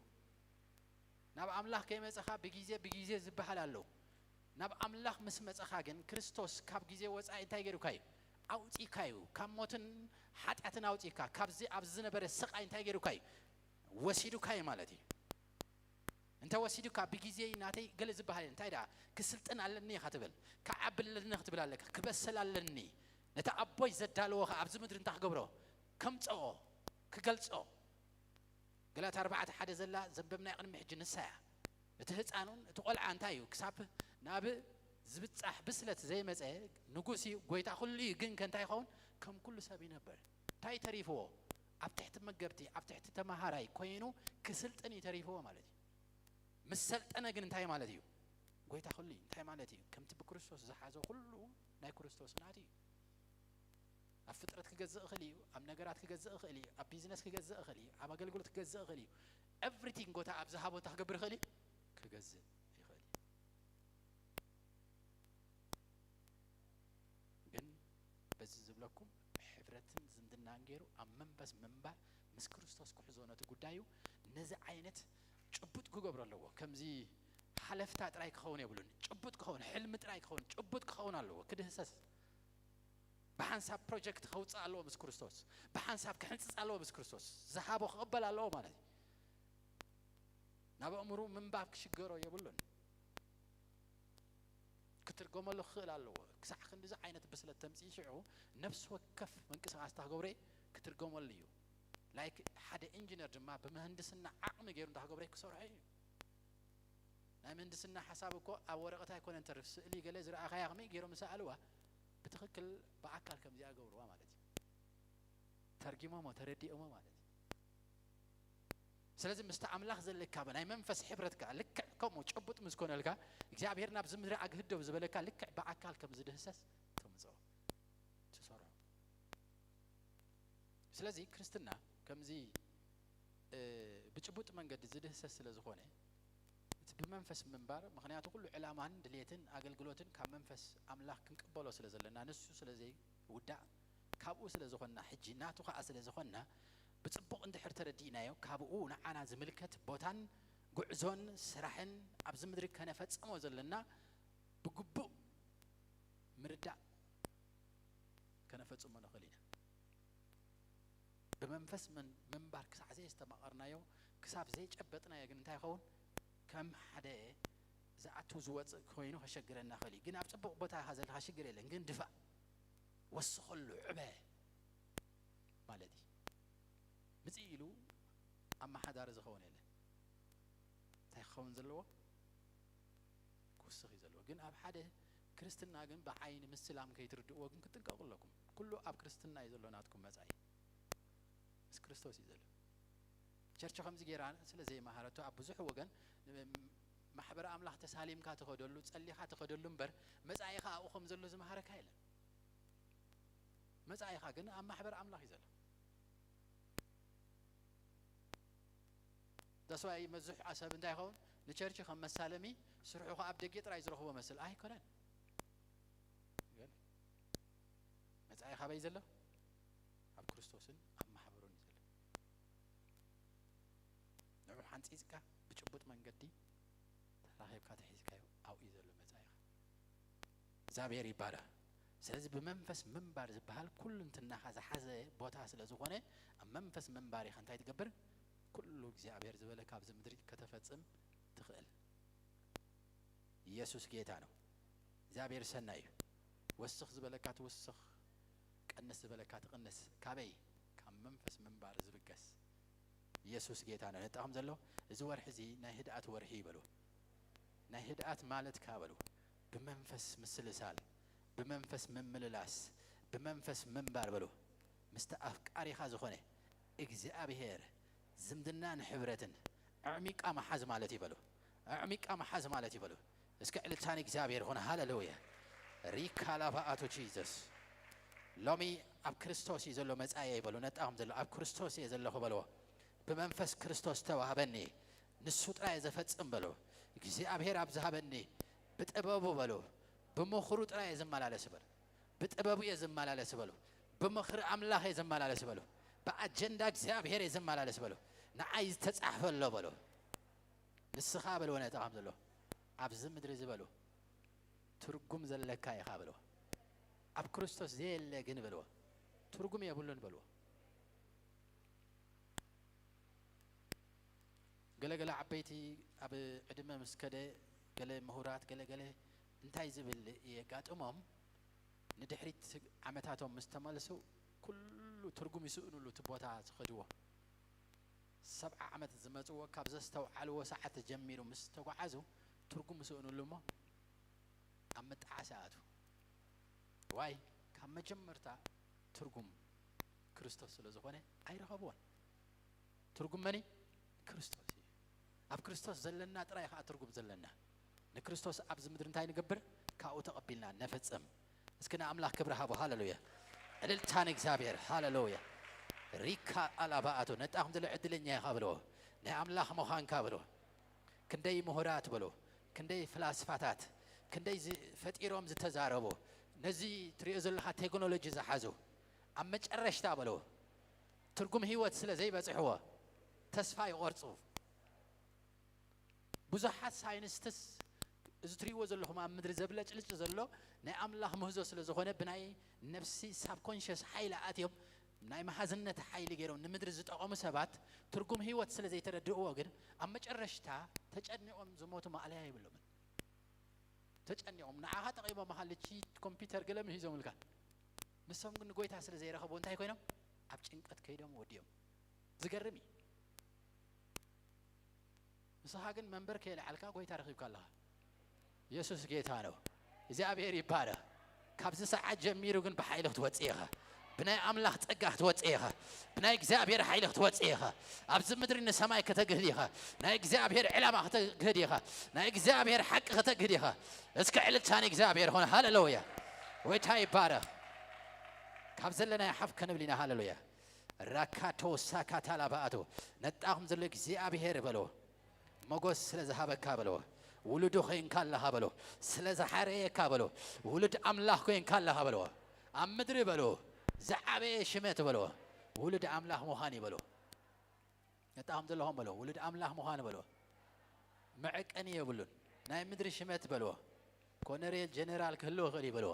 ናብ ኣምላኽ ከይመጸኻ ብግዜ፣ ብግዜ ዝበሃል ኣሎ። ናብ ኣምላኽ ምስ መጸኻ ግን ክርስቶስ ካብ ግዜ ወጻኢ እንታይ ገይሩካ እዩ? ኣውጺእካ እዩ። ካብ ሞትን ሓጢኣትን ኣውጺእካ፣ ካብዚ ኣብዚ ዝነበረ ስቓይ እንታይ ገይሩካ እዩ? ወሲዱካ እዩ ማለት እዩ። እንተ ወሲዱካ ብግዜ ናተይ ገለ ዝበሃል እንታይ ደኣ ክስልጥን ኣለኒ ኢኻ ትብል፣ ክዓቢ ኣለኒ ክትብል ኣለካ፣ ክበስል ኣለኒ። ነቲ ኣቦይ ዘዳለዎ ኸኣ ኣብዚ ምድሪ እንታይ ክገብሮ? ከምጽኦ፣ ክገልጾ። ገላትያ ኣርባዕተ ሓደ ዘላ ዘንበብናያ ቅድሚ ሕጂ ንሳ እያ። እቲ ህፃኑን እቲ ቆልዓ እንታይ እዩ? ክሳብ ናብ ዝብጻሕ ብስለት ዘይመጸ ንጉስ እዩ፣ ጎይታ ኩሉ እዩ። ግን ከ እንታይ ይኸውን? ከም ኩሉ ሰብ ይነብር። እንታይ ተሪፍዎ? ኣብ ትሕቲ መገብቲ፣ ኣብ ትሕቲ ተመሃራይ ኮይኑ ክስልጥን እዩ ተሪፍዎ ማለት እዩ። ምስ ሰልጠነ ግን እንታይ ማለት እዩ? ጎይታ ኩሉ እዩ። እንታይ ማለት እዩ? ከምቲ ብክርስቶስ ዝሓዞ ኩሉ ናይ ክርስቶስ ናቱ እዩ። ኣብ ፍጥረት ክገዝእ ይኽእል እዩ፣ ኣብ ነገራት ክገዝእ ይኽእል እዩ፣ ኣብ ቢዝነስ ክገዝእ ይኽእል እዩ፣ ኣብ ኣገልግሎት ክገዝእ ይኽእል እዩ። ኤቭሪቲንግ ጎይታ ኣብ ዝሃቦ እንታይ ክገብር ይኽእል እዩ? ክገዝእ ይኽእል እዩ። ግን በዚ ዝብለኩም ሕብረትን ዝምድናን ገይሩ ኣብ መንፈስ ምንባር ምስ ክርስቶስ ክሕዞ ነቲ ጉዳዩ ነዚ ዓይነት ጭቡጥ ክገብሮ ኣለዎ። ከምዚ ሃለፍታ ጥራይ ክኸውን የብሉን። ጭቡጥ ክኸውን፣ ሕልሚ ጥራይ ክኸውን፣ ጭቡጥ ክኸውን ኣለዎ። ክድህሰስ ብሓንሳብ ፕሮጀክት ከውፅእ ኣለዎ ምስ ክርስቶስ። ብሓንሳብ ክሕንፅፅ ኣለዎ ምስ ክርስቶስ። ዝሃቦ ክቕበል ኣለዎ ማለት እዩ። ናብ ኣእምሩ ምንባብ ክሽገሮ የብሉን። ክትርጎመሉ ክኽእል ኣለዎ። ክሳዕ ክንድዚ ዓይነት ብስለት ተምፅኢ ሽዑ ነፍሲ ወከፍ ምንቅስቃስ እንታይ ክገብሮ እዩ? ክትርጎመሉ እዩ። ላይክ ሓደ ኢንጂነር ድማ ብምህንድስና ዓቕሚ ገይሩ እንታይ ክገብሮ እዩ? ክሰርሖ እዩ። ናይ ምህንድስና ሓሳብ እኮ ኣብ ወረቐት ኣይኮነን ተርፍ፣ ስእሊ ገለ ዝረኣኻያ ከመይ ገይሮም ዝሰኣልዋ ብትኽክል ብኣካል ከምዚኣ ገብርዋ ማለት እዩ። ተርጊሞሞ ተረዲኦሞ ማለት እዩ። ስለዚ ምስቲ ኣምላኽ ዘለካ ናይ መንፈስ ሕብረት ከኣ ልክዕ ከምኡ ጭቡጥ ምስ ኮነልካ እግዚኣብሔር ናብዚ ምድሪ ኣግህደው ዝበለካ ልክዕ ብኣካል ከም ዝድህሰስ ተምፅኦ ትሰርሖ። ስለዚ ክርስትና ከምዚ ብጭቡጥ መንገዲ ዝድህሰስ ስለ ዝኾነ እቲ ብመንፈስ ምንባር፣ ምኽንያቱ ኩሉ ዕላማን ድሌትን ኣገልግሎትን ካብ መንፈስ ኣምላኽ ክንቅበሎ ስለ ዘለና፣ ንሱ ስለ ዘይውዳእ፣ ካብኡ ስለ ዝኾንና፣ ሕጂ ናቱ ኸኣ ስለ ዝኾንና፣ ብጽቡቕ እንድሕር ተረዲእናዮ፣ ካብኡ ንዓና ዝምልከት ቦታን ጉዕዞን ስራሕን ኣብዚ ምድሪ ከነፈጽሞ ዘለና ብግቡእ ምርዳእ ከነፈጽሞ ንኽእል ኢና። ብመንፈስ ምን-፣ ምንባር ክሳዕ ዘየስተማቐርናዮ፣ ክሳብ ዘይጨበጥናዮ ግን እንታይ ይኸውን? ከም ሓደ ዝኣቱ ዝወጽእ ኮይኑ ከሸግረና ይኽእል እዩ። ግን ኣብ ጽቡቕ ቦታ ኢኻ ዘለኻ ሽግር የለን። ግን ድፋእ፣ ወስኸሉ፣ ዕበ ማለት እዩ። ምጽእ ኢሉ ኣመሓዳሪ ዝኸውን የለን። እንታይ ክኸውን ዘለዎ? ክውስኽ እዩ ዘለዎ። ግን ኣብ ሓደ ክርስትና ግን ብዓይኒ ምስላም ከይትርድእዎ ግን ክትጥንቀቑ ኣለኩም። ኩሉ ኣብ ክርስትና እዩ ዘሎ ናትኩም መጻኢ። ምስ ክርስቶስ እዩ ዘሎ። ቸርች ከምዚ ጌራ ስለ ዘይመሃረቶ ኣብ ብዙሕ ወገን ማሕበረ ኣምላኽ ተሳሊምካ ትኸደሉ፣ ጸሊኻ ትኸደሉ እምበር መጻኢኻ ኣብኡ ከም ዘሎ ዝመሃረካ የለን። መጻኢኻ ግን ኣብ ማሕበረ ኣምላኽ እዩ ዘሎ። ዳስዋይ መዙሕ ኣሰብ እንታይ ይኸውን? ንቸርች ከም መሳለሚ ስርሑ ከኣ ኣብ ደጌ ጥራይ ዝረኽቦ መስል ኣይኮነን። ግን መጻኢ ካበይ ዘሎ? ኣብ ክርስቶስን ኣብ ማሕበሩን እዩ ዘሎ። ንዑ ሓንጺጽካ ብጭቡጥ መንገዲ ተራኺብካ ተሒዝካዮ ኣብኡ እዩ ዘሎ መጻኢኻ። እግዚኣብሔር ይባረኽ። ስለዚ ብመንፈስ ምንባር ዝበሃል ኩሉ እንትናኻ ዝሓዘ ቦታ ስለ ዝኾነ ኣብ መንፈስ ምንባር ኢኻ እንታይ ትገብር? ኩሉ እግዚኣብሔር ዝበለካ ኣብዚ ምድሪ ከተፈጽም ትኽእል። ኢየሱስ ጌታ ነው። እግዚኣብሔር ሰናይ እዩ። ወስኽ ዝበለካ ትውስኽ፣ ቀንስ ዝበለካ ትቕንስ። ካበይ? ካብ መንፈስ ምንባር ዝብገስ። ኢየሱስ ጌታ ነው። ነጣኹም ዘሎ እዚ ወርሒ እዚ ናይ ህድኣት ወርሒ ይበሉ። ናይ ህድኣት ማለት ከኣ በሉ ብመንፈስ ምስልሳል፣ ብመንፈስ ምምልላስ፣ ብመንፈስ ምንባር በሉ። ምስቲ ኣፍቃሪኻ ዝኾነ እግዚኣብሔር ዝምድናን ሕብረትን ኣዕሚቃ መሓዝ ማለት እዩ በሉ። ኣዕሚቃ መሓዝ ማለት እዩ በሉ። እስከ ዕልልታን እግዚኣብሔር ይኹን። ሃሌሉያ። ሪካ ላባ ኣቶ ጂሰስ። ሎሚ ኣብ ክርስቶስ እዩ ዘሎ መጻኢ ይበሉ። ነጣኹም ዘሎ ኣብ ክርስቶስ እየ ዘለኹ በልዎ። ብመንፈስ ክርስቶስ ተዋህበኒ፣ ንሱ ጥራይ እየ ዘፈጽም በሉ። እግዚኣብሔር ኣብ ዝሃበኒ ብጥበቡ በሉ፣ ብምኽሩ ጥራይ እየ ዝመላለስ በሉ። ብጥበቡ እየ ዝመላለስ በሉ። ብምኽሪ ኣምላኽ እየ ዝመላለስ በሉ። ብኣጀንዳ እግዚኣብሔር እየ ዝመላለስ በሉ። ንዓይ ዝተጻሕፈ ኣሎ በሉ። ንስኻ በልዎ ነጣ ከም ዘሎ ኣብዚ ምድሪ እዚ በሉ ትርጉም ዘለካ ኢኻ በልዎ። ኣብ ክርስቶስ ዘየለ ግን በልዎ ትርጉም የብሉን በልዎ። ገለገለ ዓበይቲ ኣብ ዕድመ ምስ ከደ ገለ ምሁራት ገለገለ እንታይ ዝብል የጋጥሞም ንድሕሪት ዓመታቶም ምስ ተመልሱ ኩሉ ትርጉም ይስእኑሉ እቲ ቦታ ዝኸድዎ። ሰብዓ ዓመት ዝመፅዎ ካብ ዘስተውዓልዎ ሰዓት ጀሚሩ ምስ ተጓዓዙ ትርጉም ይስእኑሉ እሞ ኣብ ምጣዓስ ይኣትዉ። ዋይ ካብ መጀመርታ ትርጉም ክርስቶስ ስለ ዝኾነ ኣይረኸብዎን። ትርጉም መን እዩ? ክርስቶስ እዩ። ኣብ ክርስቶስ ዘለና ጥራይ ከዓ ትርጉም ዘለና። ንክርስቶስ ኣብዚ ምድሪ እንታይ ንገብር? ካብኡ ተቐቢልና ነፈጽም። እስኪ ንኣምላኽ ክብሪ ሃቦ። ሃሌሉያ። ዕልልታ ንእግዚኣብሔር። ሃሌሉያ። ሪካ ኣላባኣቶ ነጣኹም ዝለ ዕድለኛ ኢኻ ብሎ ናይ ኣምላኽ ምዃንካ ብሎ ክንደይ ምሁራት በሉ፣ ክንደይ ፍላስፋታት፣ ክንደይ ፈጢሮም ዝተዛረቡ፣ ነዚ ትሪኦ ዘለኻ ቴክኖሎጂ ዝሓዙ ኣብ መጨረሽታ በሉ ትርጉም ህይወት ስለ ዘይበፅሕዎ ተስፋ ይቆርፁ። ብዙሓት ሳይንስትስ እዚ ትሪእዎ ዘለኹም ኣብ ምድሪ ዘብለጭልጭ ዘሎ ናይ ኣምላኽ ምህዞ ስለ ዝኾነ ብናይ ነፍሲ ሳብኮንሽስ ሓይሊ ኣትዮም ናይ መሃዝነት ሓይሊ ገይሮም ንምድሪ ዝጠቐሙ ሰባት ትርጉም ህይወት ስለ ዘይተረድእዎ ግን ኣብ መጨረሽታ ተጨኒቖም ዝሞቱ ማእለያ የብሎምን። ተጨኒቖም ንዓኻ ጠቒሞምኻ ልቺ ኮምፒውተር ገለ ምሂዞምልካ። ንሶም ግን ንጎይታ ስለ ዘይረኸቡ እንታይ ኮይኖም? ኣብ ጭንቀት ከይዶም ወዲኦም። ዝገርም እዩ። ንስኻ ግን መንበር ከየልዓልካ ጎይታ ረኺብካ ኣለኻ። ኢየሱስ ጌታ ነው። እግዚኣብሔር ይባረኽ። ካብዚ ሰዓት ጀሚሩ ግን ብሓይሊ ክትወፅእ ኢኻ። ብናይ ኣምላኽ ጸጋ ክትወፅእ ኢኻ። ብናይ እግዚኣብሔር ሓይሊ ክትወፅእ ኢኻ። ኣብዚ ምድሪ ንሰማይ ከተግህድ ኢኻ። ናይ እግዚኣብሔር ዕላማ ከተግህድ ኢኻ። ናይ እግዚኣብሔር ሓቂ ከተግህድ ኢኻ። እስከ ዕልልታ ንእግዚኣብሔር ኾነ። ሃሌሉያ። ጎይታ ይባረኽ። ካብ ዘለናዮ ሓፍ ከንብል ኢና። ሃሌሉያ። ራካቶ ሳካታ ላባኣቶ ነጣኹም ዘሎ እግዚኣብሔር በሎ። ሞገስ ስለ ዝሃበካ በሎ። ውሉዱ ኮይንካ ኣለኻ በሎ። ስለ ዝሓረየካ በሎ። ውሉድ ኣምላኽ ኮይንካ ኣለኻ በሎ። ኣብ ምድሪ በሎ ዝዓበየ ሽመት በሎ። ውሉድ ኣምላኽ ምዃን እዩ በሎ። ነጣኹም ዘለኹም በሎ። ውሉድ ኣምላኽ ምዃን በሎ። መዐቀኒ የብሉን። ናይ ምድሪ ሽመት በሎ። ኮነሬል ጀነራል ክህልዎ ይኽእል እዩ በሎ።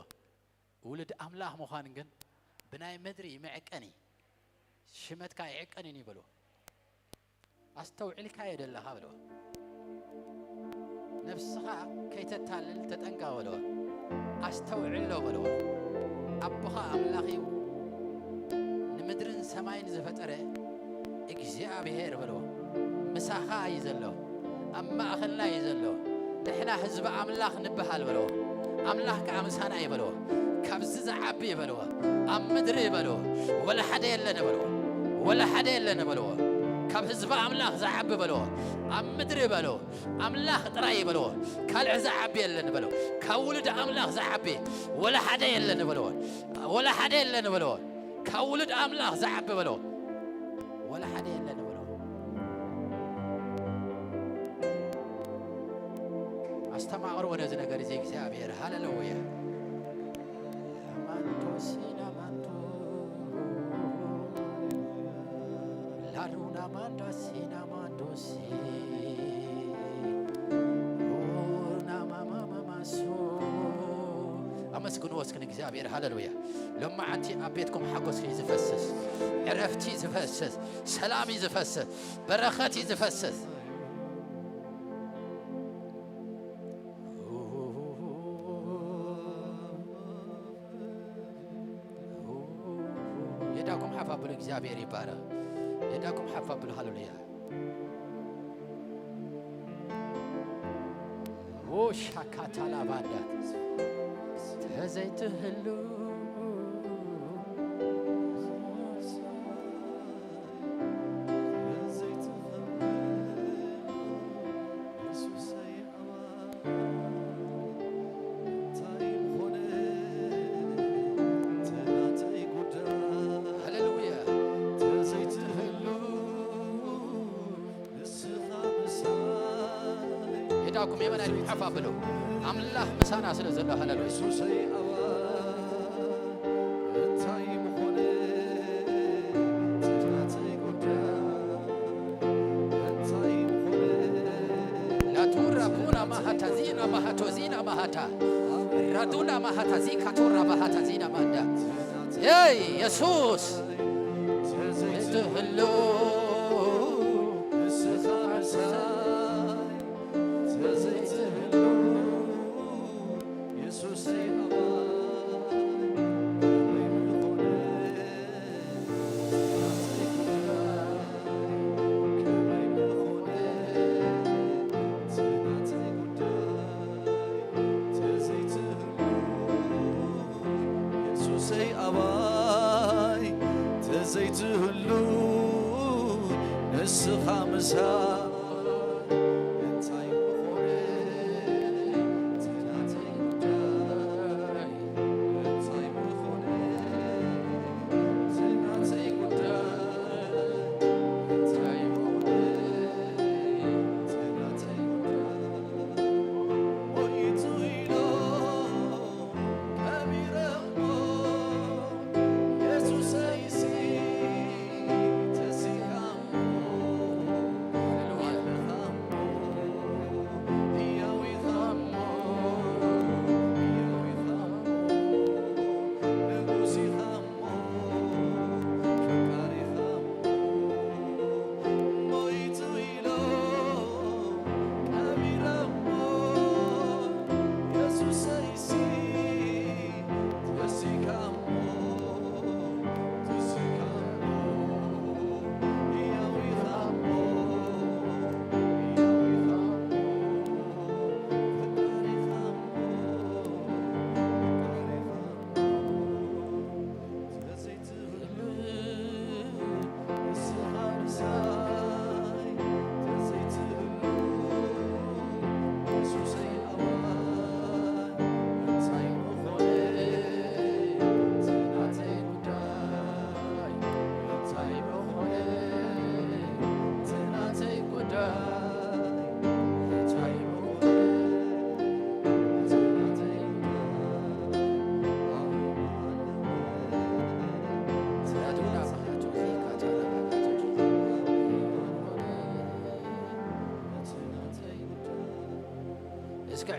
ውሉድ ኣምላኽ ምዃን ግን ብናይ ምድሪ መዐቀኒ ሽመትካ ኣይዕቀንን እዩ በሎ። ኣስተውዒልካዮ ደለኻ በሎ። ነብስኻ ከይተታልል ተጠንቀቕ በሎ። ኣስተውዕሎ በሎ። ኣቦኻ ኣምላኽ እዩ። ንምድርን ሰማይን ዝፈጠረ እግዚኣብሔር በሎ። ምሳኻ እዩ ዘሎ። ኣብ ማእኸልና እዩ ዘሎ። ንሕና ህዝቢ ኣምላኽ ንበሃል በሎ። ኣምላኽ ከኣ ምሳና እዩ በሎ። ካብዚ ዝዓቢ በሎ። ኣብ ምድሪ በሎ። ወላ ሓደ የለን በሎ። ወላ ሓደ የለን በሎ። ካብ ህዝቢ ኣምላኽ ዝዓቢ በሎ። ኣብ ምድሪ በሎ። ኣምላኽ ጥራይ በሎ። ካልዕ ዝዓቢ የለን በሎ። ካብ ውሉድ ኣምላኽ ዝዓቢ ወላ ሓደ የለን በሎ። ወላ ሓደ የለን በሎ። ካብ ውሉድ ኣምላኽ ዝዓቢ በሎ። ወላ ሓደ የለን በሎ። ኣስተማቕርዎ ነዚ ነገር እዚ እግዚኣብሔር። ሃሌሉያ። ማንቶሲና ማንቶ ላሩና ማንዳሲና ማንዶሲ ኦና ማማማማሶ። ኣመስግንዎ እስኪ ንእግዚኣብሔር። ሃሌሉያ። ሎማዓንቲ ኣብ ቤትኩም ሓጎስ እዩ ዝፈስስ፣ ዕረፍቲ እዩ ዝፈስስ፣ ሰላም እዩ ዝፈስስ፣ በረኸት እዩ ዝፈስስ። የዳኩም ሓፍ ኣብሉ፣ እግዚኣብሔር ይባረኽ። የዳኩም ሓፍ ኣብሉ። ሃሌሉያ። ሻካታላ ባንዳ ተዘይትህሉ ሃሌሉያ። የዳኩም የመናይ ሓፍ ኣብሉ። ኣምላኽ ምሳና ስለ ዘሎ። ሃሌሉያ። ላቱራ ቡና ማሃታ ዚና ማሃቶ ዚና ማሃታ ራዱና ማሃታ ዚካቱራ ማሃታ ዚና ማንዳ። የይ የሱስ ትህሉ የሱሰይ ኣባይ ተዘይትህሉ ንስኻ ምሳይ እንታይ ምኾነ?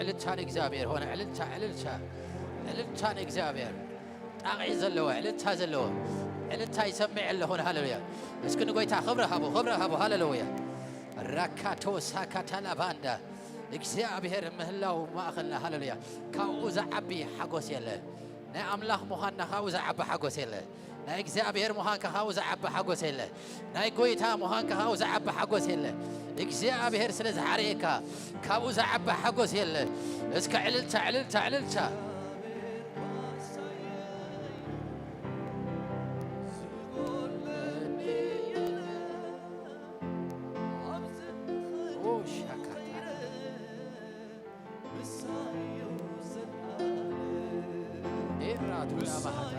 ዕልልታ ንእግዚኣብሔር ሆነ። ዕልልታ፣ ዕልልታ፣ ዕልልታ ንእግዚኣብሔር። ጣቕዒት ዘለዎ፣ ዕልልታ ዘለዎ፣ ዕልልታ ይሰምዕ ኣለኹ። ሃሌሉያ። እስኪ ንጎይታ ክብሪ ሃቡ፣ ክብሪ ሃቡ። ሃሌሉያ። ራካቶ ሳካታላ ባንዳ። እግዚኣብሔር ምህላው ማእኸልና። ሃሌሉያ። ካብኡ ዝዓቢ ሓጎስ የለ። ናይ ኣምላኽ ምዃንና ካብኡ ዝዓቢ ሓጎስ የለ። ናይ እግዚኣብሔር ምዃንካ ካብኡ ዝዓቢ ሓጎስ የለ። ናይ ጎይታ ምዃንካ ካብኡ ዝዓቢ ሓጎስ የለ። እግዚኣብሔር ስለ ዝሓረየካ ካብኡ ዝዓቢ ሓጎስ የለ። እስከ ዕልልታ፣ ዕልልታ፣ ዕልልታ። ኦ፣ ሻካታ። ኤራ ዱላ ማሃታ።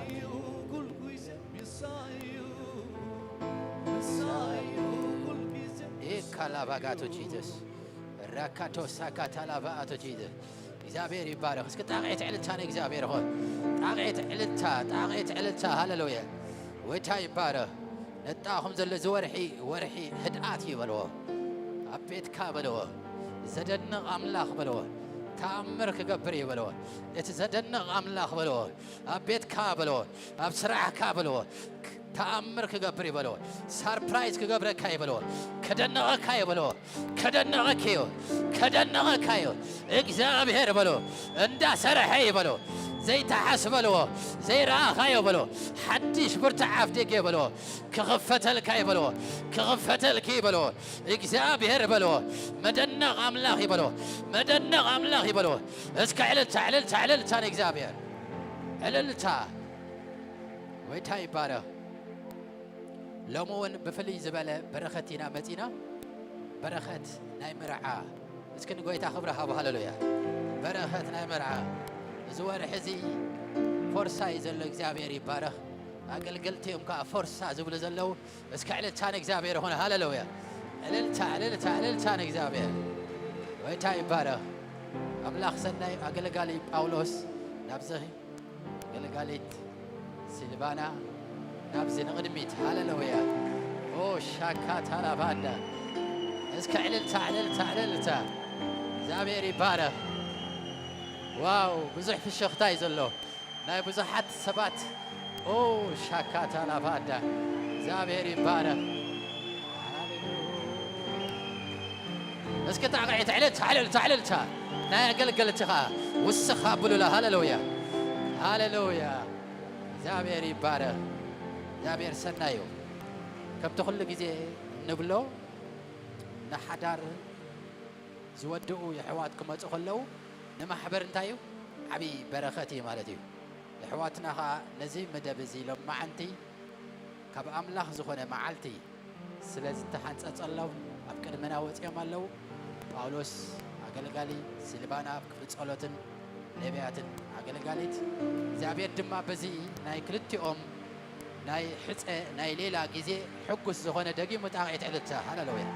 ኤ ካላባጋቶ ጂዘስ። ራካቶ ሳካታ ላባኣቶ ጂዘስ። እግዚኣብሔር ይባረኽ። እስኪ ጣቕዒት ዕልልታ ንእግዚኣብሔር ኾን። ጣቕዒት ዕልልታ፣ ጣቕዒት ዕልልታ። ሃሌሉያ። ጎይታ ይባረኽ። ነጣኹም ዘሎ እዚ ወርሒ፣ ወርሒ ህድኣት እዩ በልዎ። ኣብ ቤትካ በልዎ። ዘደንቕ ኣምላኽ በልዎ። ተኣምር ክገብር እዩ በልዎ። እቲ ዘደንቕ ኣምላኽ በልዎ። ኣብ ቤትካ በልዎ። ኣብ ስራሕካ በልዎ። ተኣምር ክገብር እዩ በልዎ። ሳርፕራይዝ ክገብረካ እዩ በልዎ። ከደንቐካ እዩ በልዎ። ከደንቐኪ እዩ። ከደንቐካ እዩ። እግዚኣብሔር በልዎ። እንዳሰርሐ እዩ በልዎ። ዘይተሓስበልዎ። ዘይረኣኻዮ በልዎ። ሓድሽ ብርቱዕ ኣፍደገ በልዎ። ክኽፈተልካ እዩ በልዎ። ክኽፈተልኪ እዩ በልዎ። እግዚኣብሔር በልዎ። መደነቕ ኣምላኽ እዩ በልዎ። መደነቕ ኣምላኽ እዩ በልዎ። እስከ ዕልልታ፣ ዕልልታ፣ ዕልልታ ንእግዚኣብሔር። ዕልልታ። ጎይታ ይባረኽ። ሎሚ እውን ብፍልይ ዝበለ በረኸት ኢና መጺና። በረኸት ናይ መርዓ። እስኪ ንጎይታ ክብሪ ሃቡ። ሃሌሉያ። በረኸት ናይ መርዓ። እዚ ወርሒ እዚ ፎርሳ እዩ ዘሎ። እግዚኣብሔር ይባረኽ። ኣገልገልቲ እዮም ከዓ ፎርሳ ዝብሉ ዘለዉ። እስከ ዕልልታ ንእግዚኣብሔር ይኹን። ሃሌሉያ። ዕልልታ፣ ዕልልታ፣ ዕልልታ ንእግዚኣብሔር። ጎይታ ይባረኽ። ኣምላኽ ሰናይ። ኣገልጋሊ ጳውሎስ ናብዚ ኣገልጋሊት ሲልቫና ናብዚ ንቕድሚት። ሃሌሉያ። ኦ ሻካ ታላባንዳ። እስከ ዕልልታ፣ ዕልልታ፣ ዕልልታ። እግዚኣብሔር ይባረኽ። ዋው፣ ብዙሕ ፍሽኽታ እዩ ዘሎ። ናይ ብዙሓት ሰባት። ኦ ሻካ ታላባንዳ። እግዚኣብሔር ይባረኽ። ሃሌሉያ። እስኪ ጣቕዒት ዕልልታ፣ ዕልልታ፣ ዕልልታ። ናይ ኣገልገልቲ ኸዓ ውስኽ ኣብሉላ። ሃሌሉያ። ሃሌሉያ። እግዚኣብሔር ይባረኽ። እግዚኣብሔር ሰናይ እዩ። ከምቲ ኩሉ ግዜ እንብሎ፣ ንሓዳር ዝወድኡ የሕዋት ክመጹ ከለዉ፣ ንማሕበር እንታይ እዩ? ዓብዪ በረኸት እዩ ማለት እዩ። የሕዋትና ኸዓ ነዚ መደብ እዚ ሎማዓንቲ ካብ ኣምላኽ ዝኾነ መዓልቲ ስለ ዝተሓንጸጸሎም ኣብ ቅድመና ወጺኦም ኣለዉ። ጳውሎስ ኣገልጋሊ፣ ሲልባና ኣብ ክፍሊ ጸሎትን ነቢያትን ኣገልጋሊት። እግዚኣብሔር ድማ በዚ ናይ ክልቲኦም ናይ ሕጸ ናይ ሌላ ግዜ ሕጉስ ዝኾነ ደጊሙ ጣቕዒት ዕልልታ። ሃሌሉያ።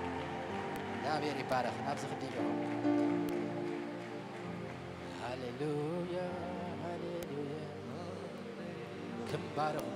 እግዚኣብሔር ይባረኽ። ናብዚ ክዲ ኢኹም። ሃሌሉያ፣ ሃሌሉያ። ክንባርኹ።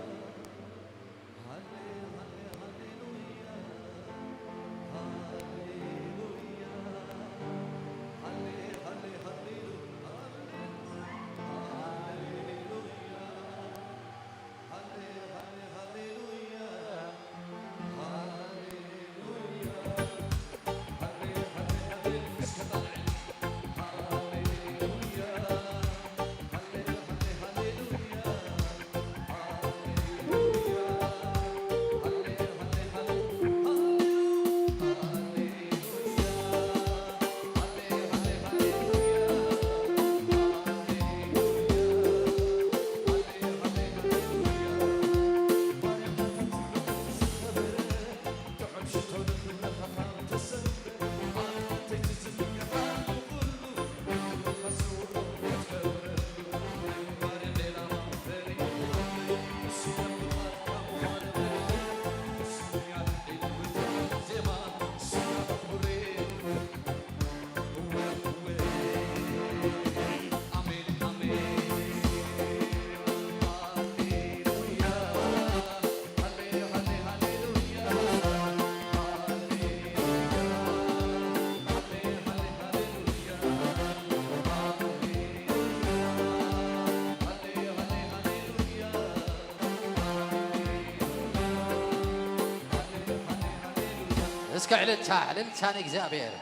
ዕልልታ፣ ዕልልታ ንእግዚኣብሔር።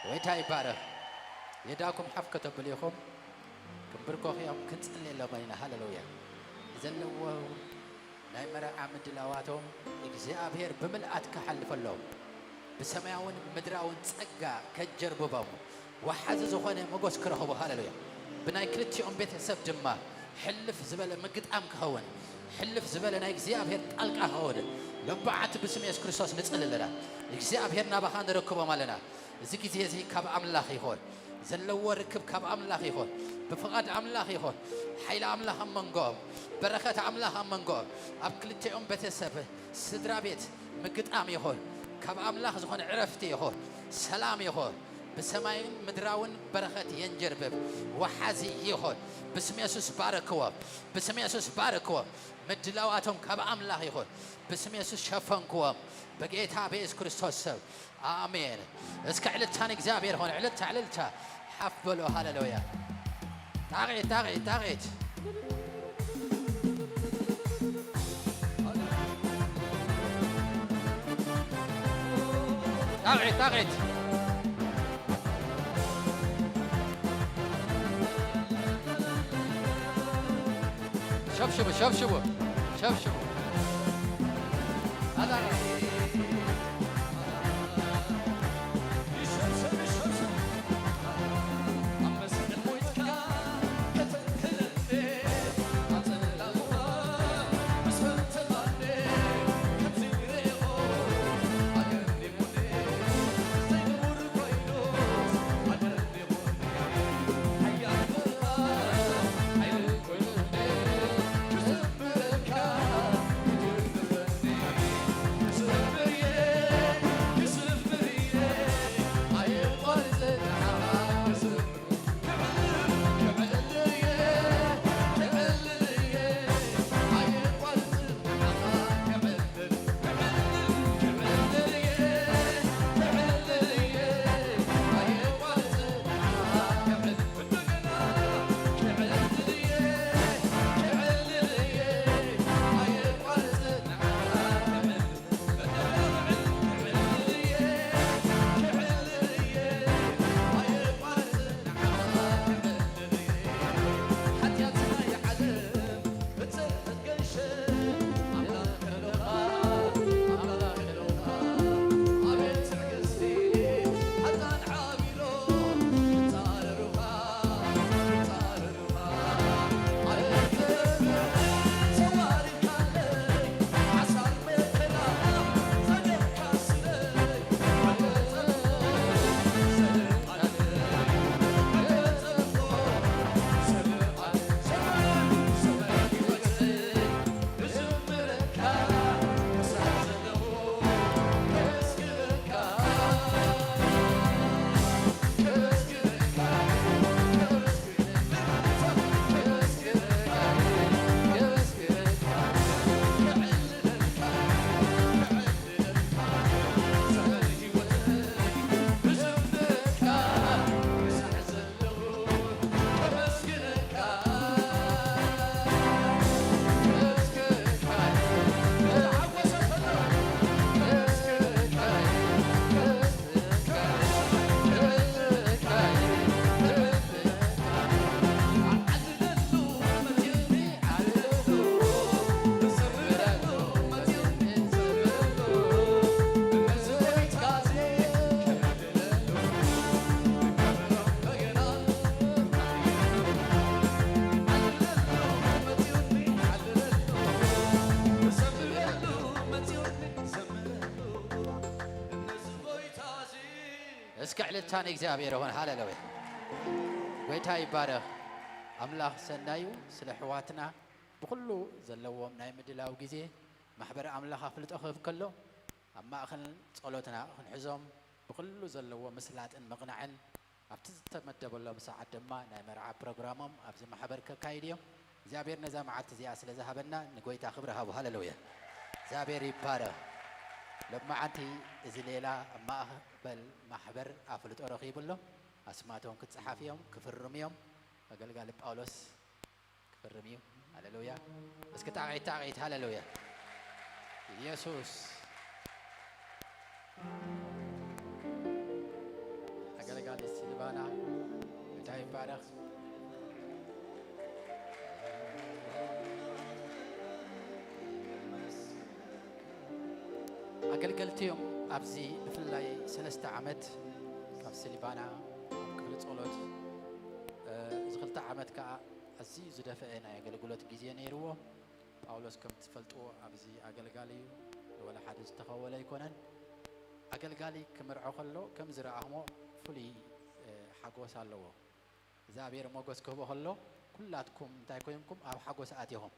ጎይታ ይባረኽ። የዳኩም ሓፍ ከተብሉ ኢኹም። ክንብርከኽ እዮም፣ ክንጽልየሎም ኢና። ሃሌሉያ። ዘለዎ ናይ መርዓ ምድላዋቶም እግዚኣብሔር ብምልኣት ክሓልፈሎም፣ ብሰማያውን ምድራውን ጸጋ ከጀርብቦም፣ ወሓዚ ዝኾነ መጎስ ክረኽቡ። ሃሌሉያ። ብናይ ክልቲኦም ቤተሰብ ድማ ሕልፍ ዝበለ ምግጣም ክኸውን፣ ሕልፍ ዝበለ ናይ እግዚኣብሔር ጣልቃ ክኸውን፣ ሎምበዓቲ ብስም የሱስ ክርስቶስ ንጽሊ ኣለና። እግዚኣብሔር ናባኻ ንረክቦም ኣለና። እዚ ግዜ እዚ ካብ ኣምላኽ ይኹን፣ ዘለዎ ርክብ ካብ ኣምላኽ ይኹን፣ ብፍቓድ ኣምላኽ ይኹን፣ ሓይሊ ኣምላኽ ኣብ መንጎኦም፣ በረኸት ኣምላኽ ኣብ መንጎኦም፣ ኣብ ክልቲኦም ቤተሰብ፣ ስድራ ቤት ምግጣም ይኹን፣ ካብ ኣምላኽ ዝኾነ ዕረፍቲ ይኹን፣ ሰላም ይኹን፣ ብሰማይን ምድራውን በረኸት የንጀርብብ፣ ወሓዚ ይኹን። ብስም የሱስ ባረክዎም፣ ብስም የሱስ ባረክዎም። ምድላዋቶም ካብ ኣምላኽ ይኹን። ብስም የሱስ ሸፈንክዎም፣ በጌታ በየሱስ ክርስቶስ ስም። ኣሜን። እስከ ዕልልታ ንእግዚኣብሔር ኾነ፣ ዕልልታ፣ ዕልልታ። ሓፍ በሎ፣ ሃሌሉያ። ጣቕዒት፣ ጣቕዒት፣ ጣቕዒት። ጣቕዒት፣ ጣቕዒት። ሸብሽቡ፣ ሸብሽቡ፣ ሸብሽቡ። ኣላ። እስከ ዕልልታ ንእግዚኣብሔር ይኹን። ሃሌሉያ። ጎይታ ይባረኽ። ኣምላኽ ሰናዩ ስለ ኣሕዋትና ብኹሉ ዘለዎም ናይ ምድላው ግዜ ማሕበር ኣምላኽ ኣፍልጦ ክህብ ከሎ ኣብ ማእኸል ጸሎትና ክንሕዞም ብኹሉ ዘለዎ ምስላጥን ምቕናዕን ኣብቲ ዝተመደበሎም ሰዓት ድማ ናይ መርዓ ፕሮግራሞም ኣብዚ ማሕበር ከካይድ እዮም። እግዚኣብሔር ነዛ መዓልቲ እዚኣ ስለ ዝሃበና ንጎይታ ክብሪ ሃቡ። ሃሌሉያ። እግዚኣብሔር ይባረኽ። ሎማዓንቲ እዚ ሌላ ኣብ ማእበል ማሕበር ኣፍልጦ ረኺቡ ኣሎ። ኣስማቶም ክጸሓፍ እዮም፣ ክፍርም እዮም። ኣገልጋሊ ጳውሎስ ክፍርም እዩ። ሃሌሉያ። እስኪ ጣቕዒት፣ ጣቕዒት፣ ሃሌሉያ። ኢየሱስ። ሲልቫና፣ ጌታ ይባረኽ። ኣገልገልቲ እዮም። ኣብዚ ብፍላይ ሰለስተ ዓመት ካብ ሲልቫና ኣብ ክፍሊ ጸሎት፣ እ፣ እዚ ክልተ ዓመት ከኣ ኣዝዩ ዝደፍአ ናይ ኣገልግሎት ግዜ ነይርዎ። ጳውሎስ ከም ትፈልጥዎ ኣብዚ ኣገልጋሊ እዩ። ንወላ ሓደ ዝተኸወለ ኣይኮነን። ኣገልጋሊ ክምርዖ ከሎ ከም ዝረኣኽሞ ፍሉይ፣ እ፣ ሓጎስ ኣለዎ። እግዚኣብሔር ሞገስ ክህቦ ከሎ ኩላትኩም እንታይ ኮይንኩም ኣብ ሓጎስ ኣቲኹም።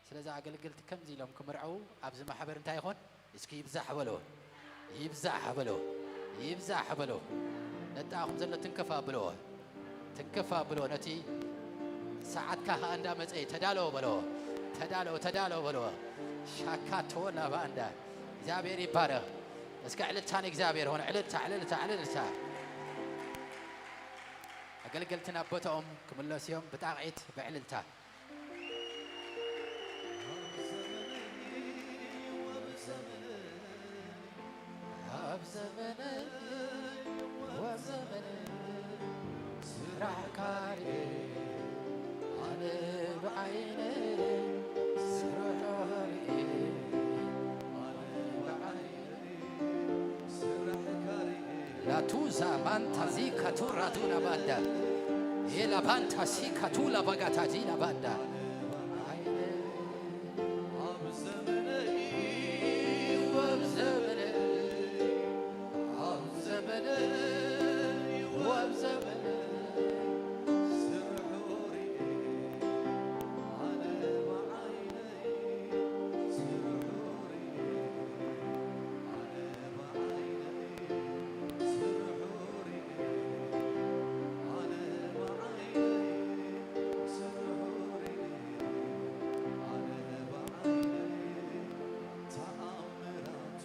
ስለዚ ኣገልገልቲ ከምዚ ኢሎም ክምርዐው ኣብዚ ማሕበር እንታይ ይኾን? እስኪ ይብዛሕ በሎ፣ ይብዛሕ በሎ፣ ይብዛሕ በሎ። ነጣኹም ዘሎ ትንክፍ ኣብልዎ፣ ትንክፍ ኣብልዎ። ነቲ ሰዓትካ ኸኣ እንዳመጸ እዩ። ተዳለዎ በሎ፣ ተዳለዎ፣ ተዳለዎ በሎ። ሻካ ተወላ ባንዳ። እግዚኣብሔር ይባረኽ። እስከ ዕልልታ ንእግዚኣብሔር ሆነ፣ ዕልልታ፣ ዕልልታ፣ ዕልልታ። ኣገልገልቲ ናብ ቦታኦም ክምለሱ እዮም ብጣቕዒት ብዕልልታ። ኣብ ዘመነይ ወዘመነይ ስራሕካ ርኤ፣ ኣነ ብዓይነይ ስራሕካ ርኤ፣ ኣነ ብዓይነይ ስራሕካ ርኤ። ላቱዛ ማንታዚ ካቱራቱ ላባንዳ፣ ኤ ላባንታሲ ካቱ ላባጋታዚ ላባንዳ። ኣብ ዘመነይ ወብ ዘመነይ፣ ኣብ ዘመነይ ወብ ዘመነይ፣ ስርሑ ርኤ፣ ኣነ ብዓይነይ፣ ስርሑ ርኤ፣ ኣነ ብዓይነይ፣ ስርሑ ርኤ፣ ኣነ ብዓይነይ፣ ስርሑ ርኤ፣ ኣነ ብዓይነይ፣ ተኣምራቱ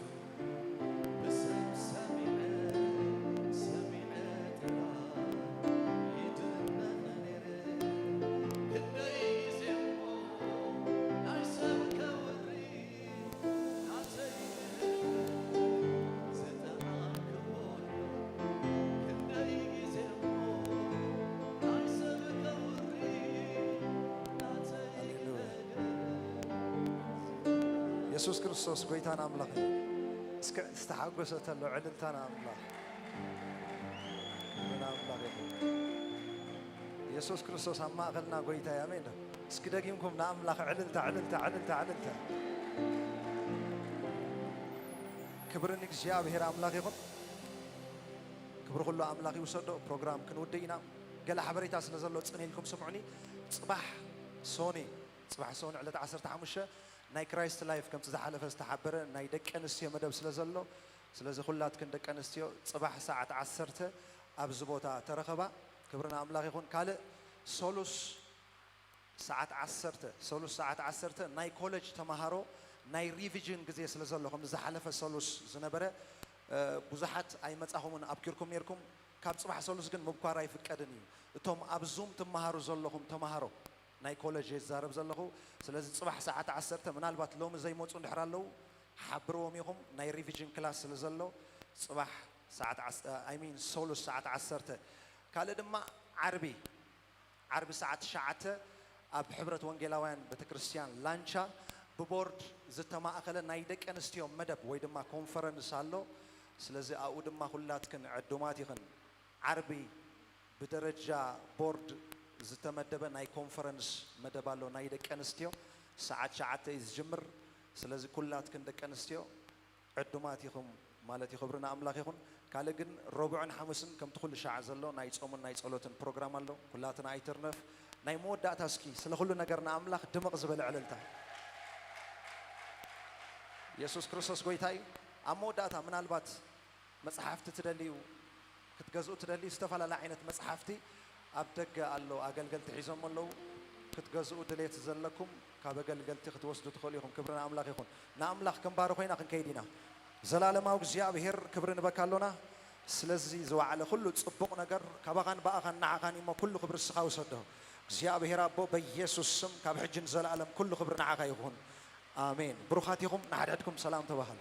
ብሰብ ሰሚዐ፣ ሰሚዐ ጥራይ ይድነቕ ነይረ። ክንደይ ግዜ እሞ ናይ ሰብ ከውሪ፣ ናተይ ዝጠዓምክዎ፣ ክንደይ ግዜ እሞ ናይ ሰብ ከውሪ፣ ናተይ ሃሌሉያ። የሱስ ክርስቶስ ጎይታን ኣምላኽን እዩ። እስከ ዝተሓጎሰ ተሎ ዕልልታ ንኣምላኽ። ንኣምላኽ ይኹን። የሱስ ክርስቶስ ኣብ ማእከልና ጎይታ እዩ። ኣሜን ዶ? እስኪ ደጊምኩም ንኣምላኽ ዕልልታ፣ ዕልልታ፣ ዕልልታ፣ ዕልልታ። ክብሪ ንእግዚኣብሔር ኣምላኽ ይኹን። ክብሪ ኩሉ ኣምላኽ ይውሰዶ። ፕሮግራም ክንውድእ ኢና። ገለ ሓበሬታ ስለ ዘሎ ጽን ኢልኩም ስምዑኒ። ጽባሕ ሶኒ፣ ጽባሕ ሶኒ ዕለት ዓሰርተ ሓሙሽተ ናይ ክራይስት ላይፍ ከምቲ ዝሓለፈ ዝተሓበረ ናይ ደቂ ኣንስትዮ መደብ ስለ ዘሎ፣ ስለዚ ኩላትክን ደቂ ኣንስትዮ ጽባሕ ሰዓት ዓሰርተ ኣብዚ ቦታ ተረኸባ። ክብሪ ንኣምላኽ ይኹን። ካልእ ሰሉስ ሰዓት ዓሰርተ፣ ሰሉስ ሰዓት ዓሰርተ ናይ ኮለጅ ተማሃሮ ናይ ሪቪዥን ግዜ ስለ ዘሎ፣ ከምዚ ዝሓለፈ ሰሉስ ዝነበረ፣ እ፣ ብዙሓት ኣይመጻኹምን ኣብኪርኩም ነይርኩም። ካብ ጽባሕ ሰሉስ ግን ምብኳር ኣይፍቀድን እዩ። እቶም ኣብ ዙም ትመሃሩ ዘለኹም ተማሃሮ፣ ናይ ኮለጅ እየ ዝዛረብ ዘለኹ። ስለዚ ጽባሕ ሰዓት ዓሰርተ፣ ምናልባት ሎሚ ዘይመጹ እንድሕር ኣለዉ፣ ሓብርዎም ኢኹም። ናይ ሪቪዥን ክላስ ስለ ዘሎ፣ ጽባሕ ሰዓት ዓስ-፣ I mean፣ ሰሉስ ሰዓት ዓሰርተ። ካልእ ድማ ዓርቢ፣ ዓርቢ ሰዓት ትሽዓተ ኣብ ሕብረት ወንጌላውያን ቤተክርስትያን ላንቻ ብቦርድ ዝተማእኸለ ናይ ደቂ ኣንስትዮ መደብ ወይ ድማ ኮንፈረንስ ኣሎ። ስለዚ ኣብኡ ድማ ኩላትክን ዕዱማት ኢኽን። ዓርቢ ብደረጃ ቦርድ ዝተመደበ ናይ ኮንፈረንስ መደብ ኣሎ ናይ ደቂ ኣንስትዮ፣ ሰዓት ትሽዓተ እዩ ዝጅምር። ስለዚ ኩላትክን ደቂ ኣንስትዮ ዕዱማት ኢኹም ማለት እዩ። ክብሪ ንኣምላኽ ይኹን። ካልእ ግን ረቡዕን ሓሙስን ከምቲ ኩሉ ሻዕ ዘሎ ናይ ጾምን ናይ ጸሎትን ፕሮግራም ኣሎ። ኩላትና ኣይትርነፍ። ናይ መወዳእታ እስኪ ስለ ኩሉ ነገር ንኣምላኽ ድምቕ ዝበለ ዕልልታ። የሱስ ክርስቶስ ጎይታ እዩ። ኣብ መወዳእታ ምናልባት መጽሓፍቲ ትደልዩ፣ ክትገዝኡ ትደልዩ፣ ዝተፈላለየ ዓይነት መጽሓፍቲ ኣብ ደገ ኣሎ፣ ኣገልገልቲ ሒዞም ኣለዉ። ክትገዝኡ ድሌት ዘለኩም ካብ ኣገልገልቲ ክትወስዱ ትኽእሉ ኢኹም። ክብሪ ንኣምላኽ ይኹን። ንኣምላኽ ክንባርኾ ኢና ክንከይድ ኢና። ዘላለማዊ እግዚኣብሔር ክብሪ ንበካ ኣሎና። ስለዚ ዝወዓለ ኩሉ ጽቡቕ ነገር ካባኻን ብኣኻን ንዓኻን እሞ ኩሉ ክብሪ እስኻ ውሰዶ። እግዚኣብሔር ኣቦ በኢየሱስ ስም ካብ ሕጂ ንዘለኣለም ኩሉ ክብሪ ንዓኻ ይኹን። ኣሜን። ብሩኻት ኢኹም። ንሓድሕድኩም ሰላም ተባሃሉ።